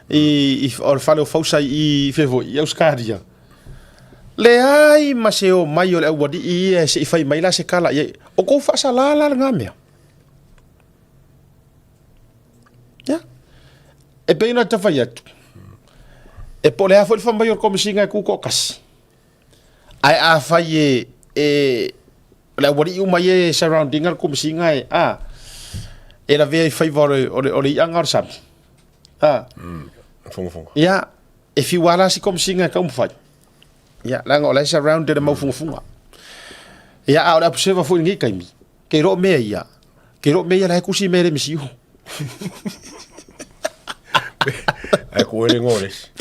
i, i, o le fale o Fausa i Fevo, i Auskaria. Leai ma se o mai o le aualii ia se i fai mai la se kala i ai. O kou whaasala la le ngā mea. Ia. E pei ona tawhai atu. E po le a foi le whamai o le komisinga e kū kasi. Ae afai e, e, le aualii uma ia e surrounding a le komisiga e, a, e lavea i faiva o le, o le, o le iʻaga o le sami. A. Fungafunga. Ia, e fiu lava la si komisiga e taumafai. Ia, leaga o la e surround e le mau fugafuga. Ia, a o le apu seva foi i lenei taimi, ke iloa o mea ia, ke iloa o mea ia la e kusi mea e le misi iho. Ai ku ele ngores.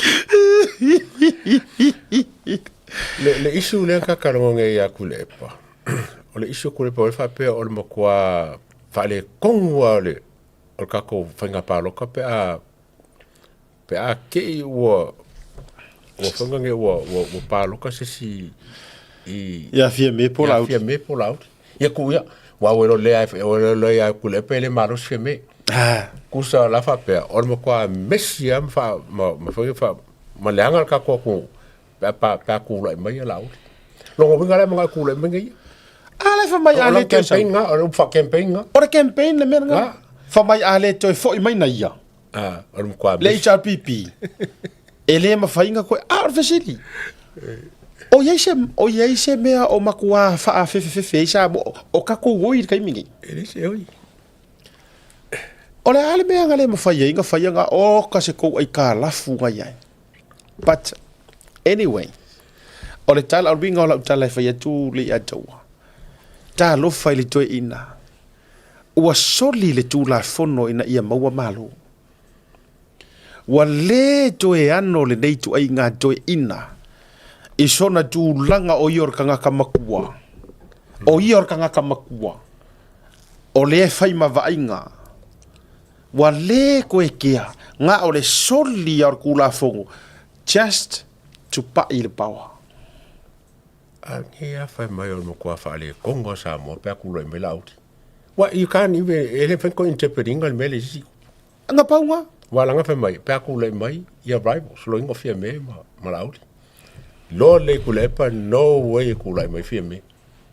Le le isu le ka ka nge ya ku le pa. O le isu ku le pa o le faapea o le matua faaletonu lava o le o le tatou faiga paloka pe a pe a kei ua ua faiga nei ua ua ua paloka se isi i Ia Fiame po o ia Laauli. Fiame po o Laauli. Ia ku ia ua ua iloa lea ua iloa ia ku le pe le malosi Fiame. Ah. Kusa la faapea o le matua mesi lava ma faa ma ma faiga faa ma leaga le tatou atunuu pe a pa pe a tulai mai ia Laauli. Lona uiga la e manao e tulai mai nei ia. A la e fai mai O a le le toe sau. campaign nga, o le upu faa-campaign nga. O le campaign le mea lena. Nga. Fai mai a le toe foi mai na ia. Ah, o le matua Le HRPP, e le mafai ona koe, a o le fesili. O i ai se, o i ai se mea o matua faafefefefe ai Samoa, o tatou oi i le taimi nei? E le se oi. O le a le mea na le mafai ai na fai na oka se kou aitalafu na i ai. But anyway, o le tala, o le uiga o lau tala e fai atu le ia te oua, talofa i le toeaina, Ua soli le Tulafono ina ia maua malo. Ua lē toe ano lenei ituaiga toeaina i sona tulaga o ia o le tagata makua. O ia o le tagata makua, o lea e fai ma vaaiga. Ua lē koe kea, na o le soli ia o le Tulafono just to paʻi le power. A lenei lava fai mai o le matua faaletonu lava Samoa pe a tulai mai Laauli. Ua you can't even, e le mafai ona toe interpret ina le mea lea i se isi itu. Na pau lena. Aua leaga fai mai, pe a tulai mai ia rivals, loiga o Fiame ma, ma Laauli. Loa lelei Tuilaepa, no way e tulai mai Fiame.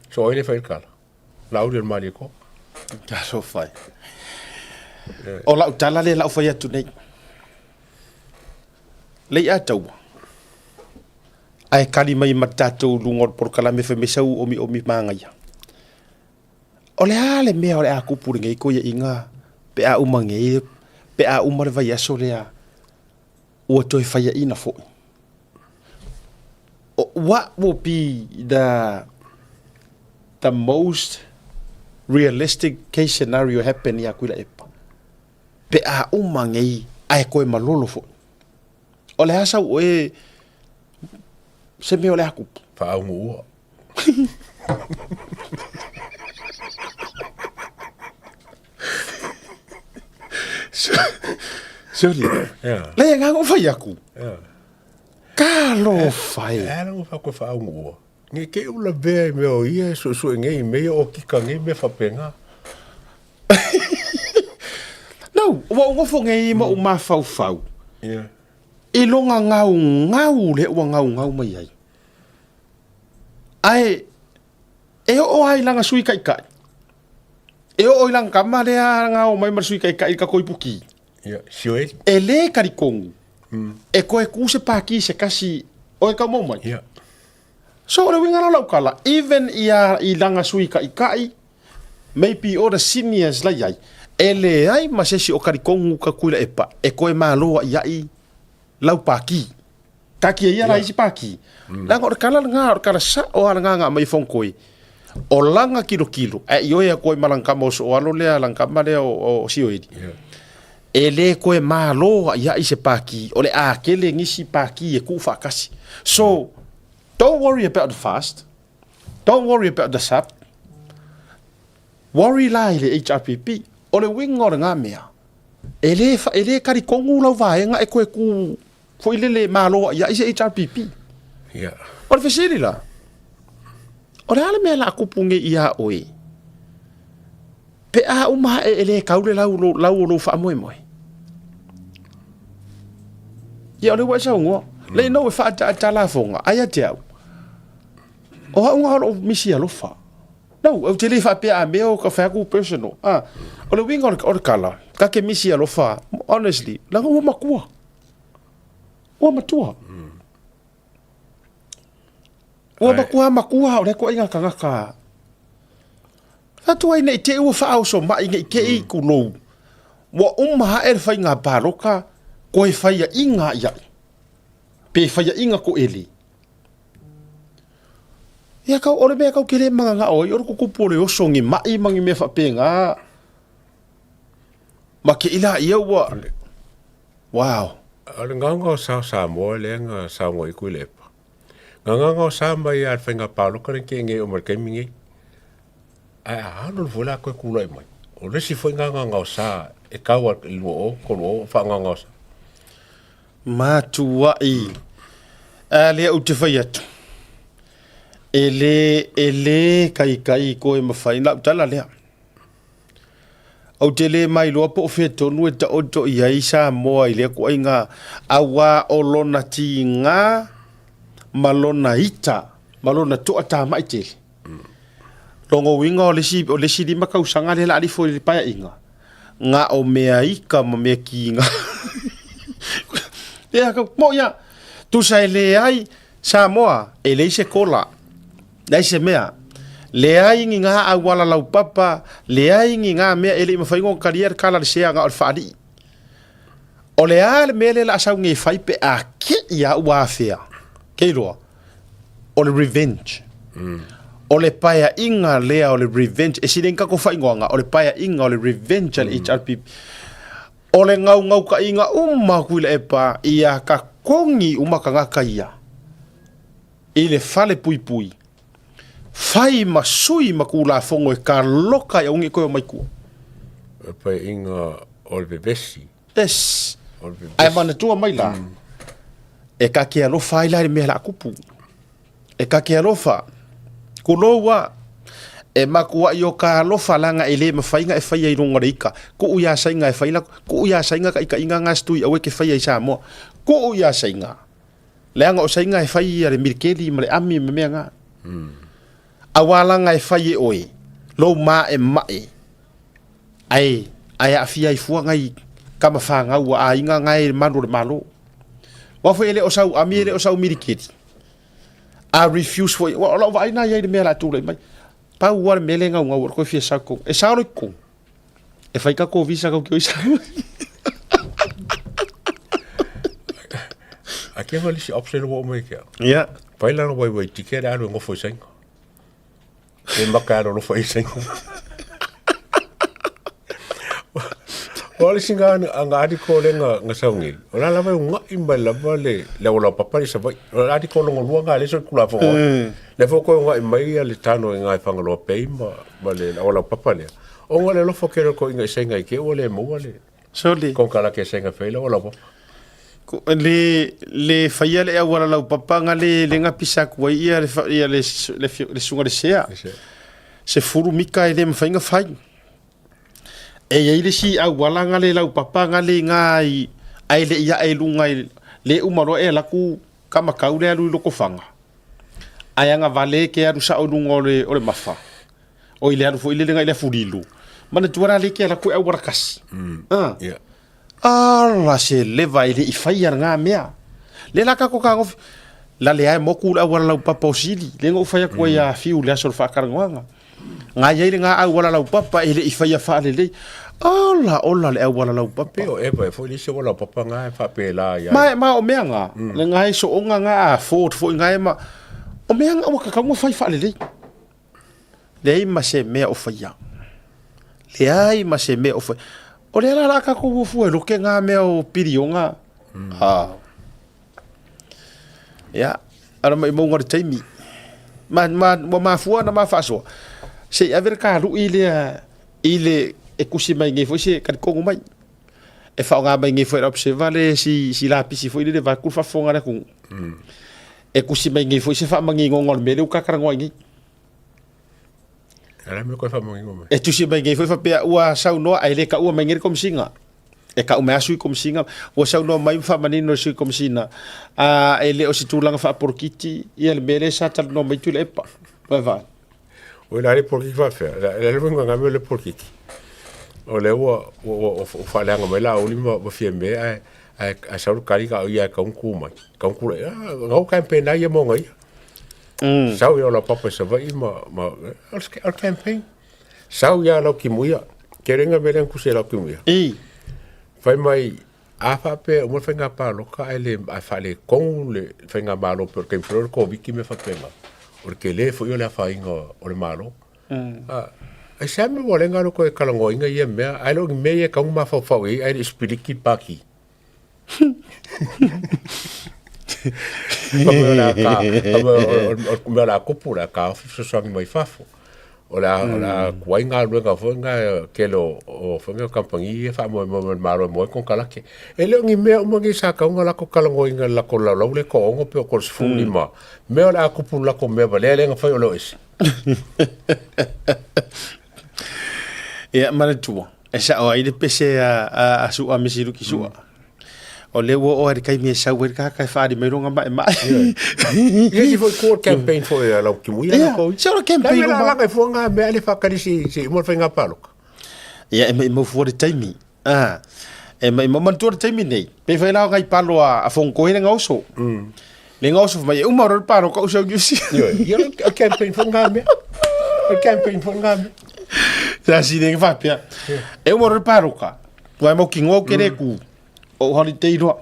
So o ai lea e fai le tala? Laauli o le Malietoa. Talofa e. O lau tala lea lau fai atu nei. Lei a taua. Ae kali mai ma tatou luga o le polokalame fai mai sau omiomi magaia. O le a le mea o le a kupu lenei koiaʻiga pe a uma nei, pe a uma le vaiaso lea ua toe faiaʻina foi. What will be the the most realistic case scenario happen ia Tuilaepa pe a uma nei ae toe malolo foi? O le a sau oe se mea o le a kupu? Faauguua. Soli. Yeah. Lei nga ngo fai aku. Yeah. Ka lo fai. E ala ngo fa ko fa ungu. Nge ke ula bea i mea o ia e suesue nge i mea o kika nge mea faapena. No, ua ou nofo nei ma ou mafaufau. Yeah. I loga gaugau lea ua gaugau mai ai. Ae e oo lava i lana sui taitai. E oo i lana tama lea na o mai ma le sui taitai i le tatou ipuki. Yeah, sioe. E lē talitonu e toe tu se pākī se kasi o e taumau mai. Yeah. So o le uiga la o lau tala, even ia i lana sui taitai, maybe all the seniors la i ai, e leai ma se isi o talitonu ka Tuilaepa e toe malo a'ia'i lau pākī. Taatia ia la isi pākī. Leaga o le tala lena, o le tala sa'o lava lena na aumai e Fonotoe, o lana tilotilo, ae ioe atu ai ma lana tama o Sooalo lea, lana tama lea o Sioeli, e lē toe malo a'ia'i se pākī, o le a tele nisi pākī e tuufaatasi. So, don't worry about the fast, don't worry about the SAP, worry la i le HRPP. O le uiga o lena mea, e lē, e lē talitonu lau vaega e toe tu foi lele malo ai ai se HRPP. Yeah. O le fesili la, o le a le mea la kupu nei ia oe? Pe a uma e e le kau le lau, lau o lou faamoemoe. Ia o le ua e saunoa. Le ina ua faataata lafoga, ai ia te au. O au nga o loo misi alofa. No, ou te le faapea a mea o ka fai atu personal. Ah, o le uiga o le tala, ka ke misi alofa, honestly, leaga ua matua. Ua matua. Ua matua matua o lea toaiga tagata. Fatu ai nei te ua faaoso mai nei te i kulou. Ua uma hae le faiga paloka, koe faiaʻiga iaʻu. Pe faiaʻiga toʻele. Ia kau, o le mea kau ke le magagao ai, o le tutupu o le oso ni maʻi ma ni mea faapena. Ma ke ila ia ua, wow. O le gaga o sa o Samoa lea na saunoa i Tuilaepa. Na gaga o sa mai lava i le faiga palota lea na tea nei e oo mai i le taimi nei. Ae a alu foi la toe tulai mai, o le isi foi gagaga o sa e tau lava i le 20, 30 o faagaga o sa. Matuai. A lea ou te fai atu, e lē, e lē kaikai koe mawhai, lau tala lea. Ou te lē mailoa po o fea tonu e taoto i ai Samoa i lea ituaiga auā o lona tigā ma lona ita ma lona toatamai tele. Lona uiga o le isi, o le isi 5 tausaga lea o le a lifo i le paeaiga, na o mea ita ma mea kiga. Lea kau, moʻi lava. Tusa e leai Samoa, e leai se kola, leai se mea. Leai ni ngā auala laupapa, leai ni ngā mea e le i mafai ona talia le kala le sea na o le faalii. O le a le mea lea o le a sau nei e fai pe a kei a ua afea? Kei loa, o le revenge. O le paeaiga lea o le revenge, e sili ai ni tatou faaigoaga, o le paeaiga o le revenge a le HRPP. O le gaugaukaʻiga uma aku i le epa ia ka kogi uma tagata ia i le fale puipui, fai ma sui ma Tulafono e kaloka ai aua ne i toe omai tua. O le paeaiga o le vevesi. Yes. O le vevesi. Ae manatua mai la, e ka ke alofa ai la i le mea o le a tupu. E ka ke alofa. Kulou a, e makuaʻi o ka alofa laga e lē mafai ga e faia i luga o le ika. Kuʻu iā Saiga e fai la, kuʻu iā Saiga kaʻikaʻiga ga setui aua e ke faia i Samoa. Kuʻu iā Saiga, leaga o Saiga e fai ia le milikeli ma le ʻami ma mea ga. Auā laga e fai e ʻoe, lou maʻemaʻe, ae, ae aafia ai fua ngai kama fanau a aiga gae i malu o le Malo. Aua foi e le o sau ʻami e le o sau milikeli. A refuse foi, o lau vaai na iai le mea la tulai mai. Pau lava le mea le gaugau o le koe fia sau kou. E sao le kou. E fai ka kou visa kau ki oi sau. A ke wali si option wo mai ke. Yeah. Pai lana wai wai tike le alu ngofo i sainga. E maka alu lofo i sainga. O le singa anga adi ko le nga nga saungi. O la lava unga i mai lava le le ola papa le savai. O la adi ko longo lua nga le so kula fo. Le fo ko unga i mai le tano i nga i whangaloa pei ma ma le ola papa le. O nga le lofo ke ko inga i sainga i ke o le mua le. Sole. Ko kala ke sainga feila ola papa. Le le faia le auala lau papa nga le le nga pisa ku ai ia le ia le le le sunga le sea. Se furu mika e le mafai nga fai. E iai le si auala nga le lau papa nga le nga i ai le ia e lunga i le uma loa e laku ka makau le alu i loko fanga. Ai anga vale ke alu sa o lunga o le o le mafa. O i le alu foi le lenga i le fulilu. Mana tuara le ke ala koe auala kasi. Ah. Yeah. Ala se leva e le i whai ara ngā mea. Le la kako ka ngofi. La le ae moku le auala lau papa o sili. Le ngou whai aku ai a whiu le aso le whakarangoanga. Ngā iai le ngā auala lau papa e le i whai a whaalelei. Ala ola le auala lau papa. Pe o eva e foi le isi auala papa ngā e whapela ia. Ma, ma o mea ngā. Le ngā e soonga ngā a Ford foi ngā e ma. O mea ngā ua kakaunga whai whaalelei. Leai ma se mea o whaia. Leai ma se mea o whaia. O lea la la ka ko fuafua e loke ngā mea o pirionga. Ah. Ia, ara mai maunga le taimi. Ma, ma, ua mafua na ma faasoa. Se i ave le kalu'i lea i le e kusi mai nei foi se kalikongo mai. E whaonga mai nei foi la observa le si, si lapisi foi le le vaku whafonga le kungu. E kusi mai nei foi se whaamangingonga o le mea lea ua kakaragoa ai nei. Ala me koe whaamangingo mai. E tusi mai nei foi whapea ua saunoa ai le kaua mai nei le komisinga. E kau mai a sui komisinga, ua saunoa mai ma whaamanino le sui komisina. A e le o se tulaga whaaporokiti, ia le mea lea sa talanoa mai Tuilaepa. Vai vai. O le ale porokiki faafefea, le ale foi ngame le porokiki. O le ua ua ua faaleaga mai la uli ma ma Fiame ae ae ae sau le kali ka o ia e kaunku mai. Kaunku le ah ngau campaign ai ia mo ngai. Sau ia o la papa i Savaii ma ma o le campaign. Sau ia lau kimuia. Ke renga me lengu se lau kimuia. I. Fai mai a faapea uma le faiga paloka ae le ae faaletonu le faigamalo pei o le taimi foi lea o le Koviti ma mea faapena, o le tele foi o le afaina o le Malo. A aisea mea ua lenga le toe talanoaina ia mea ae le o ni mea ia e tatau ona mafaufau i ai ae le i sipiliki le Pati. Fai mai o le a ta fai mai o le mea o le a tupu o le a taofi fesoasoani mai fafo. O le a, o le a tuai galuega foi na tele o, o foi na kamupani ia e faamoemoe mai le Malo e moe konekarate. E le o ni mea uma nei sa tatau ona latou talanoaina i le latou laulau lea toaono pe o 35 mea o le a tupu i le latou mea valea lea na fai o le o ese. Ia, manatua, e sao ai le pese a, a, a Su'a me Siluki Su'a. O lea ua oo i le taimi e sau ai le tagata e faaali mai lona maemae. Ia si foi ko campaign foi a lau kimuia la ko. Se o campaign o ma. La fua ngā mea le whakari si si mo whainga paloka. Ia e mai mau fua le taimi. Ah. E mai mau manatua le taimi nei. Pe whai lao ngai palo a whongokohe le ngauso. Le ngauso mai e uma ro le palo ka usau niusi. Ia o campaign foi ngā mea. O campaign foi ngā mea. Sa si le whapea. E uma ro le palo ka. Wai mau ki ngou ke le ku. O holiday roa.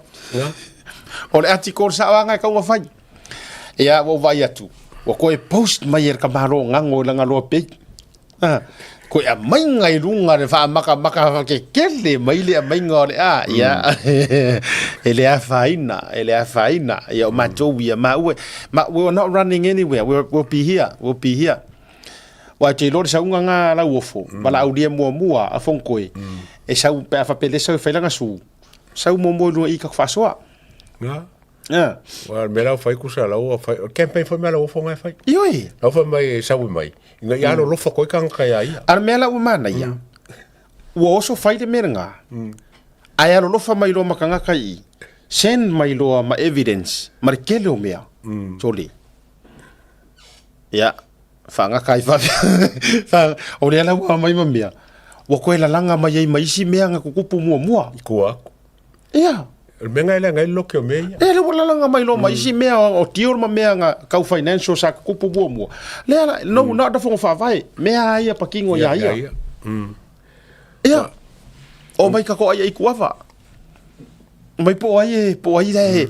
O le article sa oanga e kaunga whai. Ia, ua vai atu. Ua koe post mai e ka malo ngango i langa loa pei. Ah, koe a mainga i runga le wha maka maka ke kele mai le a mainga o le a. Ia, e le a whaina, e le a whaina. Ia, o mātou ia, ma ue. Ma, we were not running anywhere. We'll be here, we'll be here. Wa te iloa le sauga ngā lauofo, ma la aulia muamua a Whongkoe, e sau pe a whapele sau e whailanga su. Sau muamua i lua i ka whaasoa. Ngā. Ua mea la fai kusa la ua fai. O campaign foi mea la ua fonga e fai. Ioe. La ua mai e saui mai. Ina ia alo lofa koi kanga kai a ia. A le mea la ua mana ia. Ua oso fai le mea nga. Ae alolofa mai loa ma kangaka i. Send mai loa ma evidence. Ma le kele o mea. Sole. Ia, whaangaka ai wha, o lea la ua mai ma mea. Ua koe lalaga mai ai ma isi mea nga kukupu mua mua. Kua aku. Ia. O le mea ngai lea ngai loke o mea ia. E le ua lalaga mai loa ma isi mea o deal ma mea nga kau financial sa kukupu mua mua. Lea la, no, na o fongo whaavae. Mea ai a pakingo ia ia. Ia. O mai ka ko ai ai kuava. Mai po ai e, po ai e,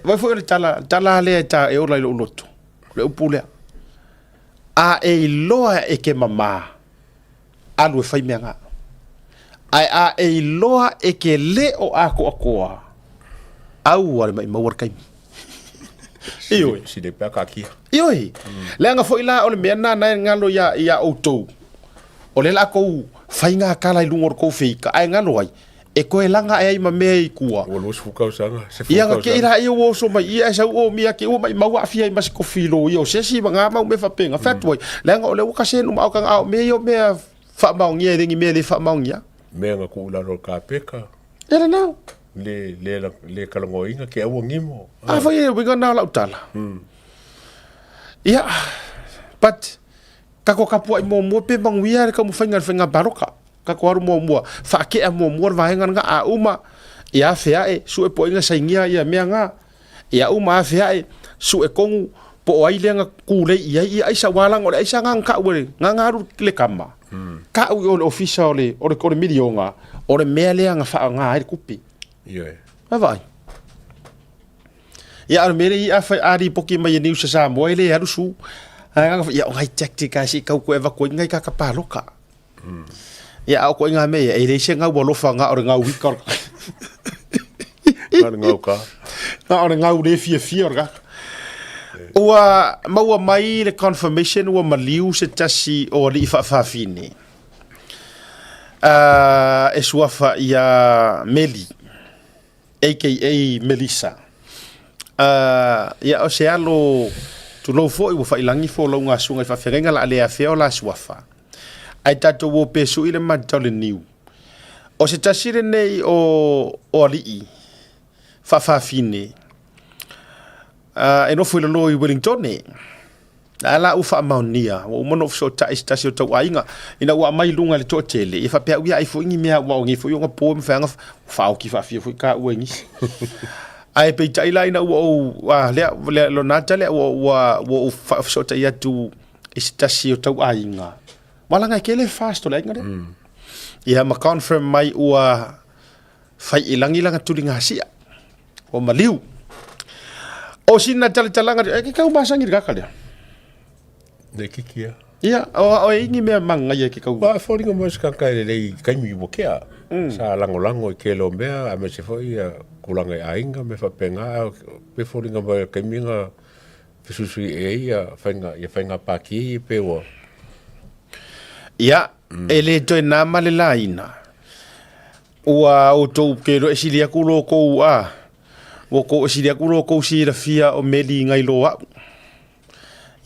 vai foi o le tala, tala lea e ta e ola i lou loto. Le upu lea. A e iloa e ke mamā, alu e fai mea ngā. Ae a e iloa e ke le o ākoakoa, aua le maimau le kaimi. Ioe. Sile pea ka kia. Ioe. Leaga foi la o le mea na na e ngalo ia ia outou. O le la kou fai ngā kala i lunga o le kou feika, ae ngalo ai, e koe laga e ai ma mea i kua. Ua 20 tausaga, 10 Ia nga ke tausaga. ira ia ua oso mai ia e sau o mia ke ua mai mau aafia ai ma se kofi lo ia o se isi ma ngā mau mea faapena. Fai atu ai, leaga o lea ua kasenu ma au kanga a o mea ia o mea faamaonia e le ni mea e le faamaonia. Mea nga kuu lalo o le kapeka. E lena. Le, le, le kalagoaina ke aua gimo. A foi e uiga na o lau tala. Ia, but, kako kapuaʻi muamua pe manuia le taumafaiga i le faiga paloka. Kako alu muamua, faakea muamua le vaega lena, a uma, ia afe ae, sue po o ai na sainia ia mea na. Ia uma afe ae, sue tonu po o ai lea na tulei i ai ia aisa, aua leaga o le aisa lena na tau e, na na alu le kama, tau i o le ofisa o le, o le, o le miliona, o le mea lea na faaaoga ai le tupe. Ioe. Vaavaai. Ia, a o le mea lea i afai a lipoti mai e News a Samoa e le alu su. Ae na ia o ngai tactic lava se i tau koe avatu ai ngai kaka paloka. Ia, a o koe ngā mea ia, e leai se gau alofa na o le gau ika o le Na le gau ka. Na o le gau le fiafia o le kaka. Ua maua mai le confirmation ua maliu se tasi o alii faafafine. E suafa ia Meli, aka Melissa. Ia o se alo tulou foi ua failagi folauga a susuga i faafeagaiga la a le afea o la suafa. Ae tatou o pe sui le matau le niu. O se tasi lenei o, o alii faafafine e nofo i lalo i Wellingtone. Ae la ua faamaonia, ua uma ona ou fesootai i se tasi o tauaiga, ina ua aumai i luga i le toatele, ia faapea au ia ai foi ni mea aua o nei foi ona po e mafai ona faaoti faafia foi taua e nisi. Ae peitai la ina ua ou, a, lea, lea, lona ata lea ua, ua, ua ou fesootai atu i se tasi o tauaiga, ua laga e tele fast o le aiga lea. Ia ma confirm mai ua fai i lagi lana tuligasia, ua maliu. O sina talatalaga, e ke kau masangi le kaka lea. Ne kiki ia. Ia, o, o e ingi mea mangai e ke kau. Ba, foliga mo se kaka e lelei kaimi ua kea. Sa langolango i ke lo mea, a me se foi ia kulanga i ainga me whapenga, pe foliga mo kaimi nga fesuisui e ia whainga, ia whainga pāki i pe ua. Ia, e le toe nā ma le laina. Ua outou ke lo e sili aku lo kou a, ua kou e sili aku lo kou silafia o meli ngai lo au.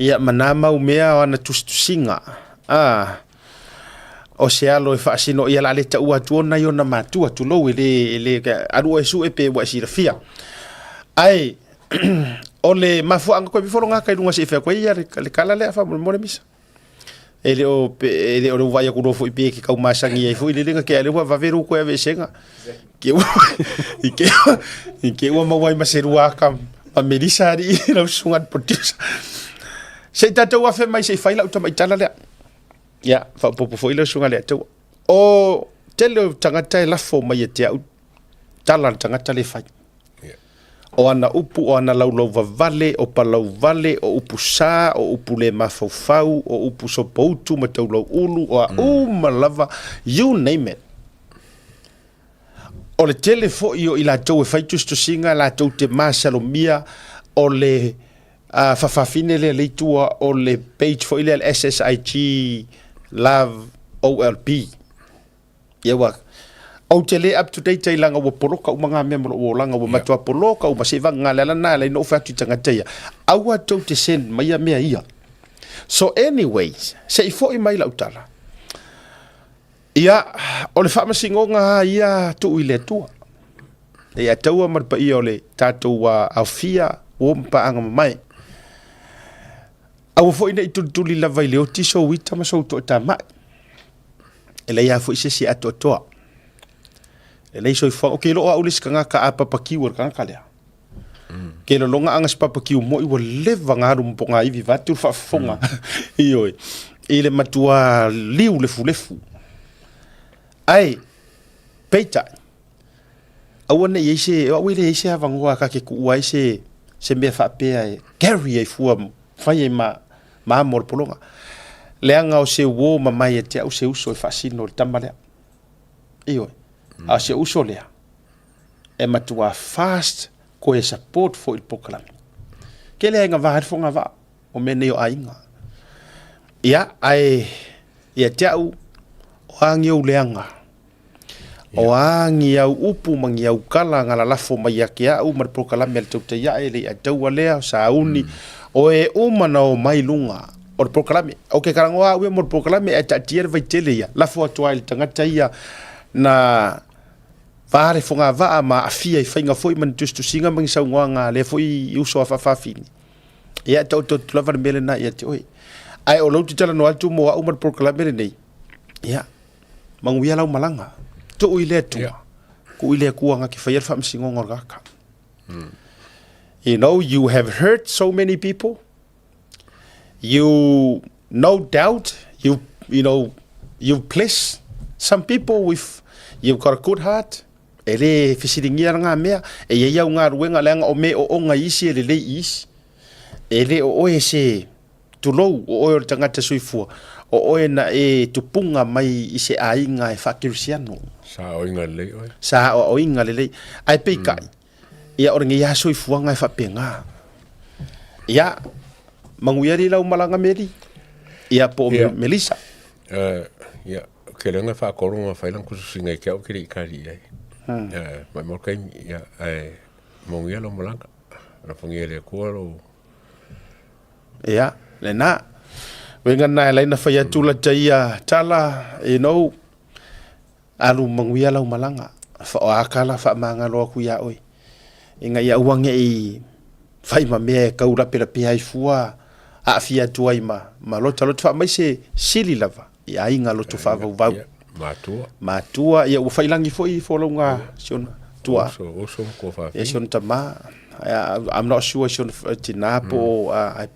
Ia, ma nā mau mea o ana tusitusiga, a, o se alo e faasino ia la le taua atu ona i ona matua, tulou e le, e le, alu oe sue pe ua e silafia. Ae, o le mafuaaga koe pifolo ngā kai lunga se i whea koe ia le, le kala lea faamolemole misa. E le o, e le o le uvai aku loa foi pe ke kau masangi ai foi le lenga ke ale ua vave ru koe aveeseina. Ke ua, i ke, i ke ua maua ai ma se lua aka ma Melissa alii lau susuga le producer. Se i tatou afe mai se i fai lau tamaitala lea. Ia, faaopoopo foi lau susuga le Ataua. O tele o tagata e lafo mai ia te au tala a le tagata le fai. O ana upu, o ana laulau vavale, o palau vale, o upu sa, o upu le mafaufau, o upu sopoutu ma taulau ulu, o a uma lava, you name it. O le tele foi o i latou e fai tusitusiga, latou te masalomia o le faafafine lea le i tua o le page foi lea le SSIG Love OLP. Ia ua, Ou te le up to date ai leaga ua poloka uma ngā mea ma lou olaga, ua matua poloka uma, seivaga le ala lena e ala ai ona ou fai atu i tagata ia, aua tou te send maia mea ia. So anyways, se i foi mai lau tala, ia, o le faamasinoga lava ia tuu i le Atua. E ia taua ma le paia o le tatou aofia uo ma paaga mamae. Aua foi ne i tulituli lava i le oti sou ita ma sou toatamai. E leai lava foi se isi e atoatoa. Lelei soifuaga. Ok, loo au le isi tagata a papakiu e le tagata lea. Ke lologa aga se papakiu moi ua leva ona alu ma pogaivi vaeatu le faafofoga. Ioe. I le matua liu lefulefu. Ae, peitai, aua ne i ai se, o au e leai se avanoa ta te tuua ai se, se mea faapea e carry ai fua fai ai ma, ma amo o le pologa. Leaga o se uo mamae ia te au se uso e faasino i le tama lea. Ioe. A o se uso lea, e matua fast koe support foi i le polokalame. Tele aiga va ai le fogavaa o mea nei o aiga. Ia, ae ia te au, o a ni ou leaga, O a ni au upu ma ni au kala na lalafo mai ia te au ma le polokalame a le tautai ae le i taua lea, o sauni, o e uma na omai luga o le polokalame. Ou te talanoa au ia mo le polokalame ae taatia le vaitele ia, lafo atu lava i le tagata ia na va le fogavaa ma aafia i faiga foi ma ni tusitusiga ma ni saunoaga a lea foi uso a faafafine. Ia e taoto atu lava le mea lena ia te oe. Ae o lou te talanoa atu mo au ma le polokalame lenei, ia, Manuia lau malaga. Tuu i le Atua. Yeah. Tuu i le Atua na te whaia le whaamsinoga o le raka. You know, you have hurt so many people. You, no doubt, you, you know, you've blessed some people with, you've got a good heart. E le fesiligia ngā mea, e iai au galuega leaga o me o onga i isi e lelei i isi. E le o oe se tulou, o oe o le tagata soifua, o oe na e tupunga mai i se aiga e faakerisiano. Sa aoaoina lelei oe. Sa aoaoina lelei. Ae peitai, ia o lenei lava soifuaga e faapena. Ia, manuia alii lau malaga Meli, ia po o Melissa. Ia, ke leaga e faatolu ona fai lana tusitusiga i te au ou te le i tali i ai. Maimau le taimi, ia, ae manuia lau malaga. Alofagia e le Atua lou... Ia, lena. Uiga lena e ala ai ona fai atu lata ia tala, you know, alu manuia lau malaga. O a tala faamagalo atu ia oe. Ina ia aua ne i fai ma mea e tau lapelapea ai fua, aafia atu ai ma, ma lota loto faamaise sili lava i aiga loto faavauvau. Ia, matua. Matua, ia ua faiilagi foi folauga si ona tuaa. Uso, uso ma tua fafine. Ia si ona tama. I'm not sure si ona tina po o,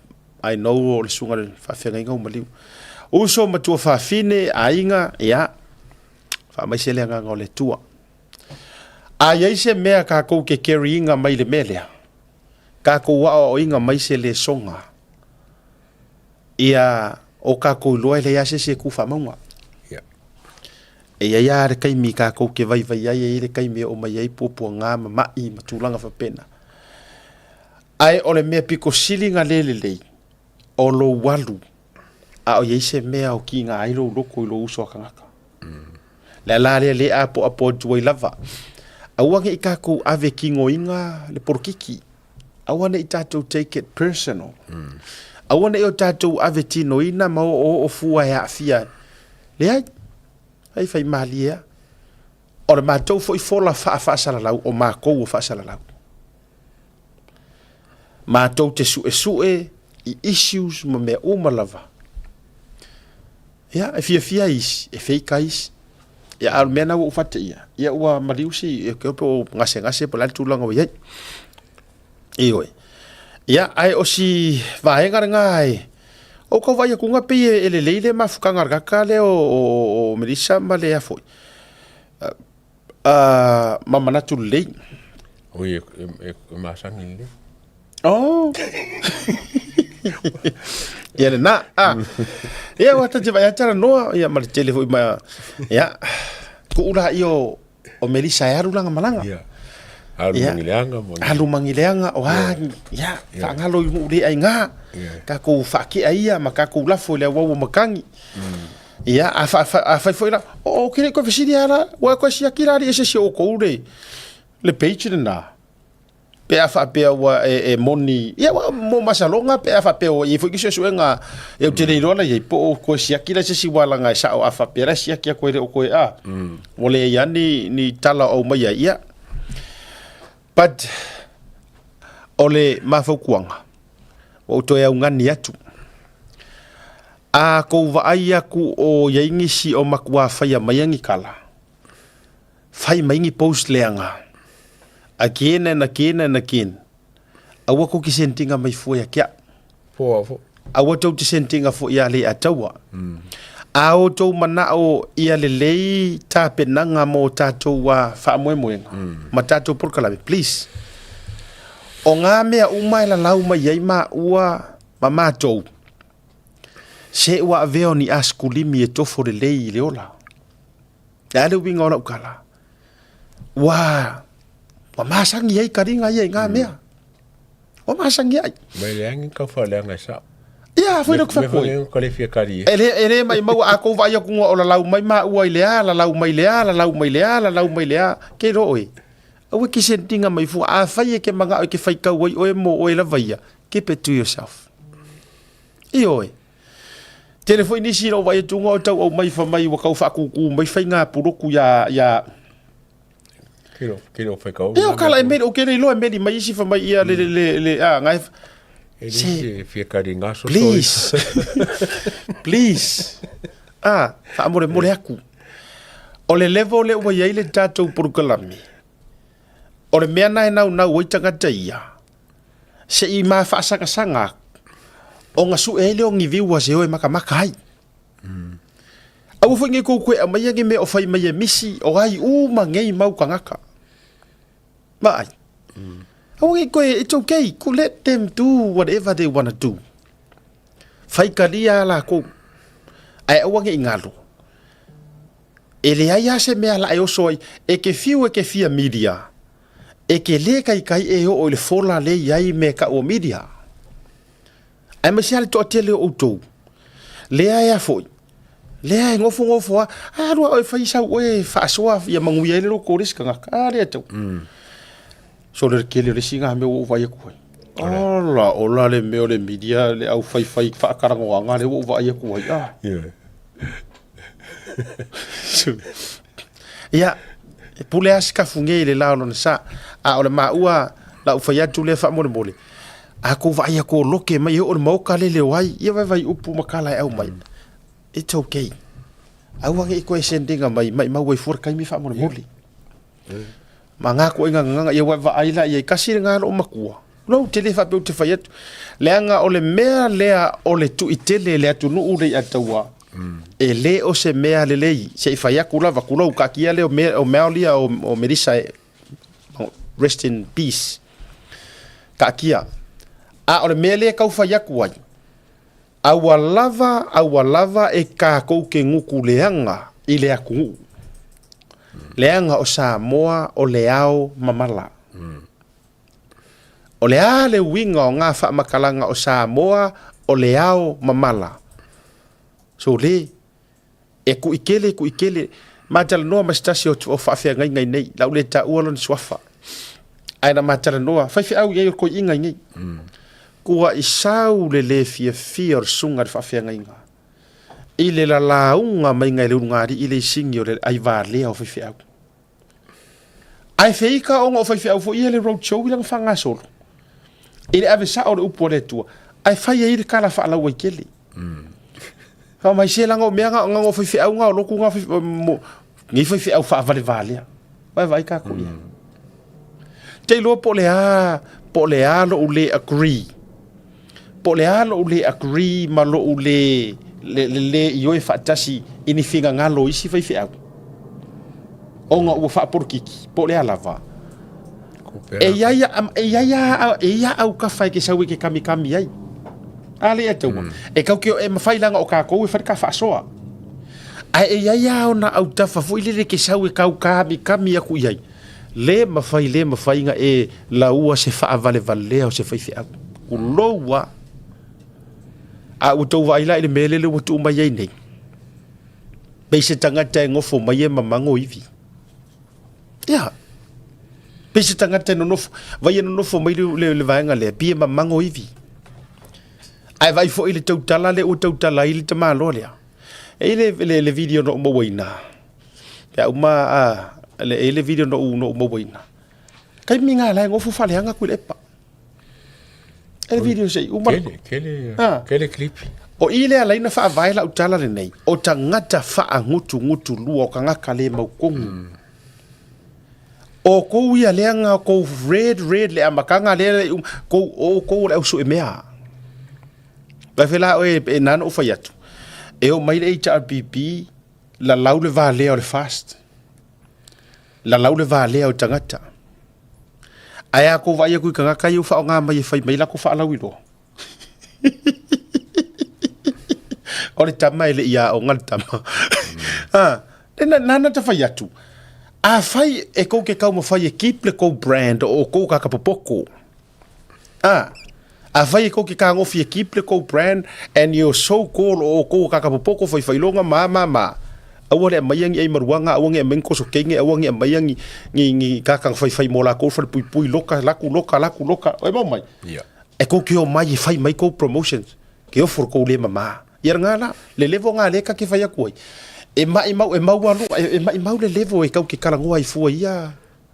I know o le susuga i le faafeagaiga ua maliu. Uso ma tua fafine, aiga, ia, faamaise le agaga o le Atua. A i ai se mea kakou ke carry ina mai le mea lea, kakou aoaoina mai se lesoga, ia o kakou iloa e leai lava se isi e ku faamauga. E i ai lava le taimi kakou ke vaivai ai, e i ai le taimi e oo mai ai puapuaga ma mai ma tulaga faapena. Ae o le mea pito sili ona le lelei, o lou alu a o i ai se mea o kiga ai lou loto i lou uso a tagata. Le ala lea le apoapo atu ai lava. Aua ne i tatou ave kinoina le polokiki. Aua ne i tatou take it personal. Aua ne i o tatou ave tinoina ma oooo fua e aafia ai. Leai, ai fai malie lava. O le matou foi fola faafaasalalau, o makou ua faasalalau. Matou te suesue i issues ma mea uma lava. Ia, e fiafia isi, e fake ai isi. Ia, a o le mea lena ua ou fataia, ia ua maliu si, e pe o gasegase po o le a le tulaga ua i ai. Ioe. Ia, ae o si vaega lena e, o kou vaai atuga pei e lelei le mafutaga a le tagata lea o Melissa ma le a foi, ma manatu lelei. Oi, e masani lelei. Oh. Ia lena. Ah. Ia ua ta te vai atu noa ia ma le tele foi ma ia ku'u la ia o o Melissa e alu lana malaga. Ia. Alu Ia. mangileaga ma Alu mangileaga o a ia faagalo i nuu le aiga. Tatou faakea ia ma tatou lafo i le auau o matagi. Ia, a fai foi la, o ke le koe fesili a la, ua e koe siaki la ali e se isi o outou le, le page lena. Pe a faapea ua e, e moni, ia ua mo masaloga pe a faapea ua i ai foi ki suesuega e ou te le iloa la i ai, po o koe siaki la se isi ualaga e sao a faapea la e siaki atu e le o koe a. Ua leai lava ni, ni tala o aumai ai, ia. But, o le mafautuaga, ua ou toe augani atu. A kou vaai atu o i ai nisi o matua faia maia ni tala, fai mai ni post leaga, again and again and again, aua tou te sendinga mai fua ia te au. Poa fo. Aua tou te sendinga fua ia Leiataua. A outou manao ia lelei tapenaga mo tatou faamoemoega ma tatou polokalame, please. O ngā mea uma e lalau mai ai maua ma matou, se ua avea o ni askulimi e tofo lelei i le ola. E a le uiga o lau tala? Ua, ua masani ai kaliga ia i ngā mea. Ua masani ai. Mai leaga kau faaleaga e sao. Ia, foi le ku Mea foi ka le fia kali. E le, e le mai maua a kou vaai atu o lalau mai maua i le a, lalau mai le a, lalau mai le a, lalau mai le a. Ke ro oe. Aua ke sendinga mai fua. A fai e ke mangao e ke whaikau ai oe mo oe lava ia. Keep it to yourself. Ioe. Tele foi nisi i lou vaai atu o tau aumai fai mai ua tau faakūkū mai faiga puluku ia ia Kilo kilo fai kau. Ia o kala e meli o kele iloa e meli mai isi fai mai ia le le le le a ngai E le se fia kari ngaso Please. Please. Ah, faamolemole aku. O le level le ua i ai le tatou polokalame. O le mea na e naunau ai tagata ia, se i ma faasagasagaaku, ona sue ai lea o ni viewers e o e makamaka ai. Aua foi nei kou koe aumaia ni mea o fai mai e misi, o ai uma nei mau tagata. Vaai. Aua nei koe, it's okay, let them do whatever they wanna do. Fai kalia a lakou, ae aua nei galo. E leai lava se mea la e oso ai, e ke fiu e ke fia media, e ke lē kaikai e oo i le fola le i ai me ka ua media. Aemaise lava le toatele o outou, lea e a foi, lea e nofonofo lava, a alu lava oe e fai sau oe e faasoa ia manuia ai le loto o le isi tagata. A lea tau. Sole le tele o le isi na mea ua ou vaai atu ai. Ola, ola le mea o le media, le au faifai faatalanoaga lea ua ou vaai atu ai. Ah. Ia, e pule lava si kafuge i le la o lona sa. A o le maua, la ou fai atu lea faamolemole, a kou vaai atu o loke mai e oo i le maoka lele o ai, ia vaivai upu ma kala e aumai. It's okay. Aua ne i koe sendinga mai, maimau ai fua le taimi faamolemole. Ma ngā koe nganganga, ia wai vaai la ia i kasi le ngā loo makua. Lou te le faapea ou te fai atu. Leaga o le mea lea o le tuitele le atunuu le i ataua, e le o se mea lelei. Se i fai atu lava, kulou kaatia lea o me, o Maoli o, o Melissa e, rest in peace. Kaatia. A o le mea lea e tau fai atu ai, aua lava, aua lava e kākou ke guku leaga i le atunuu. Leaga o Samoa o le ao mamala. O le a le uiga o ngā faamatalaga o Samoa o le ao mamala? So le, e kuʻikele, kuʻikele, ma talanoa ma se tasi o, o faafeagaiga i nei, la u le taua lona suafa. Ae na ma talanoa, faifeau i ai o le koiiga i nei. Kua i sau le le fiafia o le susuga i le faafeagaiga i le lalauga maiga e le ulugalii le isini o le aivalea o faifeau. Ae feika ona o faifeau foi ia le road show i lana faagasolo. I le ave sao o le upu a le Atua, ae fai ai le tala faalauaitele. Fai mai se laga o mea na o faifeau na o lotu na mo nei faifeau faavalevalea. Vai vai kākou ia. Te iloa po o le a, po o le a lou le agree. Po o le a lou le agree ma lou le le, le, le ioe faatasi i ni finagalo o isi faifeau. Ona ua faapolokiki, po o le a lava. E i ai e i ai e i ai autafa e ke sau e ke kamikami ai. A le ataua. E kau ke e mawhai langa o kākou e whare ka whaasoa. Ae e i ai a ona autafa foi lele ke sau e kau kamikami aku i ai. Le mawhai, le mawhai nga e laua se whaavalevalea o se faifeau. Kuloua. A ua tou vaai la i le mea lele ua tuu mai ai nei. Pei se tagata e gofo mai e mamago ivi. Ia. Pei se tagata e nonofo, vai e nonofo mai le, le, le vaega lea, pi e mamago ivi. Ae vaai foi i le tautala lea ua tautala ai le tamaloa lea. E i le, le, le video na ou mauaina. Pe a uma a, le, e i le video na ou, na ou mauaina. Taimi ngā la e gofo faaleaga Tuilaepa. E le video se i uma. Kele, kele, Ah. kele clip. O i lea laina faavae lau tala lenei, o tagata faagutugutu lua o kagaka le mautonu. O kou ia lea nga kou red red le amataga lea le uma, kou o kou o le au suemea. Vai fe la oe e nana o fai atu. E o mai le HRPP lalau le valea o le fast. Lalau le valea o tagata. Ae a kou vaai atu i tagata ia ua faaaoga mai e fai mai latou faalauiloa. O le tama e le i aoga le tama. Ah, na, nana ta fai atu. A fai e kou ke taumafai e keep le kou brand o kou kaka popoko. Ah, a fai e kou ke kagofi e keep le kou brand and your so called o kou kaka popoko fai failoga ma ma ma. Aua le aumaia ni ai maruaga, aua ne aumaia ni koso kenge, aua ne aumaia ni, ni, ni kaka faifai mo lakou falepuipui loka, laku loka, laku loka. Oi mau mai. Yeah. E kou ke o mai e fai mai kou promotions. Ke ofo le kou le mamā. Ia ngā la, le levo ngā le ka ke fai aku ai. E mai mau, e mau alu, e, e mai mau le levo e kau ke kalangoa i fua ia.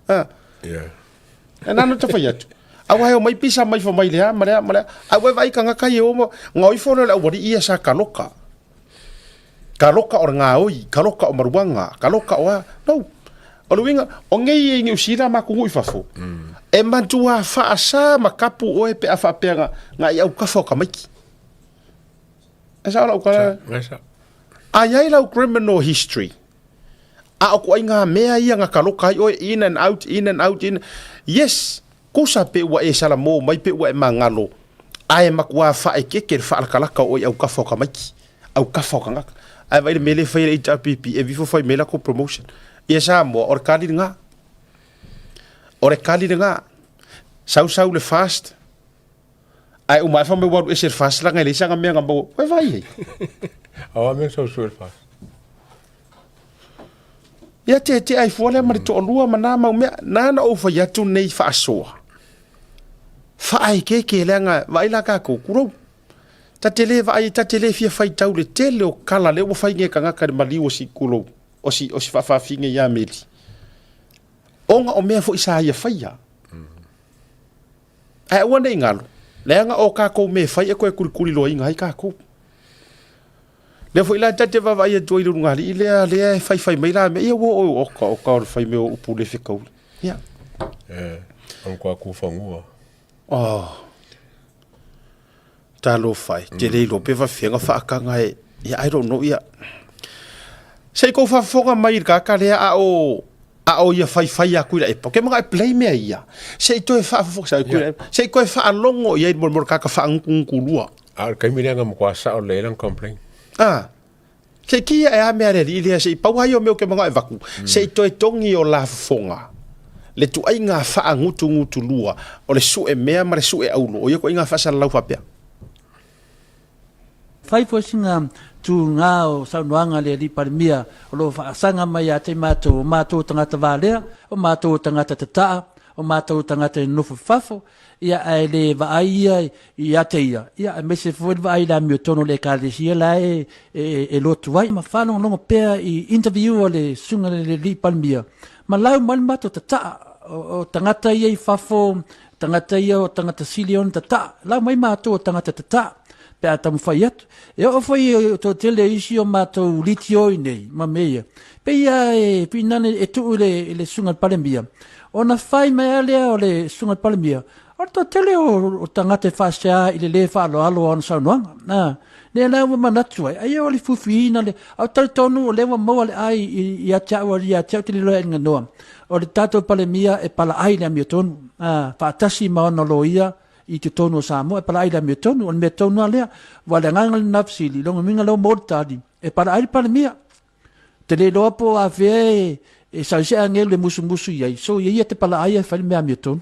Ah. Yeah. E nana ta fai atu. Aua he o mai pisa mai fa mai lea, ma lea, ma lea. Aua e vai ka ngaka i o mo, ngā oifo le au wari ia sa kaloka. Ka loka o le gaoi, ka loka o Maruaga, ka loka o a, no. O le uiga, o nei e i Niu Sila ma atunuu i fafo, e matua faasa ma kapu oe pe a faapea nga, nga i aukafa o tamaiti. E sao lau tala? A iai lau criminal history, a o kuai ngā mea ia nga ka loka ai oe in and out, in and out, in, yes, kusa pe ua e salamo mai pe ua e magalo, ae matua faekeke le faalakalaka o oe i aukafa o tamaiti. Au kafa o tagata. Ae vaai le mea lea e fai e le HRPP, e vifo fai mai latou promotion. Ia Samoa, o le kali lena. O le kali lena. Sau sau le fast, ae uma ae fai mai ua alu ese le fast leaga e leai sana mea na maua. Ua vaai ai. Aua mea sau sue le fast. Ia te te ai fua lea ma le toalua ma nā mau mea. Nāna ou fai atu nei faasoa. Faaekeeke leaga vaai la kākou, kulou. Ta te le vaai, ta te le fia faitau le tele o kala lea ua fai nei e tagata i le maliu o si kulou, o si, o si faafaafine ia Meli. Ona o mea foi sa ia faia. Ae aua nei galo, leaga o kakou mea e fai e toe kulikuliloaina ai kakou. Lea foi la ta te vaavaai atu ai i le ulugalii lea, lea e faifai mai la mea, ia ua oo, oka, oka o le fai mea o upu le fekauli. Ia. E, o le matua kufagua. Oh. Talofa e, te le iloa pe faafefea ona faataga e, ia I don't know, ia. Se i kou faafofoga mai i le tagata lea a o, a o ia faifai atu i le epa. Ke maka e play mea ia. Se i toe faafofoga, se i yeah. se i toe faalogo i ai mo le tagata faagutugutu lua. A o le taimi lea na matua sao lelei lana complaint. Ah. Se i kia e a mea le alii lea, se i pau ai o mea o ke manaʻo e vaku, se i toe togi o la fofoga, le tuaiga faagutugutu lua o le sue mea ma le sue aulo, o ia tuaiga faasalalau faapea. Fai foi sina tūnga o saunoaga a le Alii Palemia o lo o faasaga mai ia te matou, o matou o tagata valea, o matou o tagata tataa, o matou o tagata e nonofo i fafo, ia ae le vaai ia ia te ia, ia aemaise foi le vaai i le amiotonu o le Ekalesia la e, e, e lotu ai. Ma faalogologo pea i interview a le Susuga i le Alii Palemia, ma lau mai le matou tataa, o, o tagata ia i fafo, tagata ia o tagata sili ona tataa, lau mai matou o tagata tataa, pe a taumafai atu. E oo foi o toatele o isi o matou litio i nei, ma mea ia, pei lava e finane e tuu i le, i le Susuga i le Palemia, ona fai mai lava lea o le Susuga i le Palemia, O le toatele o, o tagata e faasea i le lē faaaloalo o ana saunoaga. A, lea la ua manatu ai, aia o le fuifuiina le, a o talitonu o lea ua maua le ai i, ia te au, ia te au te lilo ai nganoa. O le tatou Palemia e palaai le amiotonu, a, faatasi ma ona loia i totonu o Samoa e palaai le amiotonu. O le mea tonu lava lea, ua le agaga lena fesili, lona uiga lea ua maua le tali, e palaai le Palemia. Te le iloa po o afea e, e sau se agelu e musumusu i ai, so ia ia te palaai e fai le mea amiotonu.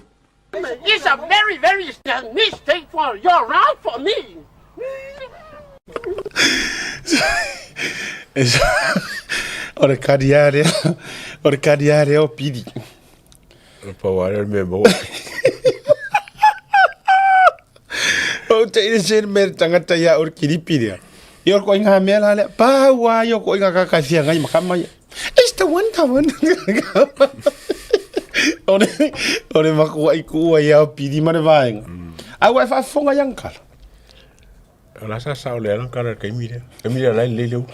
It's a very, very mistake for your round for me. O le kari lava lea, o le kari lava lea o Pili. O le pau lava lea o le mea e maua. Ou te ine se mea le tagata ia o le kilipi lea. Ia o le koinga mea la lea, pau lava ia o koinga kaka e feagai ma kama ia. It's the one the one. O le, o le makuaʻi kuua ia o Pili ma le vaega. A ua e faafofoga i ana tala? O la sa sao lea kala le taimi lea. Taimi lea la e lelei le ulu.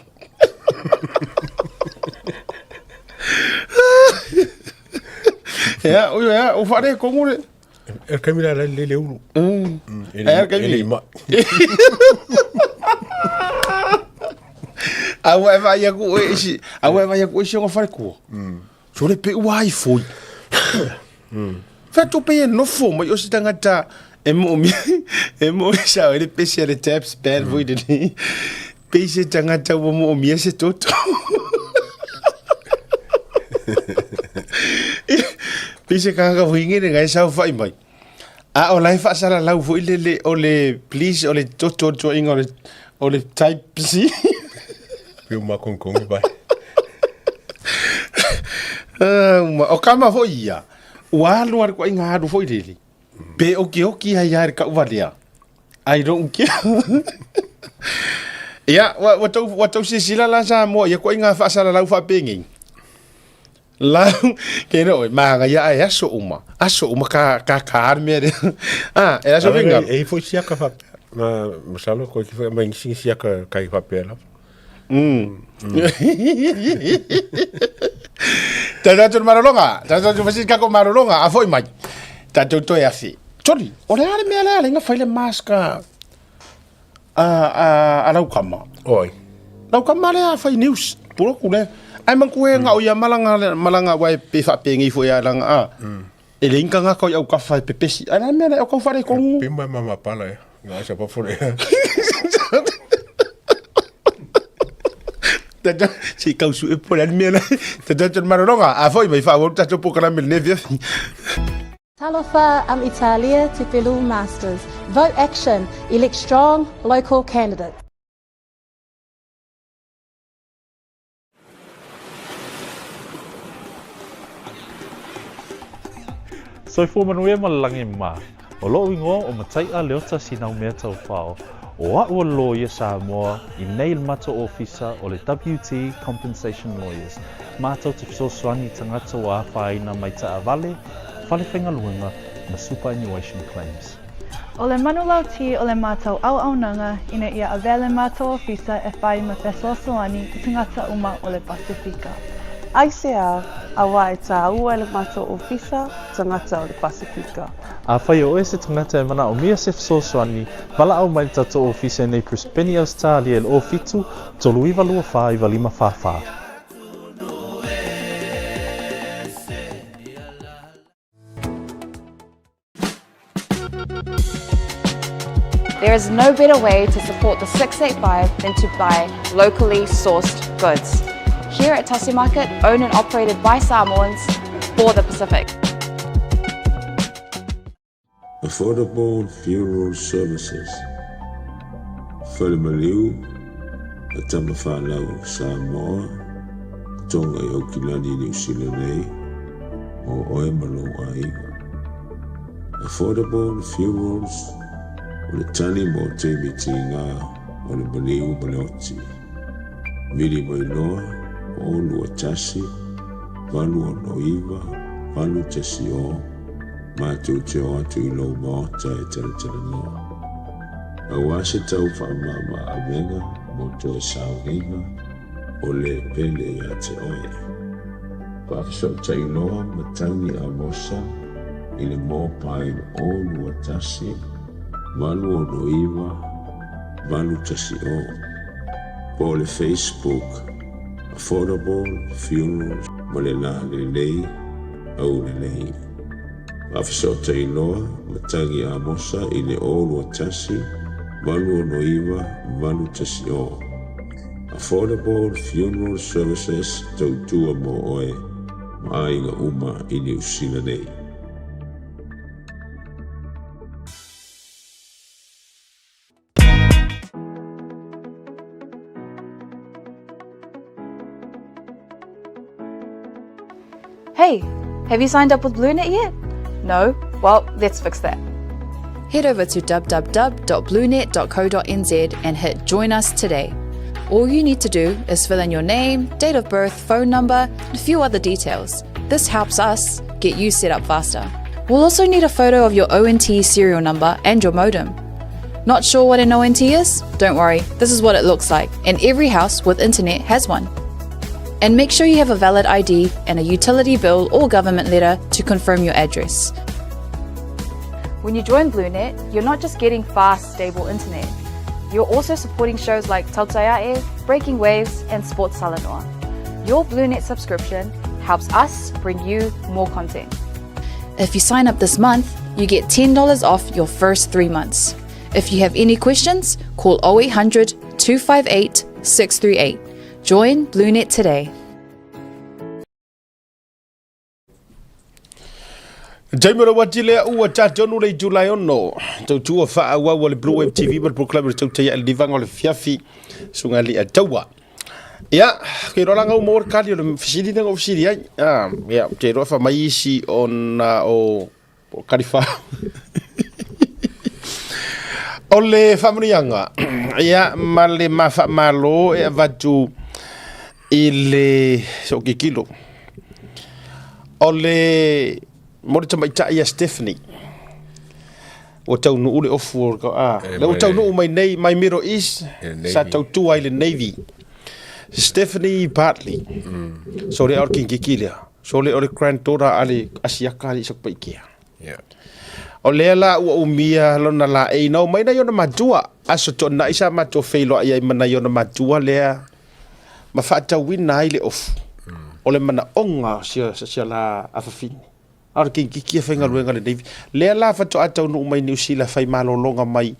Ia, oi ia, o faaletonu le. E le taimi lea la e lelei le ulu. E Ai, le taimi e le i mai. A ua e vaai atu e isi, a ua e vaai atu e isi ona faletua. So le pe ua ai foi. Fea tupe e nofo mai o se tagata e moomia e moomia sao e le pese a le taps band foi lenei. Pei se tagata ua moomia se toto. Pei se tagata foi ngene ngai saofai mai. A o la e faasalalau foi lele o le please o le toto o le tuuaiga o le o le type C. Pei o makonikogi vai. Ah, uma- o kama foi ia. Ua alu a le koaiga alu foi lele. Pe okioki ai lava i le kauvalea. I don't care. Ia, ua, ua tou, ua tou silasila la Samoa ia koaiga faasalalau faapenei. Lau, ke no, manaia ae aso uma. Aso uma ka, ka ka le mea lea. Ah, e aso finga. E foi siaka faapea. Na masalo koe ki foi mai ngisi siaka kai faapea lava. Tātou atu le malologa, tātou atu fasili kako malologa, a foi mai. Tātou toe afi. Sorry, o le a le mea lea, lenga fai le mask a, a, a, a Laukama. Oi. Laukama lea fai news. Puloku le. Ai manku e ngao ia malanga, malanga wai pe whapengi fo ia langa a. E le inka ngaka i au kafa e pepesi. Ai la mea lea o kau whare kongu. Pe mai mama pala e. Ngā sa pafo le. Tata, si kau su e po le mea lea. Tata atu le malologa, a foi mai wha, tatou polokalame lenei afiafi. Talofa, I'm Italia Tepelu Masters. Vote action. Elect strong local candidates. Soifua manuia ma le lagi mā. O loʻu igoa o Mataiʻa Leota Sinaumea Taufao. O aʻu o le loia Samoa i nei le matou ofisa o le WT Compensation Lawyers. Matou te fesoasoani i tagata ua afaina mai taavale, fale faigaluega ma superannuation claims. O le manulauti o le matou auaunaga ina ia avea le matou ofisa e fai ma fesoasoani i tagata uma o le Pasefika. Aisea, auā e tāua e le matou ofisa tagata o le Pasefika. Afai o oe se tagata e manaomia se fesoasoani, valaau mai le tatou ofisa i nei Brisbane, Ausetalia i le 07 39 24 95 44. There is no better way to support the 685 than to buy locally sourced goods. Here at Tasi Market, owned and operated by Samoans for the Pacific. Affordable Funeral Services, Fale Maliu a Tama Whanau Samoa, Tonga i Aukilani, Niu Sila nei, mō oe ma lou aiga. Affordable Funerals, o le tali mo taimi tīgā o le maliu ma le oti. Vili mai loa, 0 2 1 8 6 9 8 1 0, matou te o atu i lou maota e talatalanoa. Auā se tau faamama avega mo toe sauniga o le pele ia te oe. Faafesootai loa matagi Amosa i le mobile 0 2 1 8 6 9 8 1 0 po o le Facebook Affordable Funerals ma le lā lelei aulelei. Faafesootai loa matagi Amosa i le 0 2 1 8 6 9 8 1 0. Affordable Funeral Services tautua mo oe ma aiga uma i Niu Sila nei. Hey, have you signed up with BlueNet yet? No? Well, let's fix that. Head over to www.bluenet.co.nz and hit Join Us Today. All you need to do is fill in your name, date of birth, phone number, and a few other details. This helps us get you set up faster. We'll also need a photo of your ONT serial number and your modem. Not sure what an ONT is? Don't worry, this is what it looks like, and every house with internet has one. And make sure you have a valid ID and a utility bill or government letter to confirm your address. When you join BlueNet, you're not just getting fast, stable internet. You're also supporting shows like Tautaiae, Breaking Waves, and Sports Salanoa. Your BlueNet subscription helps us bring you more content. If you sign up this month, you get $10 off your first three months. If you have any questions, call 0800 258 638. Join BlueNet today. Taimi o le wati lea ua tatonu le itula e ono. Tautua faaauau a le Blue Wave TV ma le Proclaimer tautai a le livaga o le fiafi suga li a taua. Ia, ke iloa la ngau mo le kali o le fesili lea na ou fesili ai. Ah, ia, te iloa fa mai isi ona o o kalifa. O le faamanuiaga, ia, ma le mafaamalo e avatu i le sookikilo. O le mo le tamaitai ia Stephanie, ua taunuu le ofu o le, ah, le ua taunuu mai nei mai Middle East, sa tautua i le Navy. Stephanie Bartley. So le o le kingiki lea. So le o le granddaughter a le asiaka a le Isakupaikea. Yeah. O lea la ua umia lona laei na omai nai ona matua. Aso toonai sa matou feiloai ai ma nai ona matua lea ma faatauina ai le ofu o le manaoga o sia, sia la afafine. A o le kingiki e faigaluega le Navy. Lea la faatoa taunuu mai Niu Sila fai malologa mai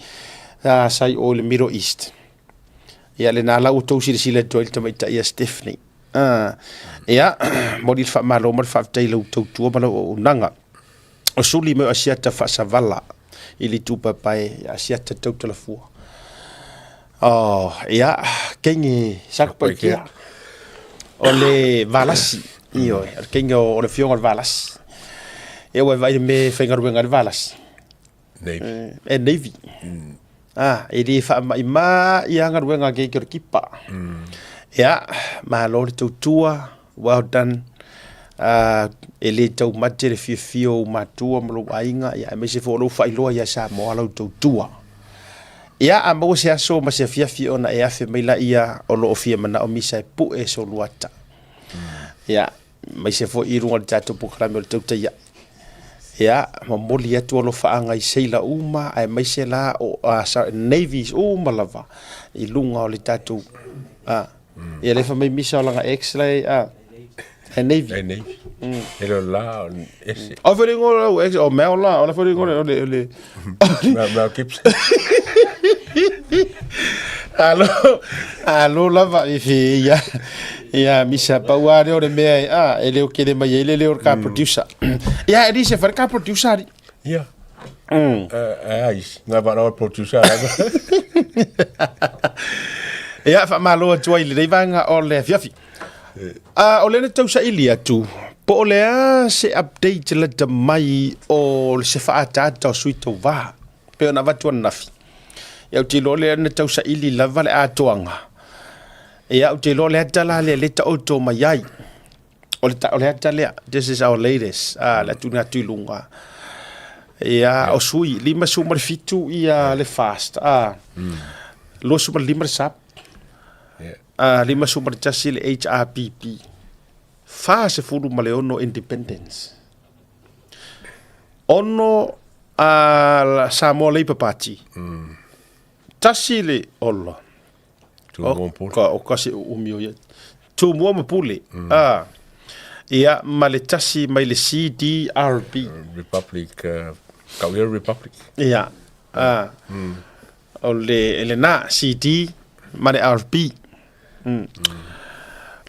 uh, sai o le Middle East. Ia lena la ua tou silasila atu ai le tamaitai ia Stephanie. Uh, ia, moli le faamalo ma le faafetai i lau tautua ma lau auaunaga. O suli mai o Asiata faasavala i le itu paepae Asiata tautalafua. Oh, ia, kenge sakupaikia. O le valasi, ioe, o le kenge o le fioga o le valasi. Ia ua e vaai i le mea e faigaluega ai le valasi. Navy. E Navy. Ah, e le faamaima ia galuega a keiki o le kipa. Ia, malo le tautua, well done. Uh, e le taumate le fiafia o ou matua ma lou aiga, ia, aemaise foi o lou faailoa ia Samoa lau tautua. Ia, a maua se aso ma se afiafi ona e afe mai laia o lo o fia manao misa e pue so luata. Ia, aemaise foi i luga o le tatou polokalame o le Tautai Ae. Ia, momoli atu alofaaga i seila uma aemaise la o uh, navies uma lava i luga o le tatou uh, ia le fa mai misa o langa ex la e uh, e navy. E navy. E lo la o ese. O fere ngolo o ex o meo la o la fere ngolo o le o le Mel Gibson. Alo, alo lava i fi ia. Ia misa pau a lea o le mea e a e leo kele mai ai le leo o le ka producer. Ia e lise fare ka producer ari. Ia. Ai, ngā whanau producer lava. Ia whamalo atu ai le nei vaega o le afiafi. A o lea na tausaili atu, po o le a se update lata mai o se faaataata o sui tauva, pei ona avatu ananafi. Ia ou te iloa lea na tausaili lava le atoaga. Ia ou te iloa le ata la lea le taoto mai ai. O le, o le ata lea, this is our latest, ah, le atu atu i luga. Ia, o sui, 57 ia le fast, ah, 25 le sub. A 51 le HRPP, 46 Independents, 6 a Samoa Labour Party, tasi le ola. O kasi uumi o ia. Tumua ma Pule. A, ia, ma le tasi mai le CDRP. Republic, Kauia Republic. Ia, a, O le, lena, CD ma le RB. Mm.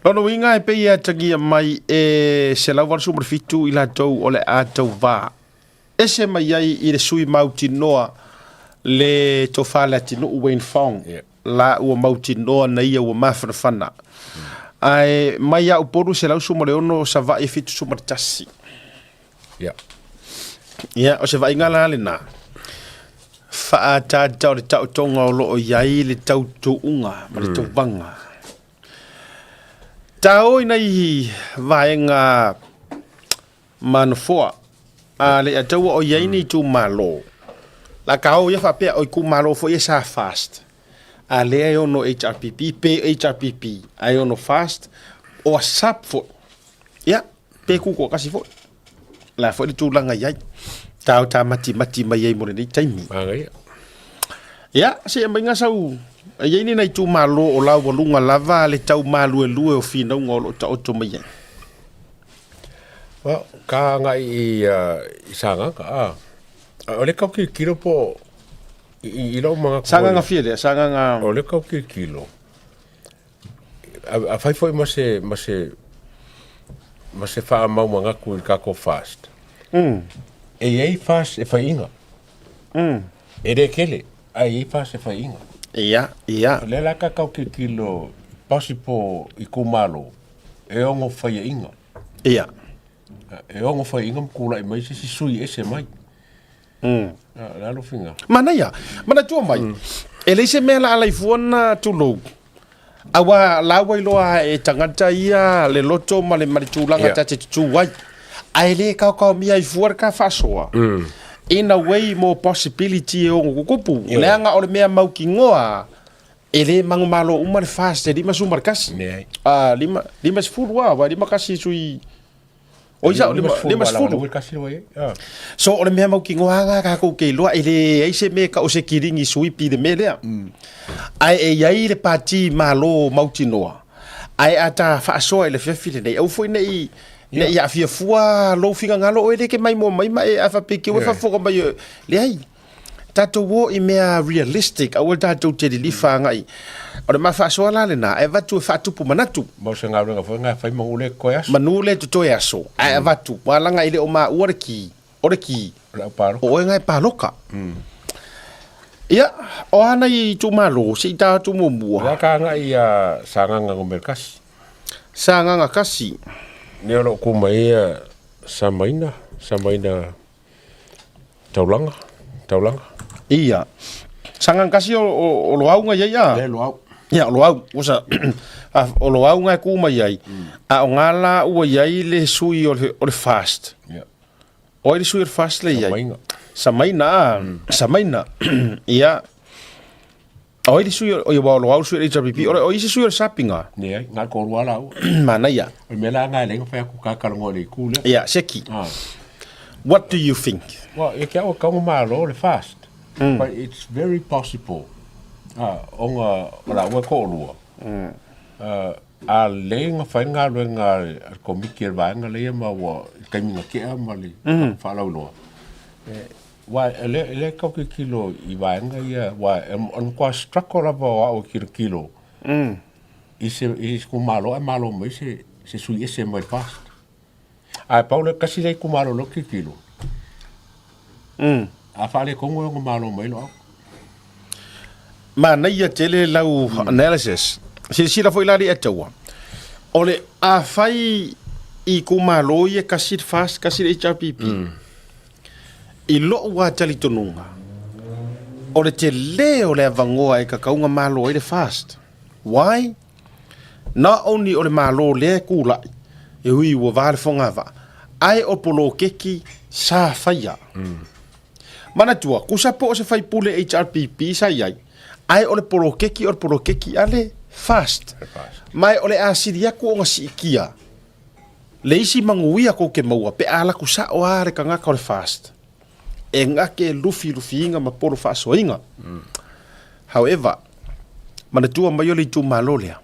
Lona uiga e pei e atagia mai e 187 i latou o le a tauvā. Ese mai ai i le sui mautinoa le tofa le atinuu Wayne Fong, yeah. la ua mautinoa na ia ua mafanafana. Ae mai ia Upolu 116 Savaii 71. Ia. Ia, o se vaaiga la lena. Faaataata o le taotoga o lo o i ai le tautuuga ma le tauvaga. Tao i nai vaega ma nofoa a le ataua o i ai ni itumalo. La ka o ia faapea o itumalo foi ia sa fast. A lea e ono HRPP, pe HRPP, a e ono fast, o a sap foi. Ia, pe kuku kasi foi. La foi le tulaga i ai. Tao tā mati mati mai ai mo lenei taimi. Manaia. Ia, se mai ngā sau, e iai ni nai itumalo o laualuga lava le tau maluelue o finauga o lo o taoto mai ai. Well, ka agai i, uh, i Sagaga, ah. O le kau kilokilo po i, i lou manatu. Sagaga fia lea, Sagaga... O le kau kilokilo, a, a fai foi ma se, ma se, ma se whaamau manatu i le kako fast. E i ai fast e whaiinga. E le kele, a e i ai fast e whaiinga. Ia, ia. O lea la ka kau kilokilo, possible i kumalo, e ono faiaʻiga. Ia. E ono faiaʻiga ma kulaʻi mai se isi sui ese mai. Le alofiga. Manaia, manatua mai, e leai se mea la alai fua na tulou, aua la ua iloa e tagata ia le loto ma le, ma le tulaga ta te tutū ai. Ae le kaokaomia ai fua le ka faasoa. In a way more possibility e ono kukupu. Leaga o le mea mautinoa E le mangomalo uma le fast e 51. Leai. Ah, lima, 50 lava, aua e 51 sui... O isa, lima, 50. Ah. So, o le mea mautinoa lava tatou te iloa, e leai se mea e tau o se kilini suipi i le mea lea. Ae e i ai le pati Malo mautinoa, ae a ta faasoa i le afiafi lenei, aua foi ne i, ne i aafia fua lou finagalo oe lea e te maimoa mai ma e a faapea e te o e faafofoga mai, leai. Tatou o i mea realistic, aua tatou te lilifa agai. O le ma faasoa la lena, e avatu e faatupu manatu. Ma o se galuega foi lena e fai manu le totoe aso. Manu le totoe aso, ae avatu, ua laga e le o maua le ki, o le ki, O le au paloka. o oe na e paloka. Ia, o a nai itumalo, se i ta atu muamua. O le a ka agai ia Sagaga numera kasi. Sagaga kasi. Lea o lo o ku mai ia Samaina, Samaina Taulaga, taulaga. Ia. Sanga kasi o, o, o loau nga iai a. Le loau. Ia, o loau. Usa, o loau nga e ku mai ai. A o ngā la ua iai le sui o le, o le fast. Ia. O ai le sui o le fast le iai? Samaina. Samaina a. Samaina. Ia. O ai le sui o, ia, o loau le sui o le HRPP. O, o isi sui o le Sapinga. Leai, na o le toalua laua. Manaia. O le mea la lena e leai ona fai atu ka talanoa i le itu lea. Ia, Seki. Ah. What do you think? Well, ia te au e tatau ona malo le fast. But it's very possible ah, ona o laua e toalua. Ah, a lelei ona fai le galuega a le Komiti a le vaega lea ma ua i le taimi na tea ma le faalauiloa. E, Aua e le, e le tau tilotilo i vaega ia, aua e, o le matua struggle lava o au e tilotilo i se, i se itumalo ae malo mai se, se sui ese mai le FAST. Ae pau le, tasi lea itumalo o lea ou te tilotilo, a faaletonu e ono malo mai Loau. Manaia tele lau analysis. Silasila foi la le Ataua. O le afai i itumalo ia tasi le FAST, tasi le HRPP. I lou lava talitonuga, o le tele o le avanoa e tatau ona malo ai le FAST. Why? Not only o le Malo lea e kulaʻi, e ui ua va le fogavaa, ae o poloketi sa faia. Manatua, kusa po o se faipule HRPP sa i ai, ae o le poloketi o le poloketi a le FAST. Ma o le a sili atu ona siitia Le isi manuia kou ke maua pe a laku sa'o a le kangaka o le fast e gake lufilufiina ma polo faasoaina. However, manatua mai o le itumalo lea,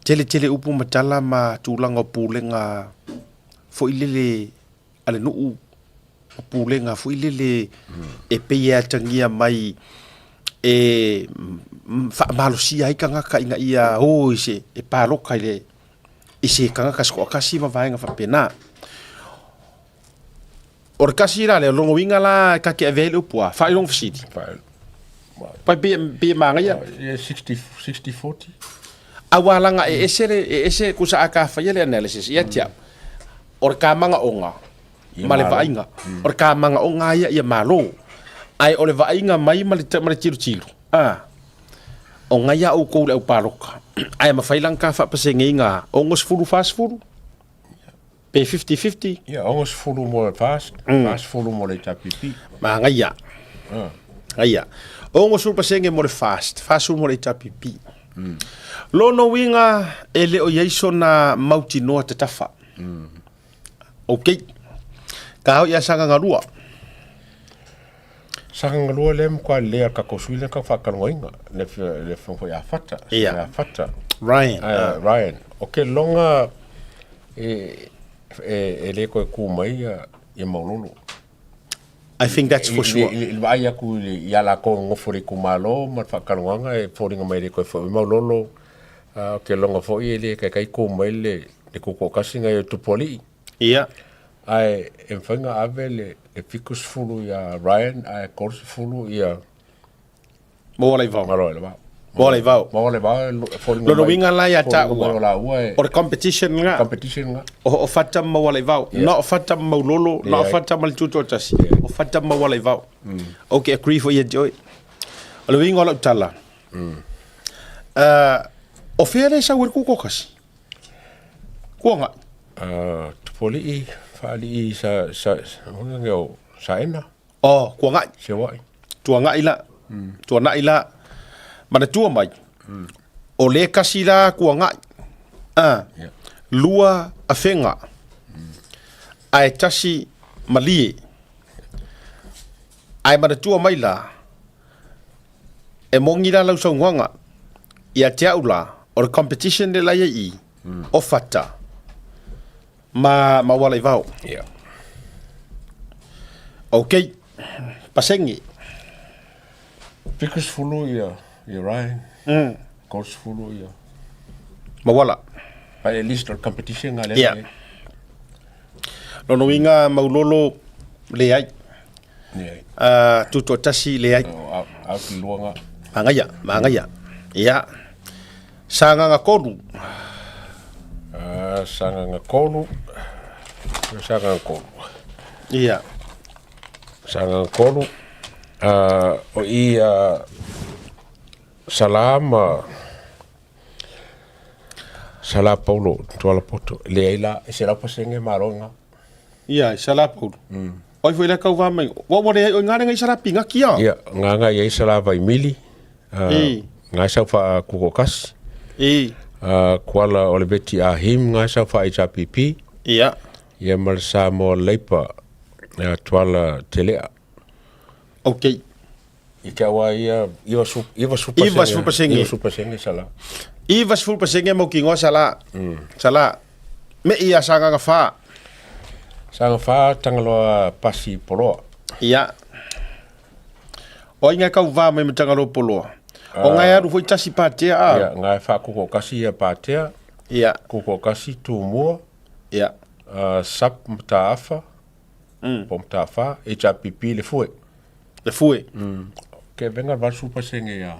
tele tele upu ma tala ma tulaga o pulega foi lele a le nuu ma pulega foi lele e pei e atagia mai e faamalosia ai tagata ina ia o i se e paloka i le i se tagata se toatasi ma vaega faapena. O le tasi la lea, o lona uiga la ta te avea ai le upu a, faailoga fesili. Pai pei e manaia. 60, 60 40. Auā laga e ese le, e ese kusa a ka faia le analysis ia te au, o le kamagaoga ma le vaaiga, o le kamagaoga lava ia ia malo, ae o le vaaiga mai ma le, ma le tilotilo, a, o ngai a outou le au paloka, ae mafai la ona ka faapasegeiga 60 40 pe 50 50. Ia, 60 mo le FAST, 40 mo le HRPP. Magaia. Magaia. 60% mo le FAST, 40 mo le HRPP. Lona uiga e le o i ai sona mautinoa tatafa. Ok. Ka hoi a Sagaga 2. Sagaga 2 lea matua lelei a le tatou sui lea na tau faatalogaina, le le afioga foi ia Fata, Ia. ia Fata. Ryan. Ryan. O ke loga e e e le toe tu mai ia ia Maulolo. I think that's for sure. I le vaai atu i le ia latou e nofo i le itumalo ma le faatalogaga e foliga mai e le toe foi mai Maulolo. Ou te loga foi e le taitai tu mai le le tutoatasi nai o Tupualii. Ia. Ae e mafai ona ave le 70 ia Ryan ae 30 ia Moalaivao. Moalaivao. Moalaivao. Moalaivao e foliga mai. Lona uiga la ia taua. O laua e O le competition lena. Competition lena. O Fata ma Moalaivao. Na o Fata ma Maulolo, na o Fata ma le Tutoatasi. O Fata ma Moalaivao. Ou te agree foi ia te oe. O le uiga o lau tala, o fea lea e sau ai le Tutoatasi? Kuagai. Tupualii, faalii sa sa o Saena. Oh, Kuagai. Seoai. Tuangai la. Tuanai la. Manatua mai. O le kasi la Kuagai. A. Yeah. Lua afenga. Ae tasi malie. Ae manatua mai la. E moni la lau saunoaga, ia te au la, o le competition le la i ai i, o Fata ma ma Walaivao. Yeah. Ok, pasenge. 70 ia, ia Ryan. 30 ia. Mawala. But at least o le competition nga lea. Yeah. Lona uiga Maulolo, leai. Leai. Tutoatasi, leai. Oh, au te lua nga. Magaia, magaia. Ia. Sagaga 3. Sagaga 3. Sagaga 3. Ia. Sagaga 3. O i Sala ma Sala Paulo Tuala Poto. Leai la, e 100% malo nga. Ia, e Sala Paulo. Oi foi lea kau mai. Wa wa le oi ngare ngai Sala pinga kia. Ia, ngā ngā i Sala vai mili. Ngā sau wha kuko kasi. Kuala o le beti a him ngā sau wha HRPP. Ia. Ia ma le Samoa Leipa Tuala Telea. Ok. I te awa ia, iwa su, iwa su pasenge. Iwa su pasenge. Iwa su pasenge sala. Iwa su pasenge mo ki ngoa sala. Sala. Me ia sagaga fa. Sagaga fa Tangaloa pasi poloa. Ia. O ai ngai kau va mai ma Tangaloa poloa. O ngai aru foi tasi patea a. Ia, ngai fa kuko kasi ia patea. Ia. Kuko kasi tumua. Ia. Sap mtaafa. Po mtaafa, HRPP le fue. Le fue. Ke venga le 80% ia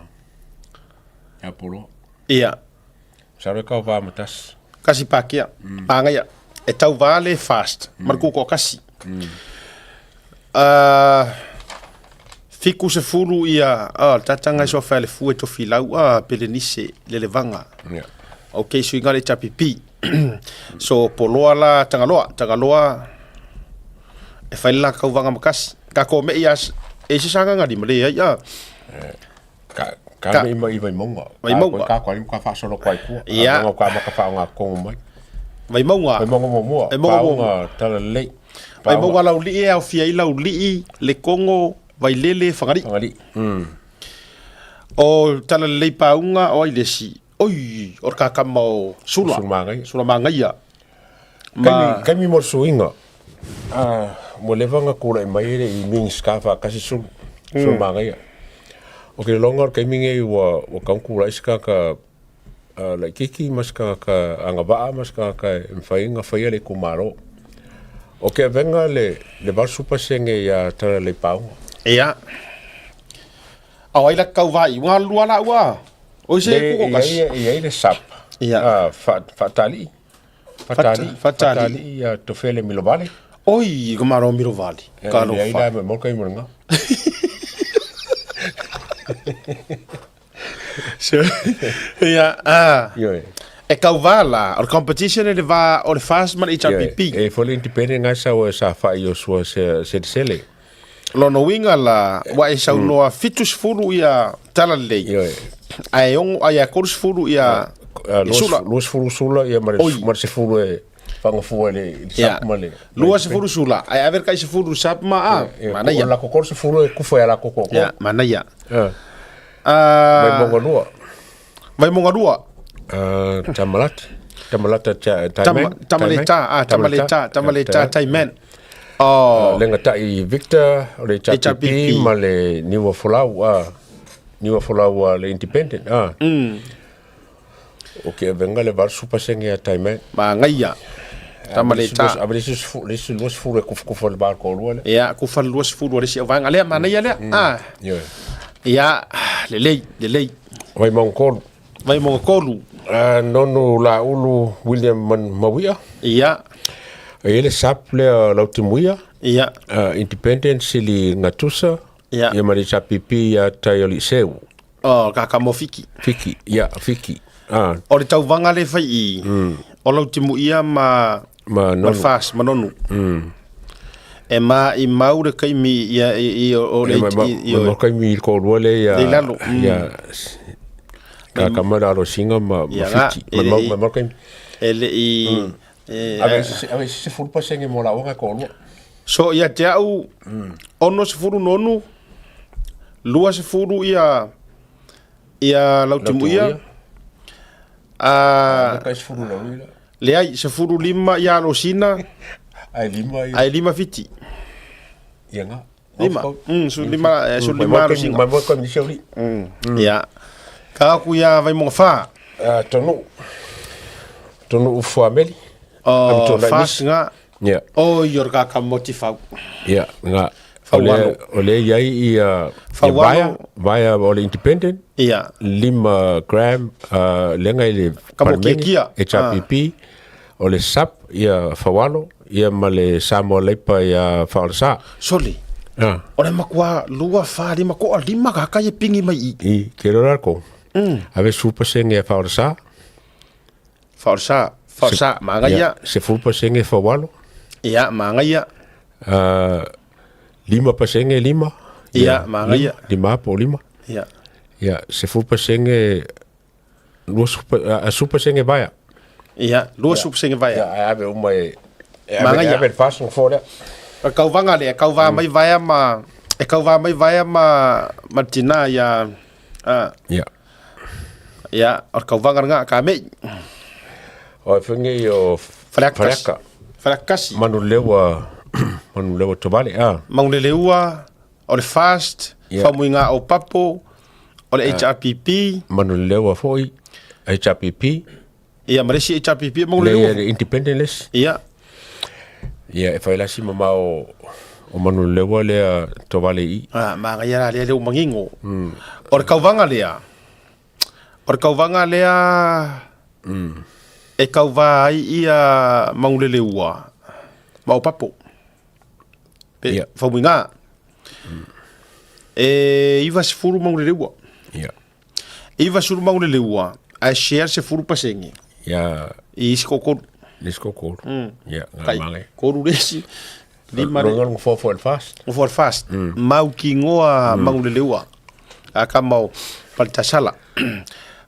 ia poloa. Ia. Sa re kau va matasi. Kasi pakia. Pangaia. E tau va le fast. Ma le kuko kasi. 70 ia, le tatanga e soa le fue tofi lau a Pelenise le levaga. Ia. Ok, suiga le HRPP. So poloa la Tangaloa, Tangaloa e fai le la kauvaga ma kasi. Ka ko me ia e se sagaga lima le ai a. Ka ka me i Vaimauga. Vaimauga. Ka ko ka whaasolo kwa ikua. Ia. Ka ka maka wha ngā kongo mai. Vaimauga. Vaimauga muamua. Vaimauga muamua. Paunga tala lelei. Vaimauga laulii e aofia ai laulii, le Kongo, Vailele, Fagalii. Fagalii. O tala lelei paunga o ai le isi. Oi, o le kakama o Sula. Sula Sula Magaia. Ma kaimi mo le suiga. Ua leva ona tulai mai e le i Minista faatasi Sulu. Sula Magaia. O ke loga o le taimi nei ua ua tau tulai se tagata laitiiti ma se tagata agavaa ma se tagata e mafai ona faia le itumalo. O ke avega le le 80% ia Talalelei Paoga. Ia. O ai la kau vai, ua lua la ua. O se Le, ku e kasi. iai e iai le SAP. Ia. Ah, fa faatali'i. Faatali'i, Faatali'i. faatali'i ia Tofele Milovale. Oi, ka maro Milovale. E Ka leai alofa. la ma mo kai mo nga. So, ia, ah. Ioe. E kauvā la, o le competition e le va o le FAST ma le HRPP. Ioe, e fo le independent ngai sa o sa fa i o sua se se sele. Lona uiga la, ua e saunoa 70 ia talalelei. Ioe. Ae ono, ai a 30 ia sula. 20 sula ia ma le Oi. ma le sefulu e fagafua i le i le Ia. SAP ma le 20 sula, ae ave le kai sefulu SAP ma a, Ia, manaia. o la kokoro sefulu e kufa ia la koko. Ia, manaia. Ah. Ah, Vaimauga lua. Vaimauga lua. Ah, Tamalata. Tamalata ta Tama, Taiman. Tamaleta, ah, Tamaleta, Tamaleta, Taiman. Oh, Le gatai Victor o le HRPP HRPP. ma le Niua Folau ah. Niua Folau ah, le Independent ah. O ke venga le 80% ia Taiman. Magaia. Tamaleta. A le isi le isi 20 e kufukufu le bar ko lua le. Ia, kufa le 20 o le isi auvaega lea, manaia lea. Ah. Ioe. Ia, lelei, lelei. Vaimauga tolu. Vaimauga tolu. Ah, Nonu Laulu William Man Mawia. Ia. E i ai le SAP lea Lautimuia. Ia. Independent Sili Gatusa. Ia. Ia ma le HRPP ia Taioli'iseu. Oh, kaka mo Fiki. Fiki, ia, Fiki. Ah. O le tauvaga le fai i. O Lautimuia ma Ma ma Nonu. le FAST ma Nonu. E ma i mau le kaimi ia i i o le Ma ma i ma ma kaimi i ko lua le ia Le i lalo. Ia ka ka ma lalo singa ma ma Ia nga, Fiti. e Ma le ma i- ma ma kaimi. E le i e Ave se ave se fulu pasenge mo la onga ko lua. So ia te au 60 nonu 20 ia ia Lautimuia. Lautimuia. Ah, Ka sefulu la ui la. leai, 15 ia Alosina. Ai lima ia. Ai lima Fiti. Ia nga. Lima. Su lima, su lima Alosina. Ma mo kaimi se uri. Ia. Ka aku ia Vaimauga fa. Ah, tonu. Tonu ufuameli. Oh, Am tonu fas nga. Ia. O i o ka ka motifau. Ia, nga. Faualo. O le o le iai ia Faualo. vaea, vaea o le independent. Ia. Lima gram lenga i le Ka mo Palemene, kiakia. HRPP. O le SAP ia Faualo, ia ma le Samoa Leipa ia Faolasa. Soli. Ah. O le makua lua fa lima ko a lima ka ka ye pingi mai i. I ke rora ko. Ave supa senge Faolasa. Faolasa, Faolasa, magaia. Se fupa senge Faualo. Ia, magaia. Lima pasenge lima. Ia, magaia. Lima, lima po lima. Ia. Ia, se fupa senge lua supa a supa senge vaea. Ia, lua supa senge vaea. Ia, ave uma e e ave Magaia. ave faso fo lea. O kauvaga lea, kauvā mai vaea ma e kauvā mai vaea ma ma tina ia a Ia. ia o le kauvaga lena ka mei. O whange i o Faleakasi. Faleaka. Faleakasi. Manulewa Manulewa Tovale ah. Mauneleua o le FAST, Ia. Faumuiga o Papo, o le Ah. HRPP. Manulewa foi HRPP. Ia ma le isi HRPP Le Mauneleua. le independent list. Ia. Ia e whai lasi mama o o Manulewa lea Tovale i. Ah, magaia la lea le umangingo. O le kauvaga lea. O le kauvaga lea e kauvā ai ia Mauneleua ma o Papo. Pe Ia. Faumuiga. E 90 Mauneleua. Ia. 90 Mauneleua ae share 10%. Ia I isi kokolu. le isi kokolu. Ia, ngā Kai, mangai. koru le isi. Lima le. Longa fo fo el fast. O for fast. Mau ki ngoa Mauneleua. A ka mau palitasala.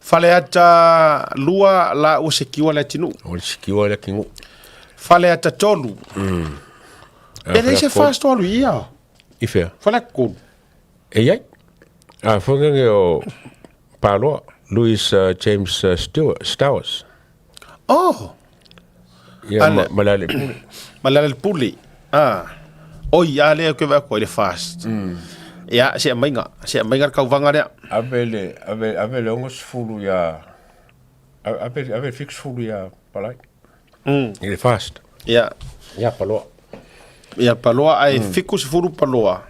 Faleata lua la o sekiwa le atinu. O le sikiwa le kingu. Faleata tolu. E le se fast o alu ia. I whea? Faleata kolu. E iai. A whangange o Paloa, Louis James Stewart, Stowers. Oh. Ia, Ale. ma, malale pule. Malale pule. Ah. Oi, a lea ke wa ko le fast. Ia, se mainga, se mainga ka vanga lea. Ave le, ave, ave le ongo sefulu ia, ave, ave fix fulu ia palai. I le fast. Ia. Ia Paloa. Ia Paloa ai fiku sefulu Paloa.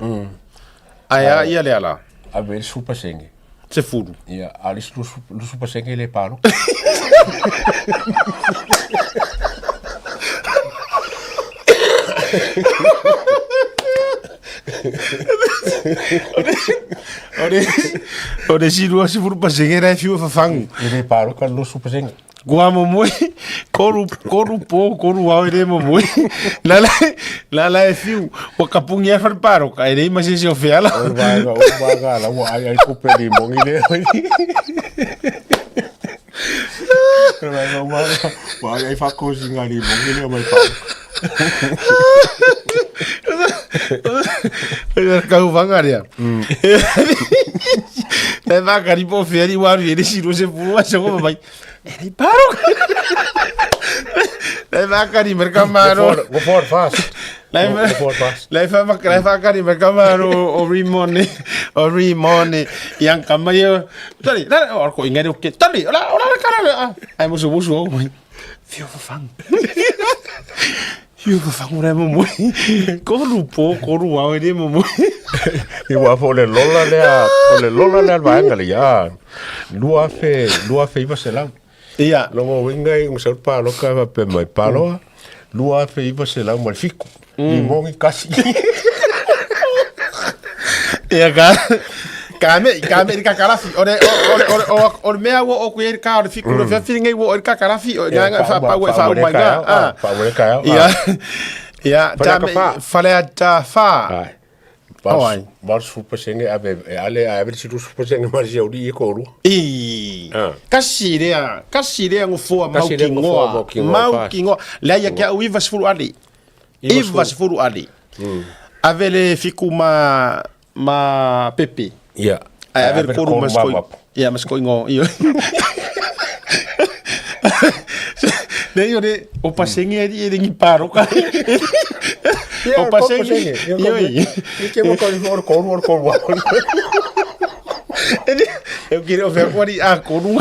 Ai a ia le ala. Ave le supa senge. 10. Ia, a o le isi 20% e le palota. O le isi 20% la e fiu e fafagu. E le palota le 20%. Kua momoe, koru po, koru ao e le momoe. La la e fiu, ua kapungi ai fale paloka, e leai ma se isi o feala. O le vaega, o le vaega la ua ai ai tupe limogi lea. O le vaega uma ua ai ai faatosina limogi lea mai paloka. O le kauvaga lea. E whakari po whiari waru e resi rose puru a songo mai. E rei paro. Lai whakari merka maro. Go forward fast. Lai Go forward fast. Lai whakari merka maro o rimone. O rimone. Ian kamai o. Tari, la o ko ingari o ke. Tari, ora ora kara. Ai musu musu o mai. Whio whawhangu. Whio whawhangu rai mo moi. Koru pō, koru ao e re mo moi. I wā fo le lola lea, o le lola lea le vaega le ia, 2000, 2900. Ia. Longo winga i ngusau paloka e pe mai paloa, 2907. Limongi kasi. Ia ka, ka me, ka me ka karafi. Ore, ore, ore, ore mea ua o kuia ka ore fiku, mm. whia ngai ua ore ka karafi, o nga nga wha pau e wha umai nga. Ah, wha ka ao. Ia, ia, ta me, whale a ta wha. Ai. Valu pasenge ave e ale ave si rusu pasenge ma si auri i koru. I. Kasi rea, kasi rea ngofoa mau ki ngoa. Mau ki ngoa. Lea ia kia uiva sifuru ali. Iva sefulu ali. Ave le fiku ma ma pepe. Ia. Ae ave le koru ma skoi. Ia ma skoi ngo. Ia. Nei ore o pasenge ari e ringi paroka. O pasenge. Ioi. I ke mo kori or koru or koru. Eu kire o fea kuari a koru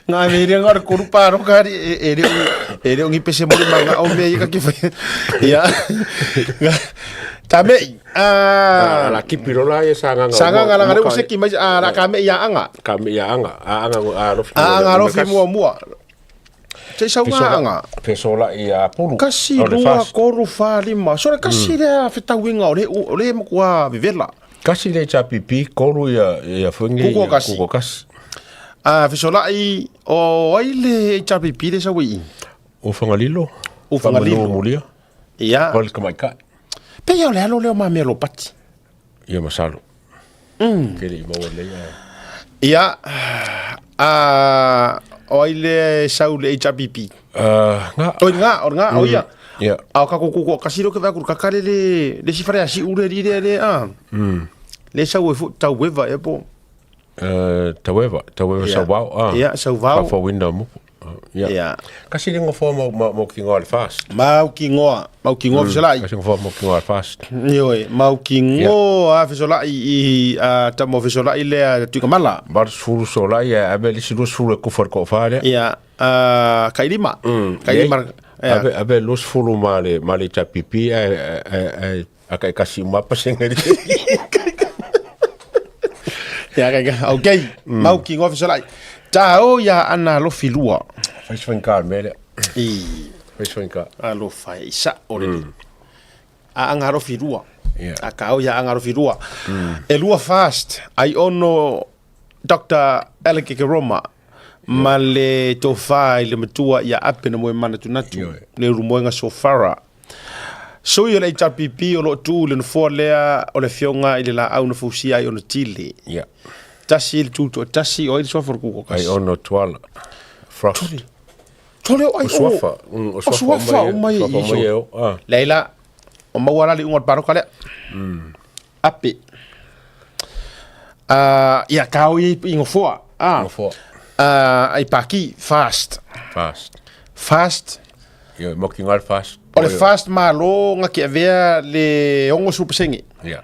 ngā mere ngā koru paroka ari e reo e reo ngi pese mori ma ngā o mea i ka ki whai. Ia. Ta me a la kipi rola e sa nganga. Sa nganga la ngare se ki mai a la ka me ia anga. Ka me ia anga. A anga a rofi. A anga rofi mua mua. Te sau ngā anga. Fesola i a pulu. Kasi rua koru wha lima. Sore kasi rea whetauinga o le o le mokua vevela. Kasi le HRPP koru ia ia whengi Kuko kasi. Kuko kasi. A fesolai o ai le HRPP le sau i. O Whangalilo. O Whangalilo. Mulia. Ia. Wale ka mai kai. Pe ia o le alo leo ma mea lopati. Ia masalo. Kere i maua nei. Ia. A o ai le sau le HRPP. Ngā. O ngā, o ngā, o ia. Ia. A o kako kuku kasi ro ke vai kuru kakare le le si whare a si ure ri le a. Le sau e fu tau weva e po. Taueva, taueva Ia. sauvao. Ah. Ia, sauvao. Wha winda muku. Ia. Ia. Kasi le ngofoa mau mau mau ki ngoa le fast. Mau ki ngoa, mau ki ngoa fesolai. Kasi ngofoa mau ki ngoa le fast. Ioe, mau ki ngoa fesolai i a tamo fesolai le a tuikamala. Var sfuru solai a ave le silu sfuru e kufa ko whare. Ia, a kailima. Kailima. Ave ave lo sfuru ma le ma le chapipi a a a a kai kasi mapa sengeri. Ia, kai okay. Mau ki ngoa fesolai. Ta o ia ana lofi lua. Fai swenka mele. I. Fai swenka. Alofa e isa o le. A anga lofi lua. Yeah. A ka o ia anga lofi lua. E lua fast. Ai ono Dr. Alec Roma. Ma le tofa i le matua ia ape na moe mana tunatu. Le rumoenga sofara. So i o le HRPP o lo tu le nofoa lea o le fionga i le la au na fusia ai ono tile. Yeah. Tasi le tutu, tasi o ai le suafa o kuko Ai ono tuala. Frost. Tole o ai O suafa. O O suafa o mai Suafa i mai e o. Ah. Leila, o maua la le unga o le paroka lea. Ape. Ia, kao i i ngofoa. Ah. Ngofoa. Ai paki, fast. Fast. Fast. Ia, mo ki ngal fast. O le fast malo nga ki avea le ongo supesenge. Ia.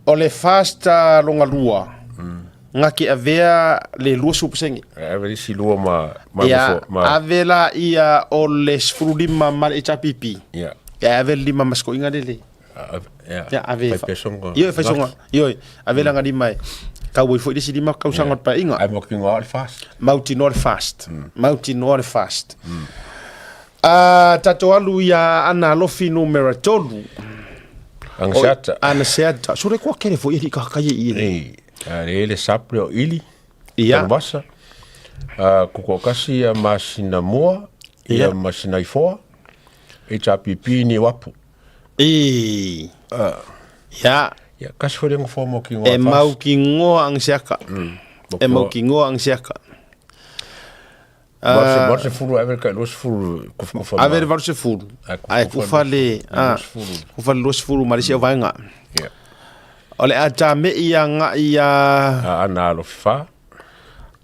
O le fast longa lua. Nga ki avea le lua supesenge. Ave le si lua ma ma Ia, ma ave la ia o le sefululima ma le HRPP. Ia. Ia ave le lima ma sikoiga lele. Ia, ave. Fai pea soga. Ioe, fai soga. Ioe, ave laga lima e tau ai foi le isi 5 tausaga o le paeaiga. Ae mautinoa le FAST. Mautinoa le FAST. Mautinoa le FAST. Ah, tatou alu ia Aana Alofi numera 3. Ana Seata. Ana Seata. Sore kua kere foi e ka kai i e. A le le saple o ili. Ia. Tanuvasa. A kuko kasi ia masina mua, ia masina ifoa. HRPP ni wapu. I. Ia. Ia, kasi foi lengo fo mo ki ngoa E mau ki ngoa ang siaka. E mau ki ngoa ang siaka. Valu sefulu ave le 20 kufakufa. Ave le 80. Ae kufa le kufa le 20 ma le isi vaega. Ia. O le a tamei ia ngai ia Aana Alofi fa.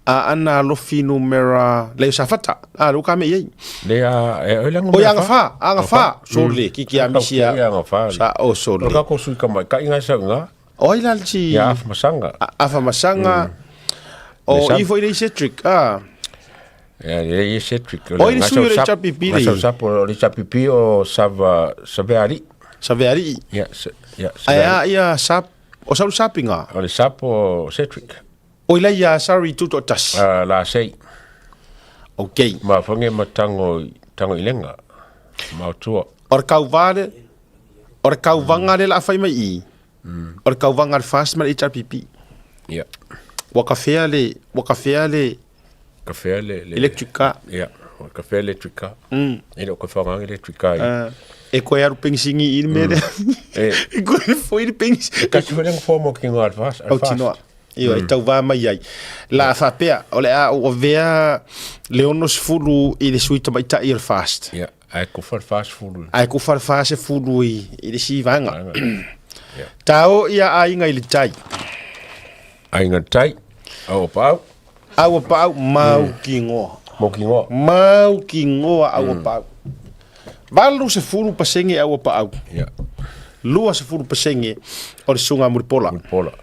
Aana Alofi numera le Safata. A lo ka me iai. Le a e oi lengo. O ia fa, anga fa. Sole kiki a misia. Ia fa. Sa o sole. O ka ko sui ka mai ka inga sa nga. O ai la ti. Ia afa masanga. Afa masanga. O i foi le Cedric. Ah. Ia le i Cedric. O i sui le HRPP le. Sa sa o le HRPP o sava saveari. Saveari. Ia ia. Ai a ia sap o salu sapinga. O le sap o Cedric. O ila ia sorry tu to tas. La sei. Okay. Ma whange ma tango, tango i lenga. Ma o tua. O le kauvale, o le kauvanga le la whai mai i. O le kauvanga le fast ma le HRPP. Ia. Ua kawhea le, ua kawhea le. Kawhea le, le. Electric car. Ia. Ua kawhea electric car. E le o kawhanga electric car. E koe aru pengisingi i le mea lea. E koe foi le pengisingi. E kasi wharenga wha mo ki ngā alfast. Au tinoa. Ioe, e tauvā mai ai. La faapea, o le a ou avea le 60 i le sui tamaitai o le FAST. Ia, ae kufa le 40. Ae kufa le 40 i le isi vaega. Tao ia aiga i le tai. Aiga i le tai, au o paau. Au o paau, mau ki ngoa. Mau ki ngoa. Mau ki ngoa au o paau. 80% au o paau. Ia. 20% o le susuga Mulipola. Mulipola.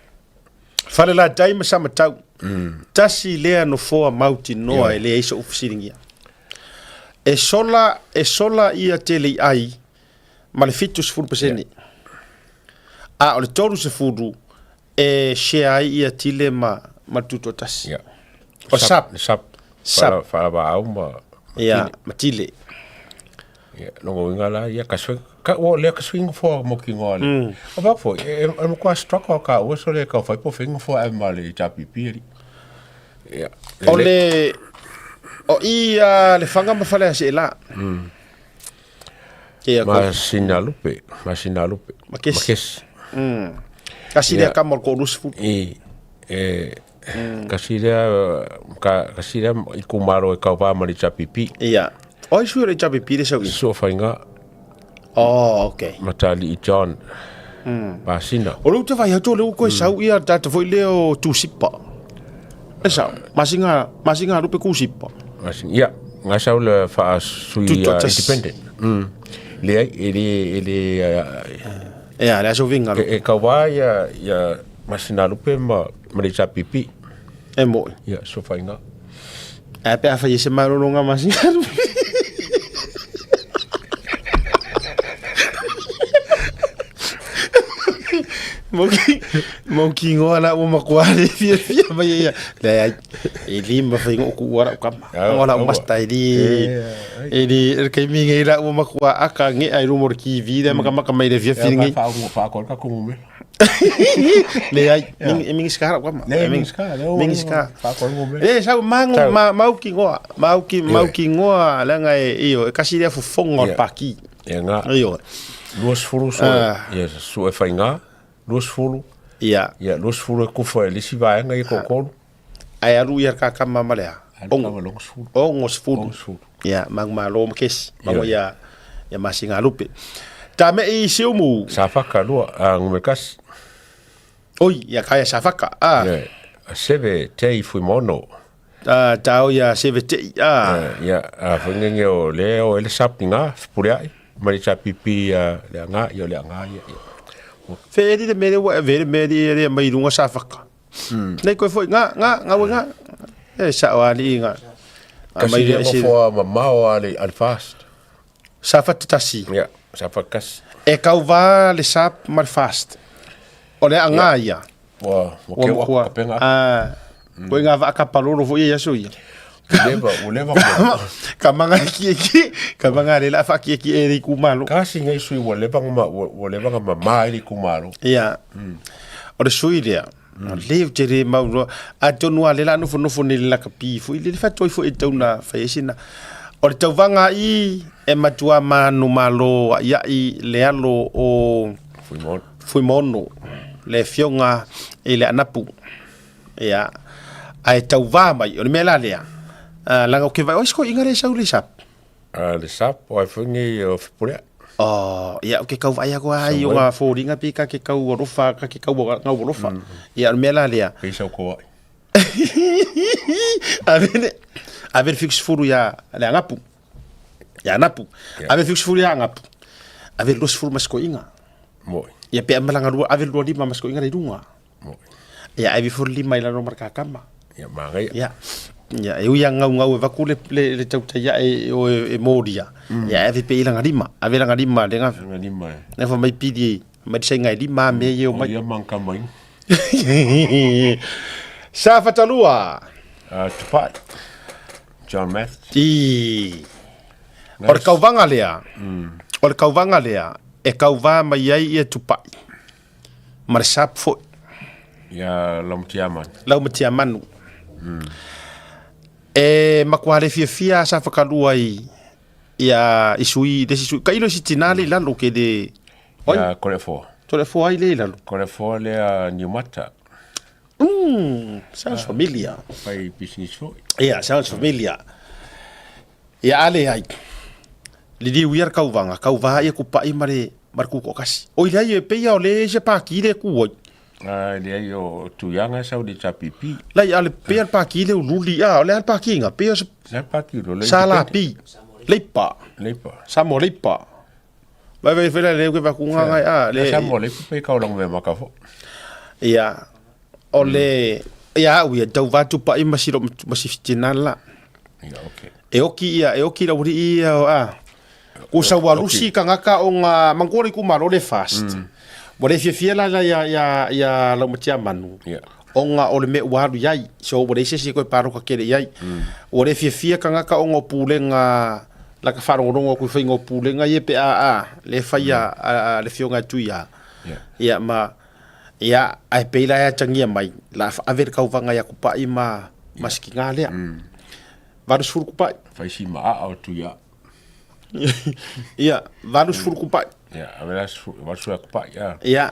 Falelatai ma Samatau. Tasi lea nofoa mautinoa e leai so'u fesiligia. E sola, e sola ia tele i ai ma le 70%. A o le 30 e share ai ia tile ma ma le tutoatasi. O sap. Sap. Sap. Faalavaau ma Ia, ma tile. Ia, longa uiga la, ia, ka sui, ka, ua lea ka sui ngofoa mo ki ngoa le. O vau foi, e, e matua struggle ka ua so le ka whai po whai ngofoa e ma le HRPP ali. Ia. O le, o i a le whanga ma whale ase e la. Ke ia Ma sina lupe, ma sina lupe. Makesi. Makesi. Kasi lea kama o le ko lusifu. I, e, kasi lea, ka, kasi lea i kumaro e kau ma le HRPP. Ia. O ai sui o le HRPP le sau i? Sua whainga. Oh, okay. Matali i John. Pasina. O le uta vai hatu le uko e sau ia tata foi leo tusipa. E sau, masinga, masinga lupe kusipa. Masinga, ia, ngā sau le wha sui independent. Le ai, e le, e le... Ia, le aso vinga. E kau wā ia, ia masina lupe ma, ma le HRPP. E moi. Ia, sua whainga. E pe a whai e se maroro ngā masinga lupe. Mo ki ngoa la ua makuā le fia fia mai ia. Le ai, e li ma whai ngō ku ua rau kama. Ngoa la umasta e li, e li, e kei mi ngei la ua makuā aka nge ai rumo re ki vi le maka maka mai le fia fia ngei. Le ai, e mingi ska rau kama. Le mingi ska, mingi ska. Le sau mango, ma, mau ki ngoa, mau ki, mau ki ngoa langa e iyo, e kasi lea fofonga o le paki. Ia ngā. Iyo. 20 sua, ia, sua e whainga, 20. Ia. Ia, 20 e kufa e lisi vaenga i kokolu. Ai alu ia kakama ma lea. Ongo sefulu. Ia, mangu malo ma kesi. Mangu ia, ia masinga lupe. Ta me i siumu. Sa whaka lua, a ngume kasi. Oi, ia kaya sa whaka. Ah. Ia, seve te i fui mono. Ta o ia seve te i, ah. Ia, a whangenge o le o ele sap ni ngā, whipureai. Mari cha pipi le anga, ia le anga, ia. Whaeri le mere ua e vere mere e rea mai runga sa whaka. Nei koe foi, ngā, ngā, ngā ua ngā. E sa o ali ngā. Kasi lea ngofoa ma mao ale, ale fast. Sa whata tasi. Ia, sa whata kasi. E kauvā le SAP ma le FAST. O le aʻa ia. Ua ua keu aku ka pega. Ah, koe ngā vaa kapalolo foi ia aso ia. Leva, ua leva Ka manga ki ki, ka manga le la fa ki ki e le kumalo. Kasi ngai sui ua leva nga ua leva nga mama e le kumalo. Ia. O le sui lea. O le te re mau roa. Atonu a le la nofo nofo ni le lakapi foi le fa toi foi e tau na fai e sina. O le tauvaga i e matua manu malo a ia i le alo o Fuimaono. Fuimaono le afioga i le Anapu. Ia. Ae tauvā mai, o le mea la lea, leaga ou te vaai, oi sikoiga le sau le sap. Le sap, o ai foi nei o Fepuleai. Oh, ia, ou te kau vaai aku ai o ngā fōringa pi ka ke kau alofa, ka ke kau ngau alofa. Ia, o le mea la lea. Pei sau ko ai. Ave le, ave le 70 ia le Anapu. Ia Anapu. Ave le 70 ia Anapu. Ave le 20 ma sikoiga. Moi. Ia pe malanga lua, ave le 25 ma sikoiga le lunga. Moi. Ia ave fo lima i lalo ma le kakama. Ia manaia. Ia. Ia, e ui a ngaungau e vaku le, le, le tautai ae o e, e moria. Ia ave pe i langa lima. Ave langa lima le nga. Langa lima e. Le fa mai pili e. Mai te sainga e lima me e o mai. O ia mangkama inga. Sa Fatalua. Tupai. John Mathis. I. O le kauvaga lea, o le kauvaga lea, e kauvā mai ai ia Tupai, ma le sap foi. Ia Laumatiamanu. Laumatiamanu. E makuā le fiafia sa whakalua i, ia, i sui, le isi sui, ka ilo si tina le i lalo ke le, oi? Ia Korefoa. Korefoa ai le i lalo. Korefoa lea Niumata. Sounds familiar. Whai business foi. Yeah, sounds familiar. Ia ale ai. Liliu ia le kauvaga, kauvā ia kupaʻi ma le ma le kukoʻokasi. Oi leai e pei a o le se pākī le ku ai. Ah, leai o Tuiaga e sau i le HPP. Lai a le pei a le pākī le ululi a, o le a le pākī nga, pei o se Le pākī lo le Sa la pi. Leipa. Leipa. Samoa leipa. Vai vai fela le ke vakunga ngai a le Samoa leipa pe kau lango me maka fo. Ia o le ia au ia tau vatu paʻi ma silo ma si fitina la. Ia okay. E oki ia e oki la uri ia a ku sa wa lusi kangaka o nga mangori ku malo le fast. Wa le fiafia la la ia ia ia la matia manu. Ia. Ona o le mea ua alu i ai. So ua leai se isi e koe paroka kele i ai. Ua le fiafia kangaka ona o pulega la ka faalogologo aku i faiga o pulega ia pe a a le fai a a le afioga e Tui a. Ia ma ia ae pei la e atagia mai la a ave le kauvaga ia Kupaʻi ma ma Sikiga lea. 80 Kupaʻi. Fai si maa o Tui a. Ia 80 Kupaʻi. Ia ave la 80 ia Kupaʻi a. Ia.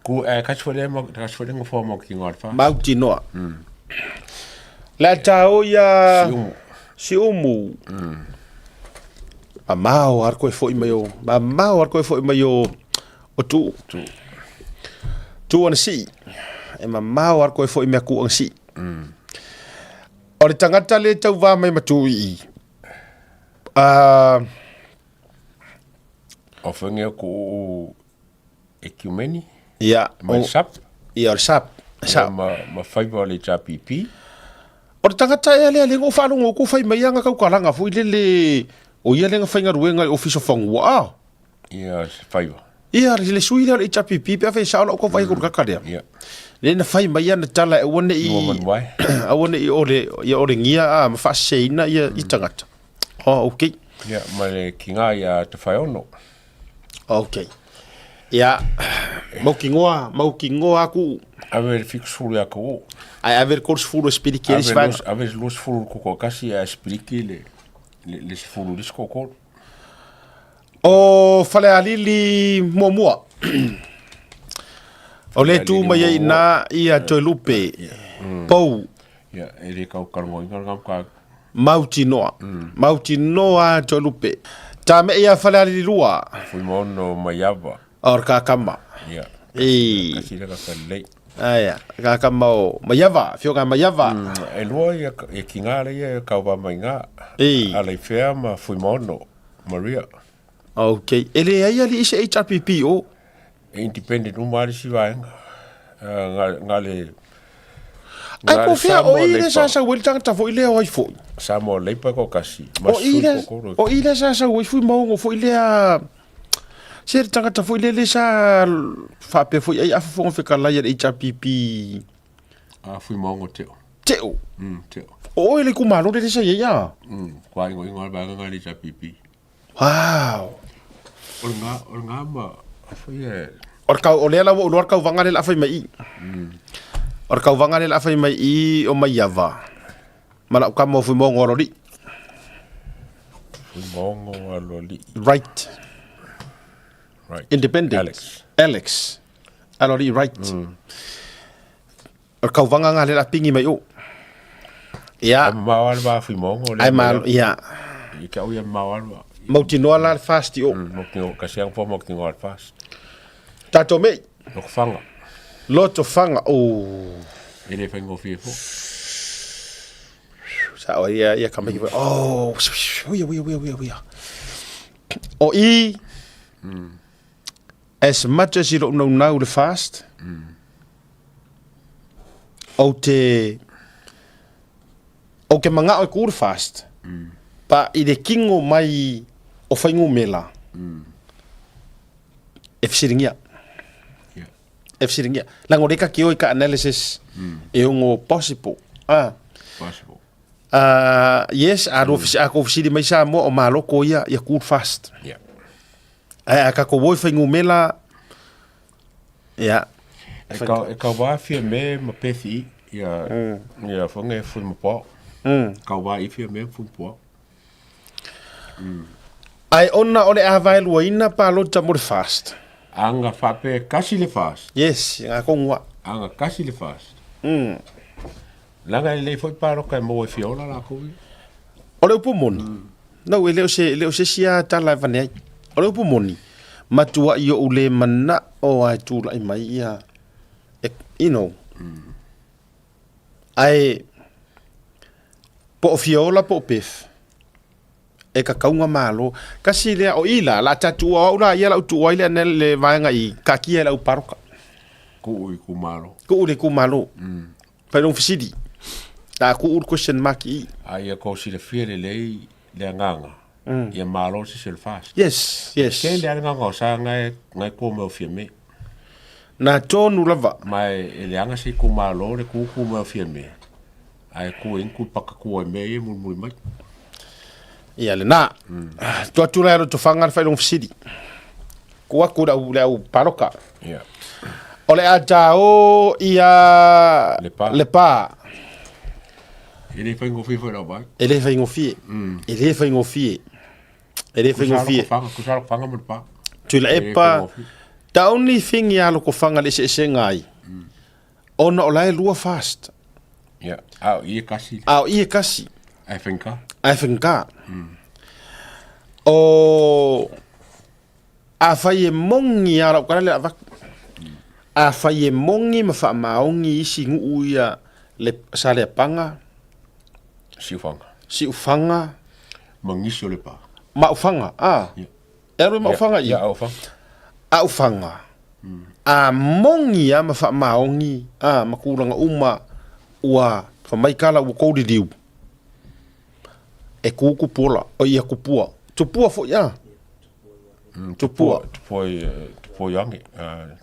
Ku e kasi fo le ma kasi fo le ngofo ma ki ngā fa. Mau tinoa. Le a tau ia Siumu. Siumu. Mamao ar koe foi mai o mamao ar koe foi mai o o tu. Tu. Tu ana si. E mamao ar koe foi mea ku ana si. O le tangata le tau vā mai ma tu i. O whange o ku Ecumeni. Ia. Ma le SAP. Ia, o le SAP. Ia, ma, ma faiva o le HRPP. O le tagata ea lea lenga o faalogo ko fai mai anga kaukalanga foi lele o ia lenga faigaluega i ofisa o fanua a. Ia, se faiva. Ia, le sui lea o le HRPP pe a fai sao lau kau vai ko le kaka lea. Ia. Le na fai mai ana tala e aua ne i Nua manu ai. aua ne i ole ia ole ngia a ma faaseseina ia i tagata. Oh, okay. Ia, ma le ki ngā ia te whaiono. Ok. Ia, mau ki ngoa, mau ki ngoa aku. Ave le 70 ia ko. Ai ave le 30 e spiriki e Ave los, ave le 20 koko kasi a spiriki le le le sefulu le sikokolo. O Falealili muamua. O le tu mai ai na ia Toelupe. Pou. Ia, e le kau kalongoina le ngam Mautinoa. Mautinoa Toelupe. Tā me ia Falealilua. Fuimaono Maiava. O le kakama. Ia. I. Kasi le kaka lelei. Aia, kakama o Maiava, afioga Maiava. E lua ia e ki ngā le ia e kau mai ngā. I. Alaifea ma Fuimaono Maria. Ok. E le ai ali i se HRPP o. E independent uma lava le isi vaega. Nga le Ai po fea o i le sa sau ai le tagata foi lea o ai foi. Samoa Labour ko kasi. O i le o i le sa sau ai fui maongo foi lea. Se le tagata foi lele sa faapea foi ai a fofoga fetalai a le HRPP. A Fuimaogo Teo. Teo? Teo. O oe le itumalo lele sa i ai a? Kua ingoingo a le vaega nga le HRPP. Wow. O le nga, o le nga ma, a foi e... O le kau, o lea la ua ou iloa le tauvaga lea o le a fai mai i. O le tauvaga lea o le a fai mai i o Maiava ma lau tama o Fuimaogo Aloalii. Fuimaogo Aloalii. Right. Right. Independent. Alex. Alex. Aloalii Right. O le tauvaga lena lea o le a pigi mai o. Ia. Ai mamao lava le va Fuimaogo lea. Ai malo, ia. I te au ia mamao lava le va. Mautinoa la le FAST i o. Mautinoa, kasi lava po mautinoa le FAST. Tatou mei. Lotofaga. Lotofaga, oh. E le faigofie foi. Sa o ia ia ka mai oh, uia uia uia uia uia. O i as much as i lou naunau le FAST, ou te ou te mangao e ku le FAST, pa i le kingo mai o fuainumera, e fesiligia. E fesiligia. Leaga o lea ta te o i ka analysis e ono possible. Ah. Possible. Yes, a lua a kou fesili mai Samoa o maloko ia, ia ku le FAST. Ae a tatou o i fuainumera, ia. E ka, e ka wā fia me ma pethi ia, ia whange fui ma pō. Ka wā i fia me fui ma pō. Ae ona o le a vaeluaina palota mo le FAST. Anga whape kasi le FAST. Yes, nga kongua. Anga kasi le FAST. Langa e lei foi paloka e maua e fia ola lakou ia. O le upu moni, no, e le o se, e le o se isi lava tala e avane ai. O le upu moni, matuai ou le manao lava e tulai mai ia, e, you know. Ae, po o fia ola po o pef, e kakauga malo. Kasi lea, o i la, la a tatou o au la ia la ou tuua ai le, le vaega i kakia i lau paloka. Kuu i itumalo. Kuu i le itumalo. Fai lou fesili. La a kuu le question mark i i. A ia kou silafia lelei le agaga, ia malo se isi o le FAST. Yes, yes. Tele lava le agaga o sa ngae, ngae kua mai o Fiame. Na tonu lava. Ma e leaga se itumalo le kuku mai o Fiame, ae ku ai ku paka ku ai mea ia mulimuli mai. Ia lena. Tuu atu la e Lotofaga le faailoga fesili. Tuu atu i le au, le au paloka. Ia. O le a ta o ia Lepa. Lepa. E le faigofie foi lau vaai. E le faigofie. E le faigofie. E le faigofie. Kusa Lotofaga ma Lepa. Tuilaepa. The only thing ia Lotofaga le eseesega ai, ona o la e lua FAST. Ia, a o i e kasi. A o i e kasi. Ae faigata. Ae faigata. O afai e moni lava lau tala lea avatu. Afai e moni ma faamaoni isi nuu ia le Saleapaga, Siufaga. Siufaga. Ma nisi o Lepa. Ma Ufaga, a. E alu e ma Ufaga i. Ia, a Ufaga. A Ufaga. A moni lava ma faamaoni a ma tulaga uma ua fai mai tala ua tou liliu. E tu Tupuola, o ia Tupua. Tupua foi a. Tupua. Tupua i, Tupua Ioane,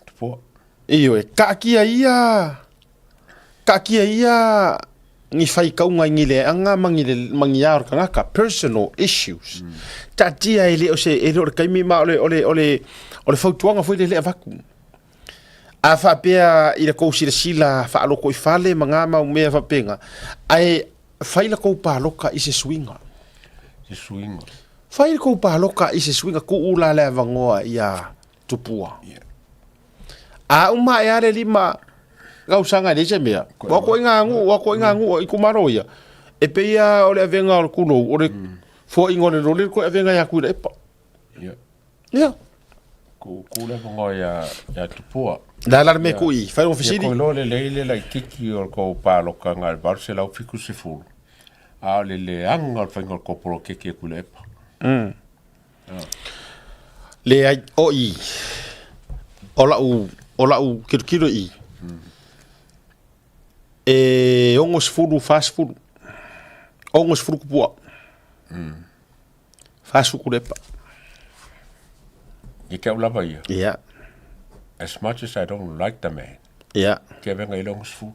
Tupua. Ioe, taatia ia, taatia ia ni faitauga i ni leaga ma ni, ma ni a o le tagata, personal issues. Taatia e le o se, e le o le taimi ma o le, o le, o le, o le fautuaga foi lea e avatu. A faapea i le tou silasila faalotoifale ma na mau mea faapena, ae fai la tou paloka i se suiga. Se suiga. Fai le tou paloka i se suiga, tuu la le avanoa ia Tupua. A uma ae lava le 5 tausaga e leai se mea, ua koe ngā nuu, ua koe ngā nuu i itumalo ia. E pei lava o le avega o le kulou, o le foaiga o le loli le toe avega ia Tuilaepa. Ia. Ku ku le avanoa ia ia Tupua. Le a la le mea ku i, fai lona fesili. Ia koe loa lelei le laitiiti o le kou paloka ngai le 870, a o le leaga o le faiga o le kou poloketi a Tuilaepa. Leai, o i, o lau, o lau tilotilo i, e 60, 40, 60 Tupua, 40 Tuilaepa. Ia te au lava ia. Ia. As much as I don't like the man. Ia. Te avenga i le 60.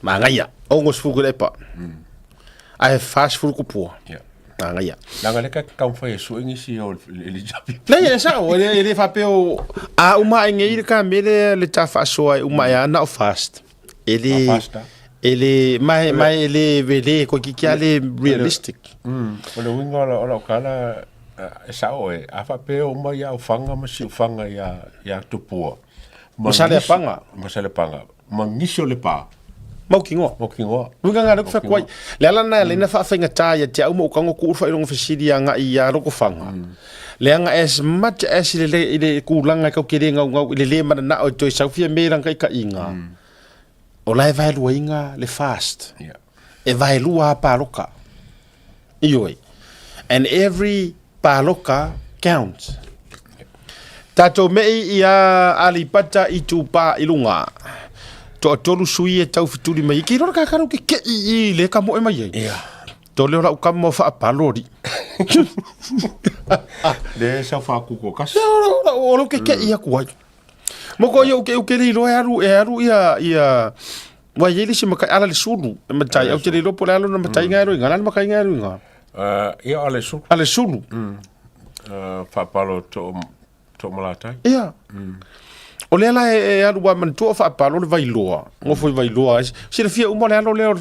Magaia. 60 ke lepa. Ae 40 kupua. Ia. Magaia. Langa le ka kaumfai e sue ngisi o le japi. Nei e sao, e le faapea o a uma ai ngei le ka mele le ta faasoa e uma e ana o fast. E le e le mai mai e le vele ko ki kia le realistic. O le uiga o lau tala e sao e, a faapea e uma ia Aufaga ma Siufaga ia ia Tupua. Ma Saleapaga. Ma Saleapaga. Ma nisi o Lepa. Mautinoa. Mautinoa. Uiga nga lea ku fai Le ala na le na faafaigata ia te au ma ukago ku ulu faailoga fesili agai ia Lotofaga. Leaga as much as i le i le kulaga e kau ke le gaugau i le le mananao e toe sau fia me lana taitaiga. O la e vaeluaina le fast. E vaelua a paloka. Ioe. And every paloka counts. Tatou mei ia Aleipata Itupa i luga. Toatolu sui e taufetuli mai ai. Ke iloa le kakalo ke kei i le ka moe mai ai. Ia. Tole o lau kama o faapalo alii. Le sau faakuku kasi. O lau kekei aku ai. Mo ko ia uke uke le iloa e alu e alu ia ia Ua i ai le isi matai ala le sulu e matai au te le iloa po o le a lona mataiga e alu i ga. O le a le mataiga e alu i ga? Ia o le sulu. A le sulu. Faapalo to to malatai. Ia. O lea la e alu a manatua o faapalo le Vailoa. Nofo i Vailoa. Silafia uma le alo lea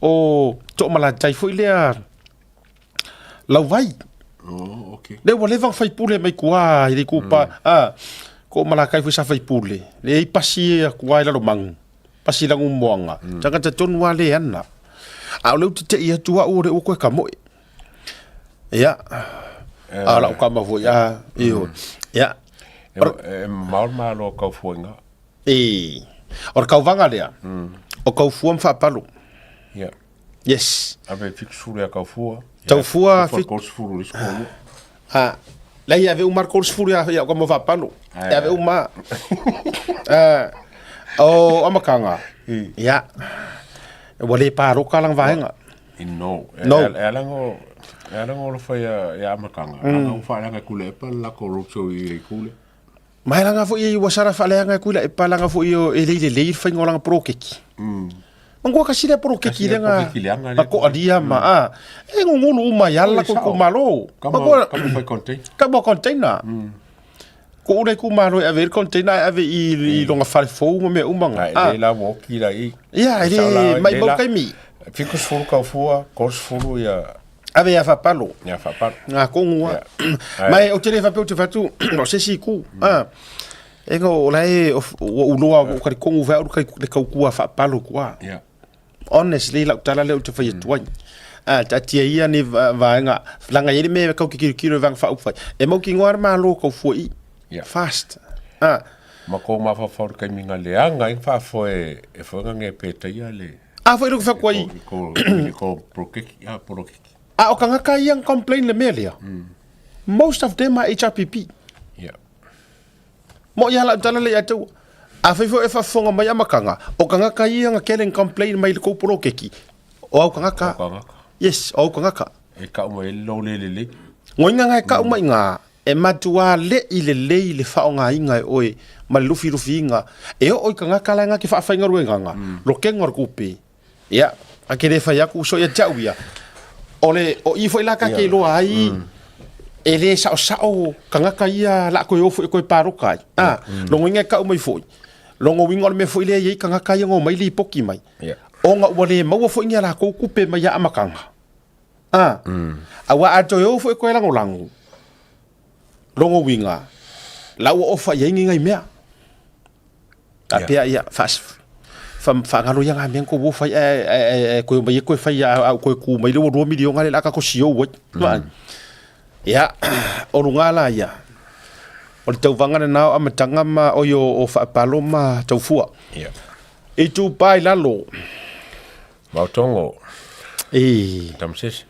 o Toomalatai foi lea Lauvai. Oh, okay. Lea ua leva ona faipule mai tua i le itupa. Mm. Ah, ko Malakai foi sa faipule. Le i pasi e atu ai Lalomanu. Pasi langu moanga. Mm. Tangata tonu a le ana. A o le ute te i atu au o le ua koe ka moe. Ia. Eh, a lau kama foi a io. Mm. Ia. E, e maol malo kau fuinga. E. O le kauvaga lea. Mm. O kaufua ma faapalo. Ia. Yes. Ave 70 ia Taufua. Taufua 70 le skolu. Ah, lai ave uma le 30 ia ia kama faapalo. E ave uma. Ah, o amakanga. Ia. Ua le paloka lana vaega. No. No. E ala ngo e ala ngo lo fai ia amakanga. Anga u faaleaga e kule epa le lako roadshow i le kule. Ma e langa foi e ua sala faaleaga e kuila e palanga foi o e lei lelei le fainga o langa polokeki. Mangua kasi lea polokeki lea nga nga koalia ma a e ngungulu uma i ala ko ku malo. Mangua ka mo container. Ka mo container. Ko ure ku malo e ave i container e ave i i longa fale fou ma mea uma nga. A e le la woki la i. Ia e le mai mau kaimi. 70 kau fua, 30 ia Ave ia Faapalo. Ia Faapalo. Ngā kongu a. Mai o te le faapea o te whatu, o se si ku. E nga o lae o uloa o kari kongu whea uru kai le kaukua Faapalo kua. Yeah. Honestly, lau tala leo te whai atu ai. Ta tia ia ni vaenga, langa i me kau ki kiro kiro vanga whaupwhai. E mau ki ngoa malo kau fua i. Yeah. Fast. Ma ko mawhawhau kai minga leanga i whaafoe e whainga nge pētaia le. A foi loku whaku ai. Ko ko prokeki, a porokeki. A o kangaka ia ang complain le mea lea. Most of them are HRPP. Yeah. Mo ia la tala le atu. A fai foi e whafonga mai amakanga. O kangaka ia nga kelen complain mai le kou porokeki. O au kangaka. O kangaka. Yes, o au kangaka. E kau mai lo le le le. Ngoinga ngai kau mai ngā. E matua leʻi lelei le faaaogaina e oe ma le lufilufiina e oo i kagaka la e gake faafaigaluegaga lokega o le kupe. Ia, a ke le fai aku so ia te au ia, o le o i foi la ka ke iloa ai e le saosao kagaka ia la koe o foi koe paloka ai. A, logoina e kau mai foi, logoina o le mea foi lea e i ai kagaka ia ngo mai lipoki mai, ona ua le maua foi ni a lakou kupe mai ia amataga. A, aua a toe o foi koe lagolago, logo uiga, la ua ofa i ai ni ngai mea. A pea ia, faagalo ia ngā mea ko ua fai, e koe mai e koe fai a au koe kū mai le ua 2 miliona le la ka ko sio ai. Ia, o lunga la ia, o le tauvaga lena o amataga ma oi o Faapalo ma Taufua. I tūpā i lalo. Maotongo. E. Tamasese.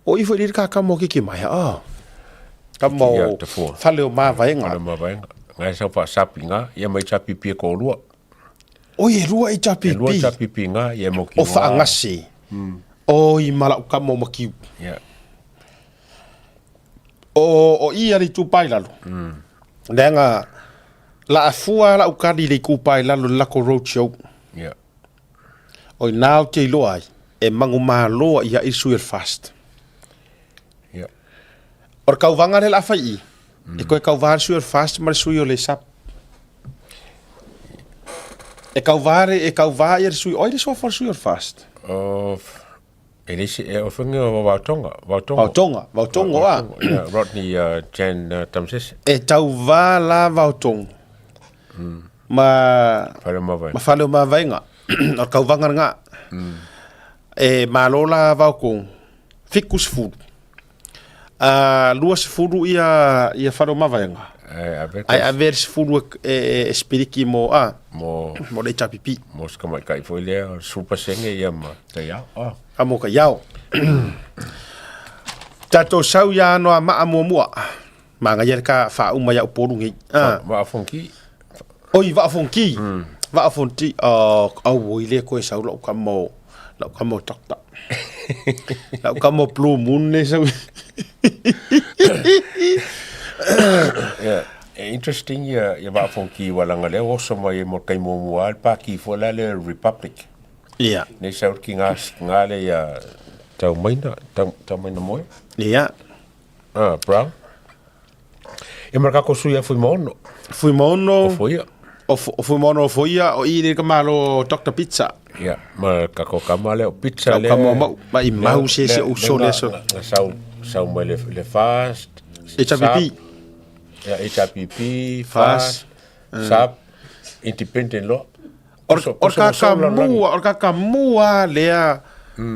O i foi le ka kamo ke ke mai. Oh. Kamo fale o mavaenga. Fale o mavaenga. Ngai sau fa sapi nga, ia mai sapi pie ko lua. O e lua i sapi pi. E lua sapi pi nga, ia mo ki. O whaangase. O i mala o kamo makiu. Yeah. O, o i a le itupa i lalo. Leaga, la afua la ukali le itupa i lalo le lako road show. Yeah. O i nā o te iloa ai, e mangu māloa ia i sui o le fast. Yeah. O le kauvaga lea o le a fai i i, e koe kauvā le sui o le FAST ma le sui o le SAP. E kauvā le, e kauvā ia le sui, oi le suafa o le sui o le FAST. O, e le se, e o whenga o Vaotonga, Vaotongo. Vaotonga, Vaotongo a. Yeah, Rodney Jan Tamsese. E tauvā la Vaotongo. Ma, Fale o Mavaega. ma Fale o Mavaega. o le kauvaga lena. E malo la Vaotongo, 70. A 20 ia ia fale o Mavaega. Ai ave Ai ave le 10 e, e, e spiriki mo a mo mo le HRPP. Mo se tamaitai foi lea o le 10% ia ma taiao. Ah. A mo kaiao. Tatou sau ia ano a maa muamua. Manaia le ka faauma ia Upolu nei. Ah. Vaa fonki. Oi, vaa fonki. Vaa fonki. Oh, au oi le koe sau lau kama o lau kama o doctor. lau kama o Blue Moon le sau. Yeah. E interesting ia ia vaa fonki ua langa lea oso mai e mo kai muamua le paki fo la le Republic. Yeah. Nei sau ki ngā ngā le ia tau maina tau, tau maina moe. Yeah. Ah, Brown. E mara kako sui a Fuimaono. Fuimaono. O Foia. O, o Fuimaono o Foia, o i le ka malo Dr. Pizza. Ia, ma kako kama le o pizza le. Kama mau, ma i mau se se o so le so. Nga sau, sau mai le, le fast. HRPP. Ya, HRPP, fast, SAP, independent lo. O ka mua, o ka mua lea,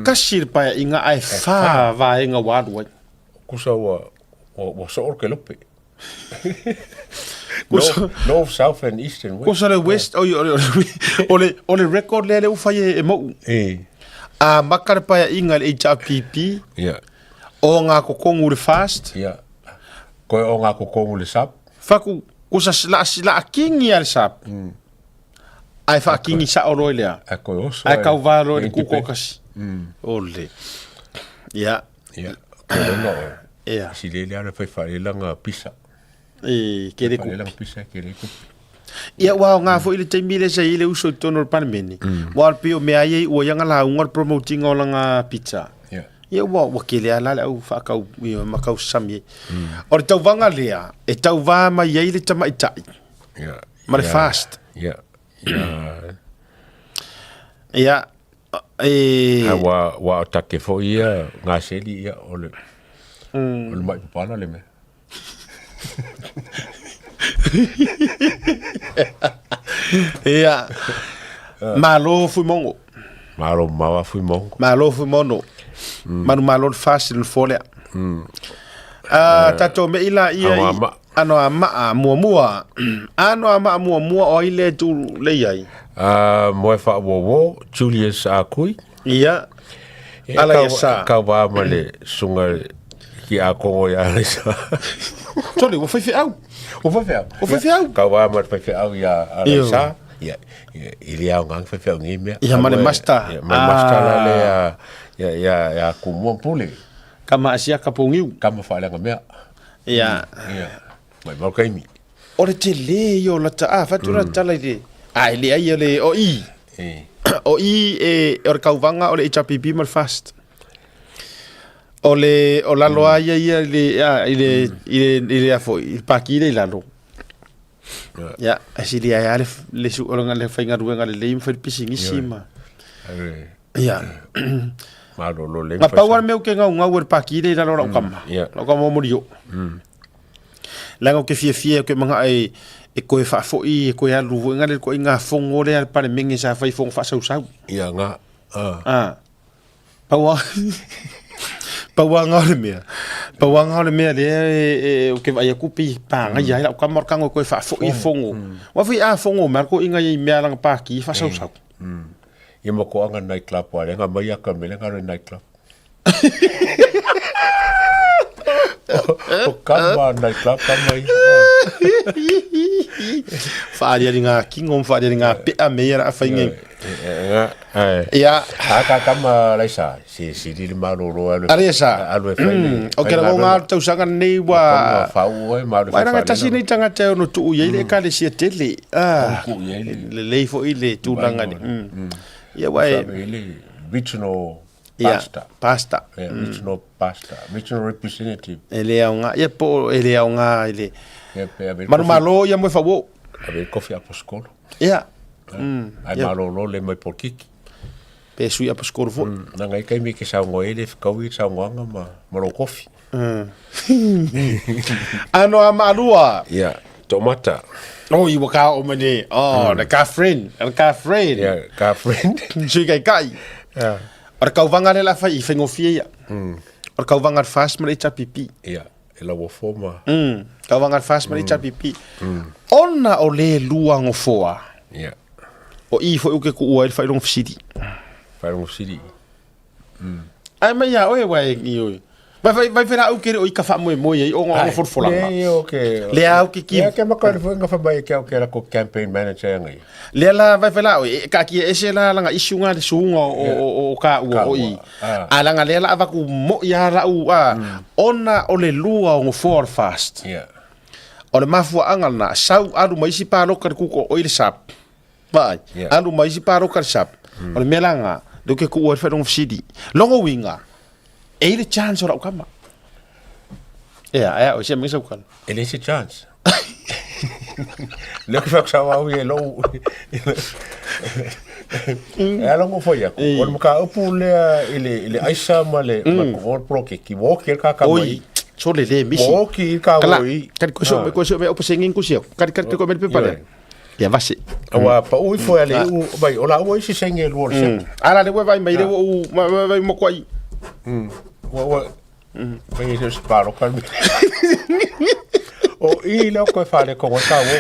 kasi le pae inga ai fa vaenga walu ai. Kusa ua, ua, ua so'o le kelope. North, North, South and East and West. Kusa le West, oi, o le, o le, o le record lea le ua fai e, e mou. E. A maka le paeaiga i le HRPP. Yeah. O ngā kokongu le fast. Yeah. Koe o ngā kokongu le SAP. Faku, kusa la, la kingi a le SAP. Ae whaakingi sao loa i lea. Ae koe oso. Ae kauvā loa i le kuko kasi. Ole. Ia. Ia. Ko lenga o. Ia. Si le lea le whai whaelanga pisa. E, ke le kupi. Whaelanga pisa, ke le kupi. Ia, ua o ngā foi le taimi le sa i le uso i tonu o le palemene. Ua o le pei o mea ai ua ianga lauga le promotinga o langa pizza. Ia. Ia, ua, ua kele ala le au whaakau, ia, makau sami ai. O le tauvaga lea, e tauvā mai ai le tamaitai. Ia. Ma le fast. Ia. Ia. Ia. E... A ua, ua o take foi ia ngā seli ia o le, o le mai papana le mea. Ia. Malo Fuimongo. Malo mawa Fuimongo. Malo Fuimono. Manu malo le fast le fo lea. Ah, tatou mei la ia i ano a maa muamua. Ano a maa muamua o ai le tu le iai. Ah, moe whaawōwō, Julius Akui. Ia. Ala ia sa. Kau wā ma le sunga ki a kongo i ala sa. Tole, ua whaiwheau. Ua whaiwheau. Ua whaiwheau. Kau wā ma le whaiwheau i a ala sa. Ia, i le au ngang whaiwheau ngi mea. Ia, ma le master. Ia, ma le master la le a, ia, ia, ia kumua pule. Kama asia ka pongiu. Kama whaelenga mea. Ia. Ia. Mai mau kaimi. O le tele ia o lata a whatu la tala i le. A e le ai o le o i. E. O i e o le kauvaga o le HRPP ma le fast. O le o lalo a ia ia i le a i le i le i le afo i le paki le i lalo. Ia, e sili ai a le le su o le whaingaruenga le lei ma whai pisingisi ma. Ia. Malolo le Nga pau a le mea o ke ngau ngau e le paki le i lalo lau kama. Lau kama o morio. Leaga o ke fiafia ke manga e e koe faafoi e koe alu foi ngale ko inga fongo le al pale menge sa fai fongo faasausau. Ia nga. Ah. Pau a Pau a ngā o le mea. Pau a ngā o le mea lea e, e, o ke vai aku pi pānga ia lau kama o le kango e koe faafoi e fongo. Wa fai a fongo mai ko inga i mea langa pāki e faasausau. Ia ma ko anga night club wa lenga mai aka me lenga re night club. O kama night club kama ia. Whaariari ngā kingo, whaariari ngā pea me ia raa whainga. Ia. A ka kama laisa, si si riri malolo alu. Are sa. Alu e whai. O ke rango ngā tausaga nei wa. Whau e malu. Wai ranga tasi nei tangata ono tuu iai le ekalesia tele. Ah. Le lei fo i le tūlanga ni. Ia wai. Regional pastor. Yeah, pastor. Yeah, regional pastor, regional representative. E le au ngā, ia po e le au ngā i le. Yeah, pe ave Manu malo ia mo e whau. Ave kofi aposkolo. Ia. Ai malolo le mai polkiki. Pe sui aposkolo fo. Na ngai kai mi ke saungo e le whakaui saungoanga ma ma lo kofi. Ano a maalua. Ia, tomata. Oh, i waka o mene. Oh, the car friend. The car friend. Yeah, car friend. Sui kai kai. Yeah. O le kauvaga lea la fai i faigofie ia. O le kauvaga le FAST ma le HRPP. Ia, e lau fo ma. Kauvaga le FAST ma le HRPP. Ona o le lua gofoa. Ia. O i foi o ke kuua ai le faailoga fesili. Faailoga fesili. Ae mai ia oe wai i oi. Vai vai vai fela au kere o i ka faamoemoe ai o ngā folafolaga. Le o ke. Le au ke ki. Ia ke maka le fuenga fa mai ke au ke la ko campaign manager ngai. Le la vai fela o e ka ki ese la langa issue nga le suunga o o o ka ua o i. A langa le la avaku mo ia la u a ona o le lua o ngofoa o le fast. Ia. O le mafuaanga lena sau alu mai isi paloka le kuko o i le sap. Vaai, alu mai isi paloka le sap. O le mea la nga, le ke kuua le whailongo fesili. Longo winga, e i le chance o lau kama. Ea, ea, o sia mai sau kala. E le se chance. Le ke whakasau au i e lou. E alongo foi aku. O le maka upu lea i le, i le aisa ma le, ma le pro ke ki wo ki ka ka mai. So le le misi. Wo ki ka Kala, wo i. kari ko so me ko so me opo sengin ku sio. Kari kari ko me pe pale. Ia vase. Aua pa ui foi ale u mai o la ua isi senge lua le seki. Ala le vai mai le u vai mo kwai. Ua ua mai e se paro ka mi. O i le ko fa le ko ka wo.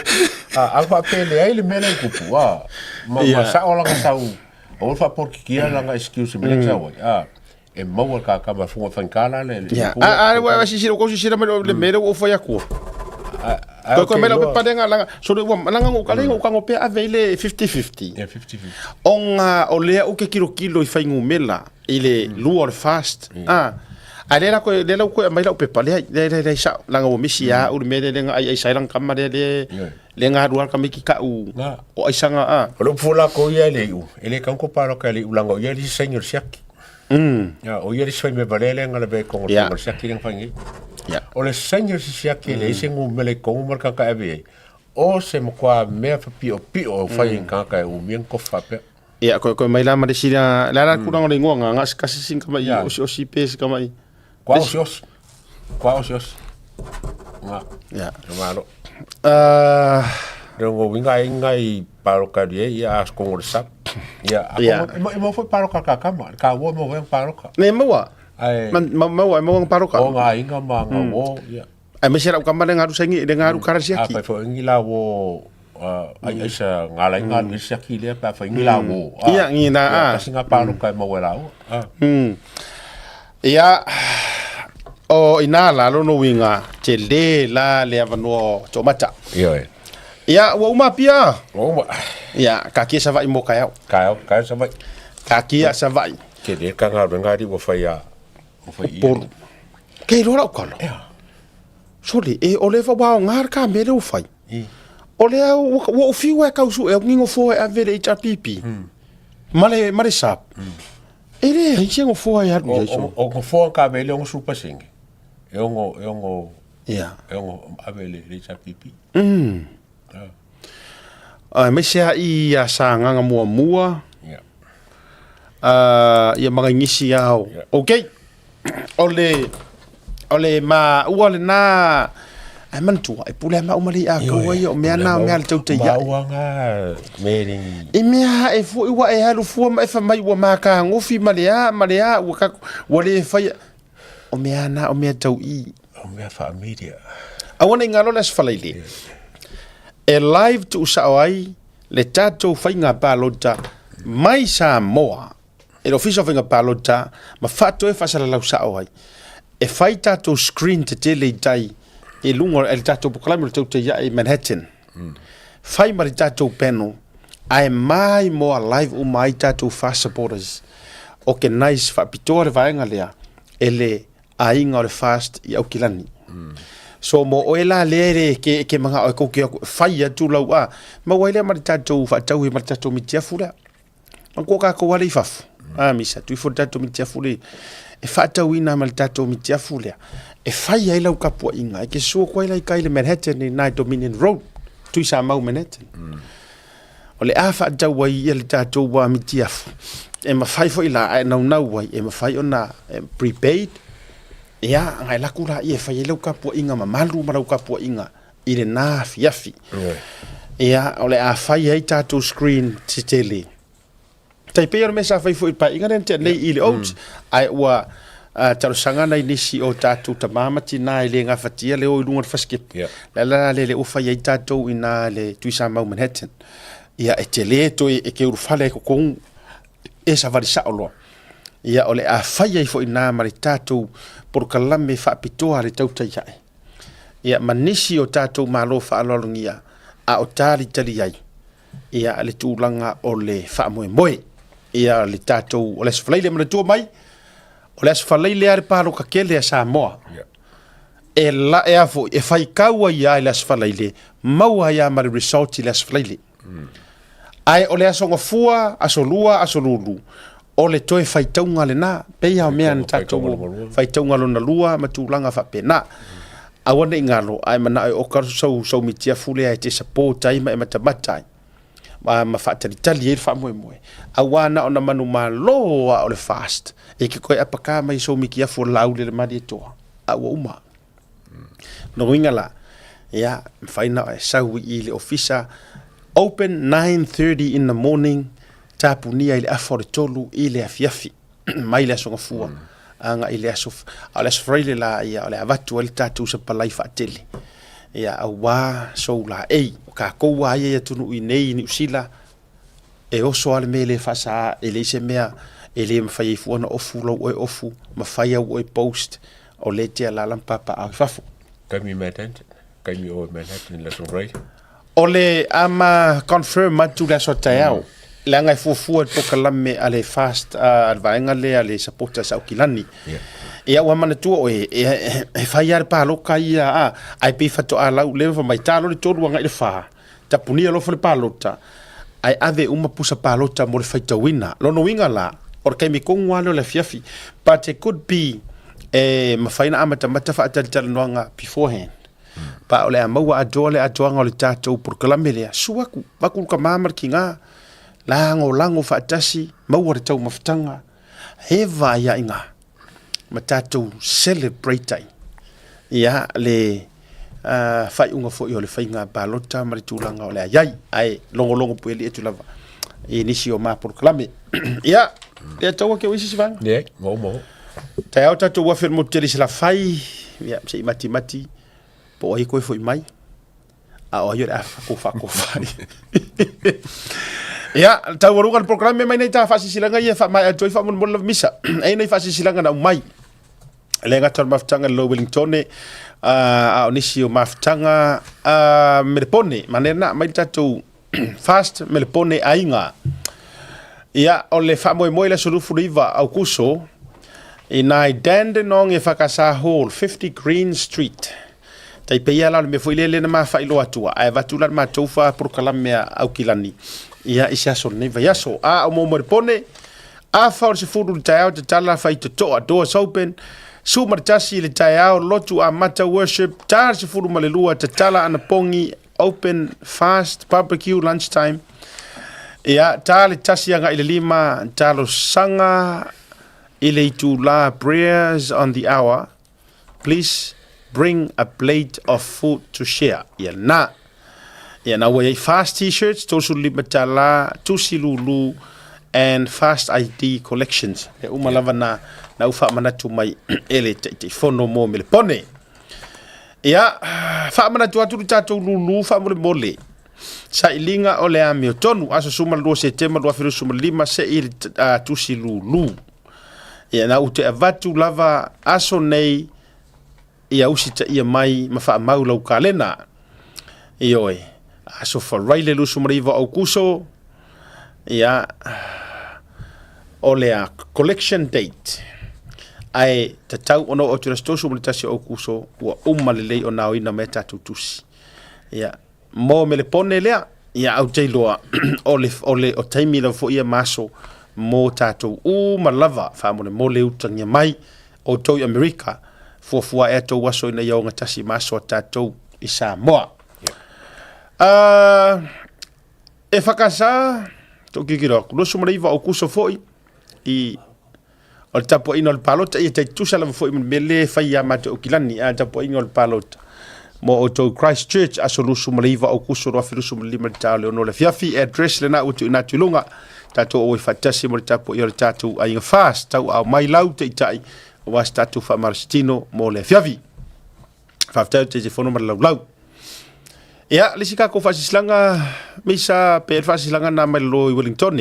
A a fa pele ai le mele kupu a. Ma ma sa o la sa u. O fa por ki la nga excuse me le sa wa. A e maua ka ka ma funga fankala le. A a wa si si ko si si le mele o fa ya ku. Ko ko mele o pa denga langa so le ua langa ngo kale ngo kango pe ave ile 50-50. Yeah, 50-50. Onga o lea u ke kilo kilo i whaingumela i le lua o le fast. Ah. A le la ko le la ko mai la pepa le le le le sa langa o misi a u le mele le ai ai sai lang kama le le le nga rua ka miki ka u o ai sanga a. O le fula ko ia le u. E le kanko paro ka le u langa o ia le senyor siaki. Ya, o ia le soi me valele nga le be kongo yeah. siaki le whangi. Yeah. O le senyor siaki le ise ngu mele kongo mar ka ka ave. O se mo kwa mea fa pio pio o whai ka ka u mien ko fa pe. Ia ko ko mai la ma le sila la la kuranga le ngoa nga kasi sin kama i osi osi pe si kama i. Kwa osi osi. Kwa osi osi. Nga. Ia. Malo. Rongo winga inga i paro ka rie ia as kongo le sap. Ia. E mo foi paro ka ka kama. Ka wo mo wen paro ka. Ne maua. Ai. Ma maua maua paro ka. O nga inga ma nga wo ia. Ai me sera kama le ngaru sengi le ngaru kara siaki. A pai fo ingi la wo ai ai sa ngala inga ni siaki le pa fo ingi la wo. Ia ngi na a. Kasi nga paro ka mo wela wo. Ia o ina la lo no winga te le la le avanoa to mata. Ia. Ia ua uma pia. Uma. Ia ka kia savai mo kai au. Kai au, kai savai. Ka kia savai. Ke le ka ngā renga ri wa whai a. Whai i. Poru. Ke roa rau kala. Ia. Sole, e o le fa wao ngā ka mere o whai. I. O le au, ua o whiua e kausu e au ngingo fō e ave le HRPP. Male, male sap. E le, hei se ngo fō e aru i O, o ngo fō ka ave le ongo supa senge. E ongo, e ongo, Ia. E ongo ave le HRPP. Ai, mai se i a sa nganga mua mua. Ia. Ia mga ngisi au. Okay. O le, o le ma ua le na, ai mantua, e pule ma umali a kua ia, o mea na, o mea le tau te ia. Ma ua ngā mering. E mea e fua ua e halu fua ma e fa mai ua maka ngofi ma le a, ma le a, ua kaku, ua le whaia. O mea na, o mea tau i. O mea whaamiria. Awana i ngā lola asfalaile. E live tu usao ai, le tātou whainga pālota mai Samoa. E le ofisa o whainga pālota, ma whato e whasala lau sao ai. E fai tatou screen tetele i tai i luga o le tatou polokalame o le tautai ae i Manhattan. Fai ma le tatou panel ae maimoa live uma ai tatou FAST supporters. Organise faapitoa le vaega lea e le aiga o le FAST i Aukilani. So mo oe la lea e le ke, ke manao e kou ke atu e fai atu lau a, maua ai lea ma le tatou faatauhi ma le tatou mitiafu lea. Manatua tatou lea i fafo, a misa, atu ifo le tatou mitiafu lea e faatauina ma le tatou mitiafu lea e fai ai lau tapuaiga e te susu atu ai la i tai i le Manhattan i ina i Dominion Road, Tuisamau Manhattan. O le a faatau ai ia le tatou mitiafu e mafai foi la a e naunau ai e mafai ona prepaid ia ona e alu atu laia e fai ai lau tapuaiga mamalu ma lau tapuaiga i lena afiafi. Ia, o le a fai ai tatou screen tetele. Tai pei o le mea sa fai foi i le paeaiga lea na tea nei i le Oats, ae ua talosaga nai nisi o tatou tama ma tina e le gafatia le o i luga o le fasikepu. O le ala la lea ua fai ai tatou i ina i le Tuisamau Manhattan. Ia, e tele toe e te ulufale ai i totonu e savali sao loa. Ia, o le a fai ai foi i ina ma le tatou polokalame faapitoa a le tautai ae. Ia, ma nisi o tatou malo faaaloalogia a o talitali ai ia le tulaga o le faamoemoe. Ia le tatou, o le Aso Faraile, manatua mai, o le Aso Faraile lava le palota tele a Samoa. E la, e a foi, e faitau ai lava i le Aso Faraile, maua ai lava ma le result i le Aso Faraile. Ae o le Aso Gafua, Aso Lua, Aso Lulu, o le toe faitauga lena, pei lava o mea na tatou faitauga lona lua ma tulaga faapena. Aua ne i galo, a e manao e oka sou, sou mitiafu lea e te support ai ma e matamata ai, ma, ma faatalitali ai le faamoemoe. Aua na ona manumalo lava o le fast, e te toe apaka mai sou mitiafu o le Laauli a le Malietoa, a ua uma. Lona uiga la, ia, mafai ona e sau i le ofisa, open 9:30 in the morning, tapunia i le afa o le 3 i le afiafi, mai le Aso Gafua agai i le aso, a o le Aso Faraile la, ia, o le a avatu ai le tatou sapalai faatele, ia, aua sou laei. O tatou lava ia i atunuu i inei i Niu Sila, e oso lava le mea e le faasaā, e leai se mea e le mafai ai fua ona ofu lou oe ofu ma fai au oe post o lea e te alaala ma papaaao i fafo. Taimi Manhattan, taimi o Manhattan i le Aso Faraile. O le a ma confirm atu le aso a taeao, leaga e fuafua i le polokalame a le fast a le vaega lea a le supporters a Aukilani. Ia ua manatua oe, e fai lava le paloka ia a, ae pei faatoa lauleva fai mai, ta loa le 3 agai i le 4, Tapunia alofa le palota, ae ave uma pusa palota mo le faitauina. Lona uiga la, o le taimi tonu lava lea o le afiafi. But it could be e mafai ona amatamata faatalitalanoaga beforehand. Pa o le a maua atoa le atoaga o le tatou polokalame lea, susu atu, avatu le tama ma le tiga, lagolago faatasi, maua le taumafataga, he vaaiaiga ma tatou celebrate ai ia le faaiuga foi o le faiga palota ma le tulaga o le a i ai, ae logologo pueli atu lava i nisi o ma polokalame. Ia, lea taua ke o isi si vaega? Leai, ua uma o. Taeao tatou afe i le motu tele i Salafai, ia, se i matimati, po o ai koe foi mai. A o ai o le a fakofakofa ai. Ia, taualuga le polokalame mai nei ta faasilasilaga ia e faamaea atu ai faamolemole lava misa. E i ai nai faasilasilaga na aumai. E le gata o le mafutaga i le Low Wellingtone, a o nisi o mafutaga Melepone, manaia lena, aumai le tatou fast Melepone aiga. Ia, o le faamoemoe i le aso 29 Aukuso, i nai Dandenong e Whakasa Hall, 50 Green Street. Tai pei lava la o le mea foi lea lea na ma faailoa atua, ae avatu la le matou fa polokalame a Aukilani, ia, i se aso o lenei vaiaso. A o mo Moelepone, afa o le 10 i le taeao tatala faitotoa, doors open, 11 i le taeao, lotu amata worship, ta le 12 tatala anapogi, open fast barbecue lunch time. Ia, ta le 1 agai i le 5, talosaga i le itula prayers on the hour, Please bring a plate of food to share. Ia lena. Ia na ua i ai fast t-shirts, $35, tusi lulu and fast ID collections. Mea uma lava na, na u faamanatu mai e le Taitaifono mo Melepone. Ia, faamanatu atu le tatou lulu faamolemole. Sailiga o le amiotonu, aso 12 Setema 2025 se i le tusi lulu. Ia na ou te avatu lava aso nei ia usitaia mai ma faamau lau kalena. Ioe, aso Faraile 29 o Aukuso, ia, o le a collection date. Ae tatau ona oo atu i le aso 31 o Aukuso, ua uma lelei ona aoina mai a tatou tusi. Ia, mo Melepone lea, ia au te iloa, o le, o le, o taimi lava foi ia ma aso mo tatou uma lava faamolemole utagia mai outou i Amerika, fuafua ea tou aso ina ia ogatasi ma aso a tatou i Samoa. Uh, e whakasā, tō kikiro aku, 29 o Aukuso foi, i o le tapuaiga o le palota, ia tai tusa lava foi ma le mea lea e fai ia matou i Aukilani, a le tapuaiga o le palota mo outou Christchurch, aso 29 o Aukuso 2025 i le taeao le 6 o le afiafi. Address lena ua tuuina atu i luga. Tatou auai faatasi mo le tapuaia o le tatou aiga FAST. Tauaao mai lau Taitai aua se tatou faamalositino mo le afiafi. Faafetai o le Taitaifono ma le laulau. Ia, le isi tatou faasilasilaga, Misa, pe le faasilasilaga na mai lalo i Wellington.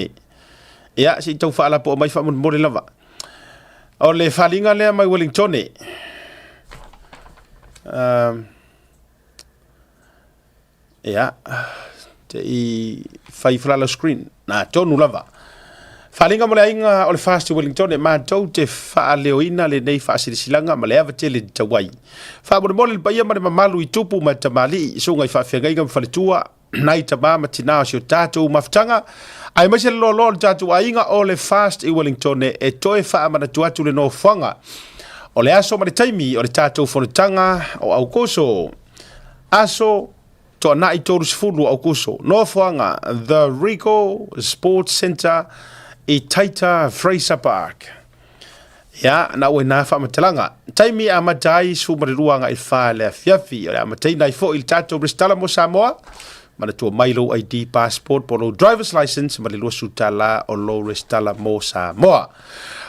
Ia, se i tau faalapoa mai faamolemole lava. O le faliga lea mai Wellington. Ia, te i fai falala screen. Na tonu lava. Faaaliga mo le aiga o le FAST i Wellington e matou te faaleoina lenei faasilasilaga ma le ava tele i tau ai. Faamolemole le paia ma le mamalu i tupu ma tamalii, susuga i faafeagaiga ma faletua, nai tama ma tinā o si o tatou mafutaga, aemaise le loaloa o le tatou aiga o le FAST i Wellington e toe faamanatu atu le nofoaga o le aso ma le taimi o le tatou fonotaga o Aukoso. Aso Toanai 30 o Aukuso, nofoaga The Regal Sports Centre i Taita Fraser Park. Ia, na ua ina faamatalaga. Taimi e amata ai 12 agai 4 le afiafi. O le amataina ai foi le tatou resitala mo Samoa. Manatua mai lou ID, passport po o lou driver's license ma le 20 tala o lou resitala mo Samoa.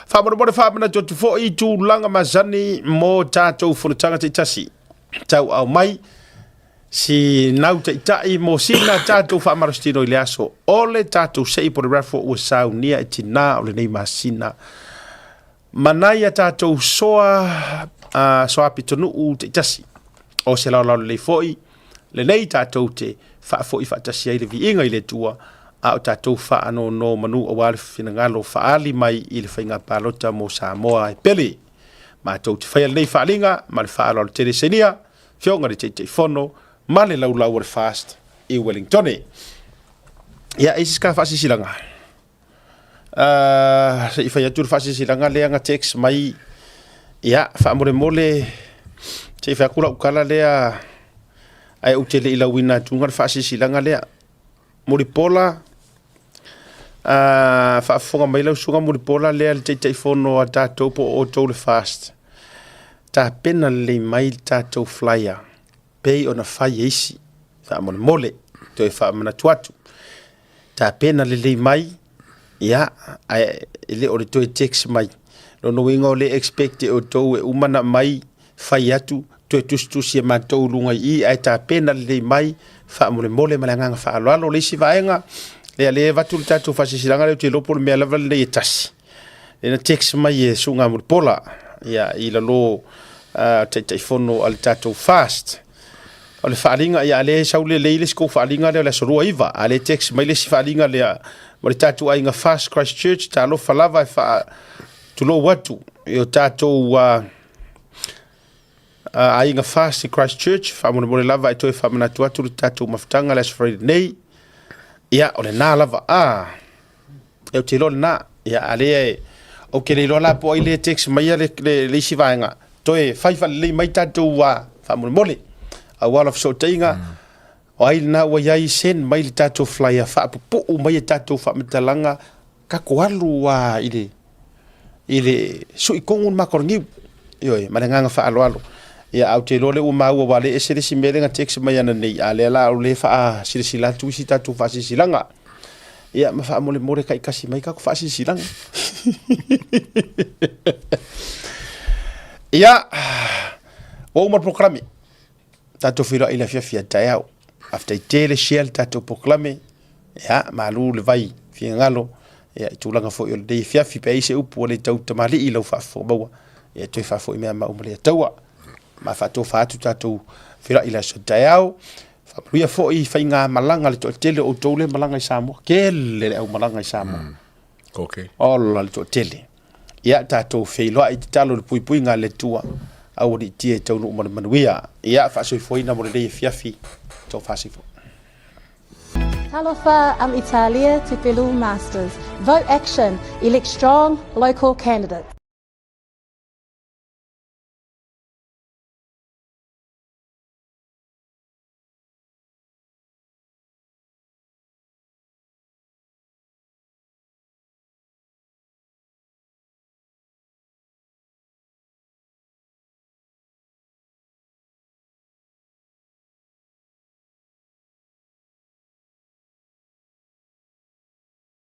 Faamolemole faamanatu atu foi tulaga masani mo tatou fonotaga taitasi. Tauau mai si nau taitai mo sina tatou faamalositino i le aso o le tatou sei po le raffle ua saunia e tinā o lenei masina. Manai a tatou soa, uh, soa pitonuu taitasi. O se laolao lelei foi, lenei tatou te faafoi faatasi ai le viiga i le Atua, a o tatou faanono manu aua le finagalo faaali mai i le faiga palota mo Samoa e pele. Matou te faia lenei faaaliga ma le faaaloalo tele sainia Afioga i le Taitaifono ma le Laulau o le FAST i Wellingtone. Ia, e isi ka faasilasilaga. Uh, se i fai atu le faasilasilaga lea na text mai, ia, faamolemole, se i fai atu lau tala lea, ae ou te le i lauina atuga le faasilasilaga lea. Mulipola, uh, faafofoga mai lau susuga Mulipola lea le Taitaifono a tatou po o outou le FAST. Tapena lelei mai le tatou flyer pei ona fai e isi. Faamolemole, toe faamanatu atu. Tapena lelei mai, ia, ae e le o le toe text mai. Lona uiga o le expect e outou e uma na mai, fai atu, toe tusitusi e matou i luga i i, ae tapena lelei mai, faamolemole ma le agaga faaaloalo. O le isi vaega, lea lea e avatu le tatou faasilasilaga lea ou te iloa po o le mea lava lenei e tasi. Lea na text mai e Susuga Mulipola, ia, i lalo uh, Taitaifono a le tatou FAST. O le faaaliga, ia, lea e sau lelei le isi kou faaaliga lea o le aso 29, a lea text mai le isi faaaliga lea ma le tatou aiga FAST Christchurch, talofa lava e faa tulou atu i o tatou uh, aiga FAST i Christchurch, faamolemole lava e toe faamanatu atu le tatou mafutaga le aso Faraile nei. Ia, o lena lava. Ah, e ou te iloa lena. Ia, a lea e, ou te le iloa la po o ai lea e text maia le, le, le isi vaega. Toe fai faalelei mai tatou uh, faamolemole. Aua la fesootaiga, mm. o ai lena ua iai send mai le tatou flyer faapupuu mai e tatou faamatalaga kako alu a i le i le sui kongu le makorogiu. Ioe, ma le agaga faaaloalo. Ia, ae ou te iloa lea ua maua aua lea e ese le isi mea lea na text mai ananei, a lea la o lea e faasilasila atu isi tatou faasilasilaga. Ia, ma faamolemole taitasi mai tatou faasilasilaga. Ia, ua uma le polokalame. Tatou feiloai i le afiafi a taeao. Faafetai tele share le tatou polokalame. Ia, malu le vai finagalo. Ia, i tulaga foi o lenei afiafi, pe ai se upu ua le tau tamalii i lau faafofoga maua, ia toe faafoi mea ma uma lea taua. Ma faatofa atu tatou feiloai i le aso taeao. Faamanuia foi i faiga malaga le toatele o outou le malaga i Samoa. Kele le au malaga i Samoa. Okay. Ola le toatele. Ia tatou feiloai i tatalo le puipuiga a le Atua. Aua ne i tia e taunuu ma le manuia. Ia faasoifuaina mo lenei afiafi. Tofa soifua. Talofa, I'm Italia Tepelu Masters. Vote action. Elect strong local candidates.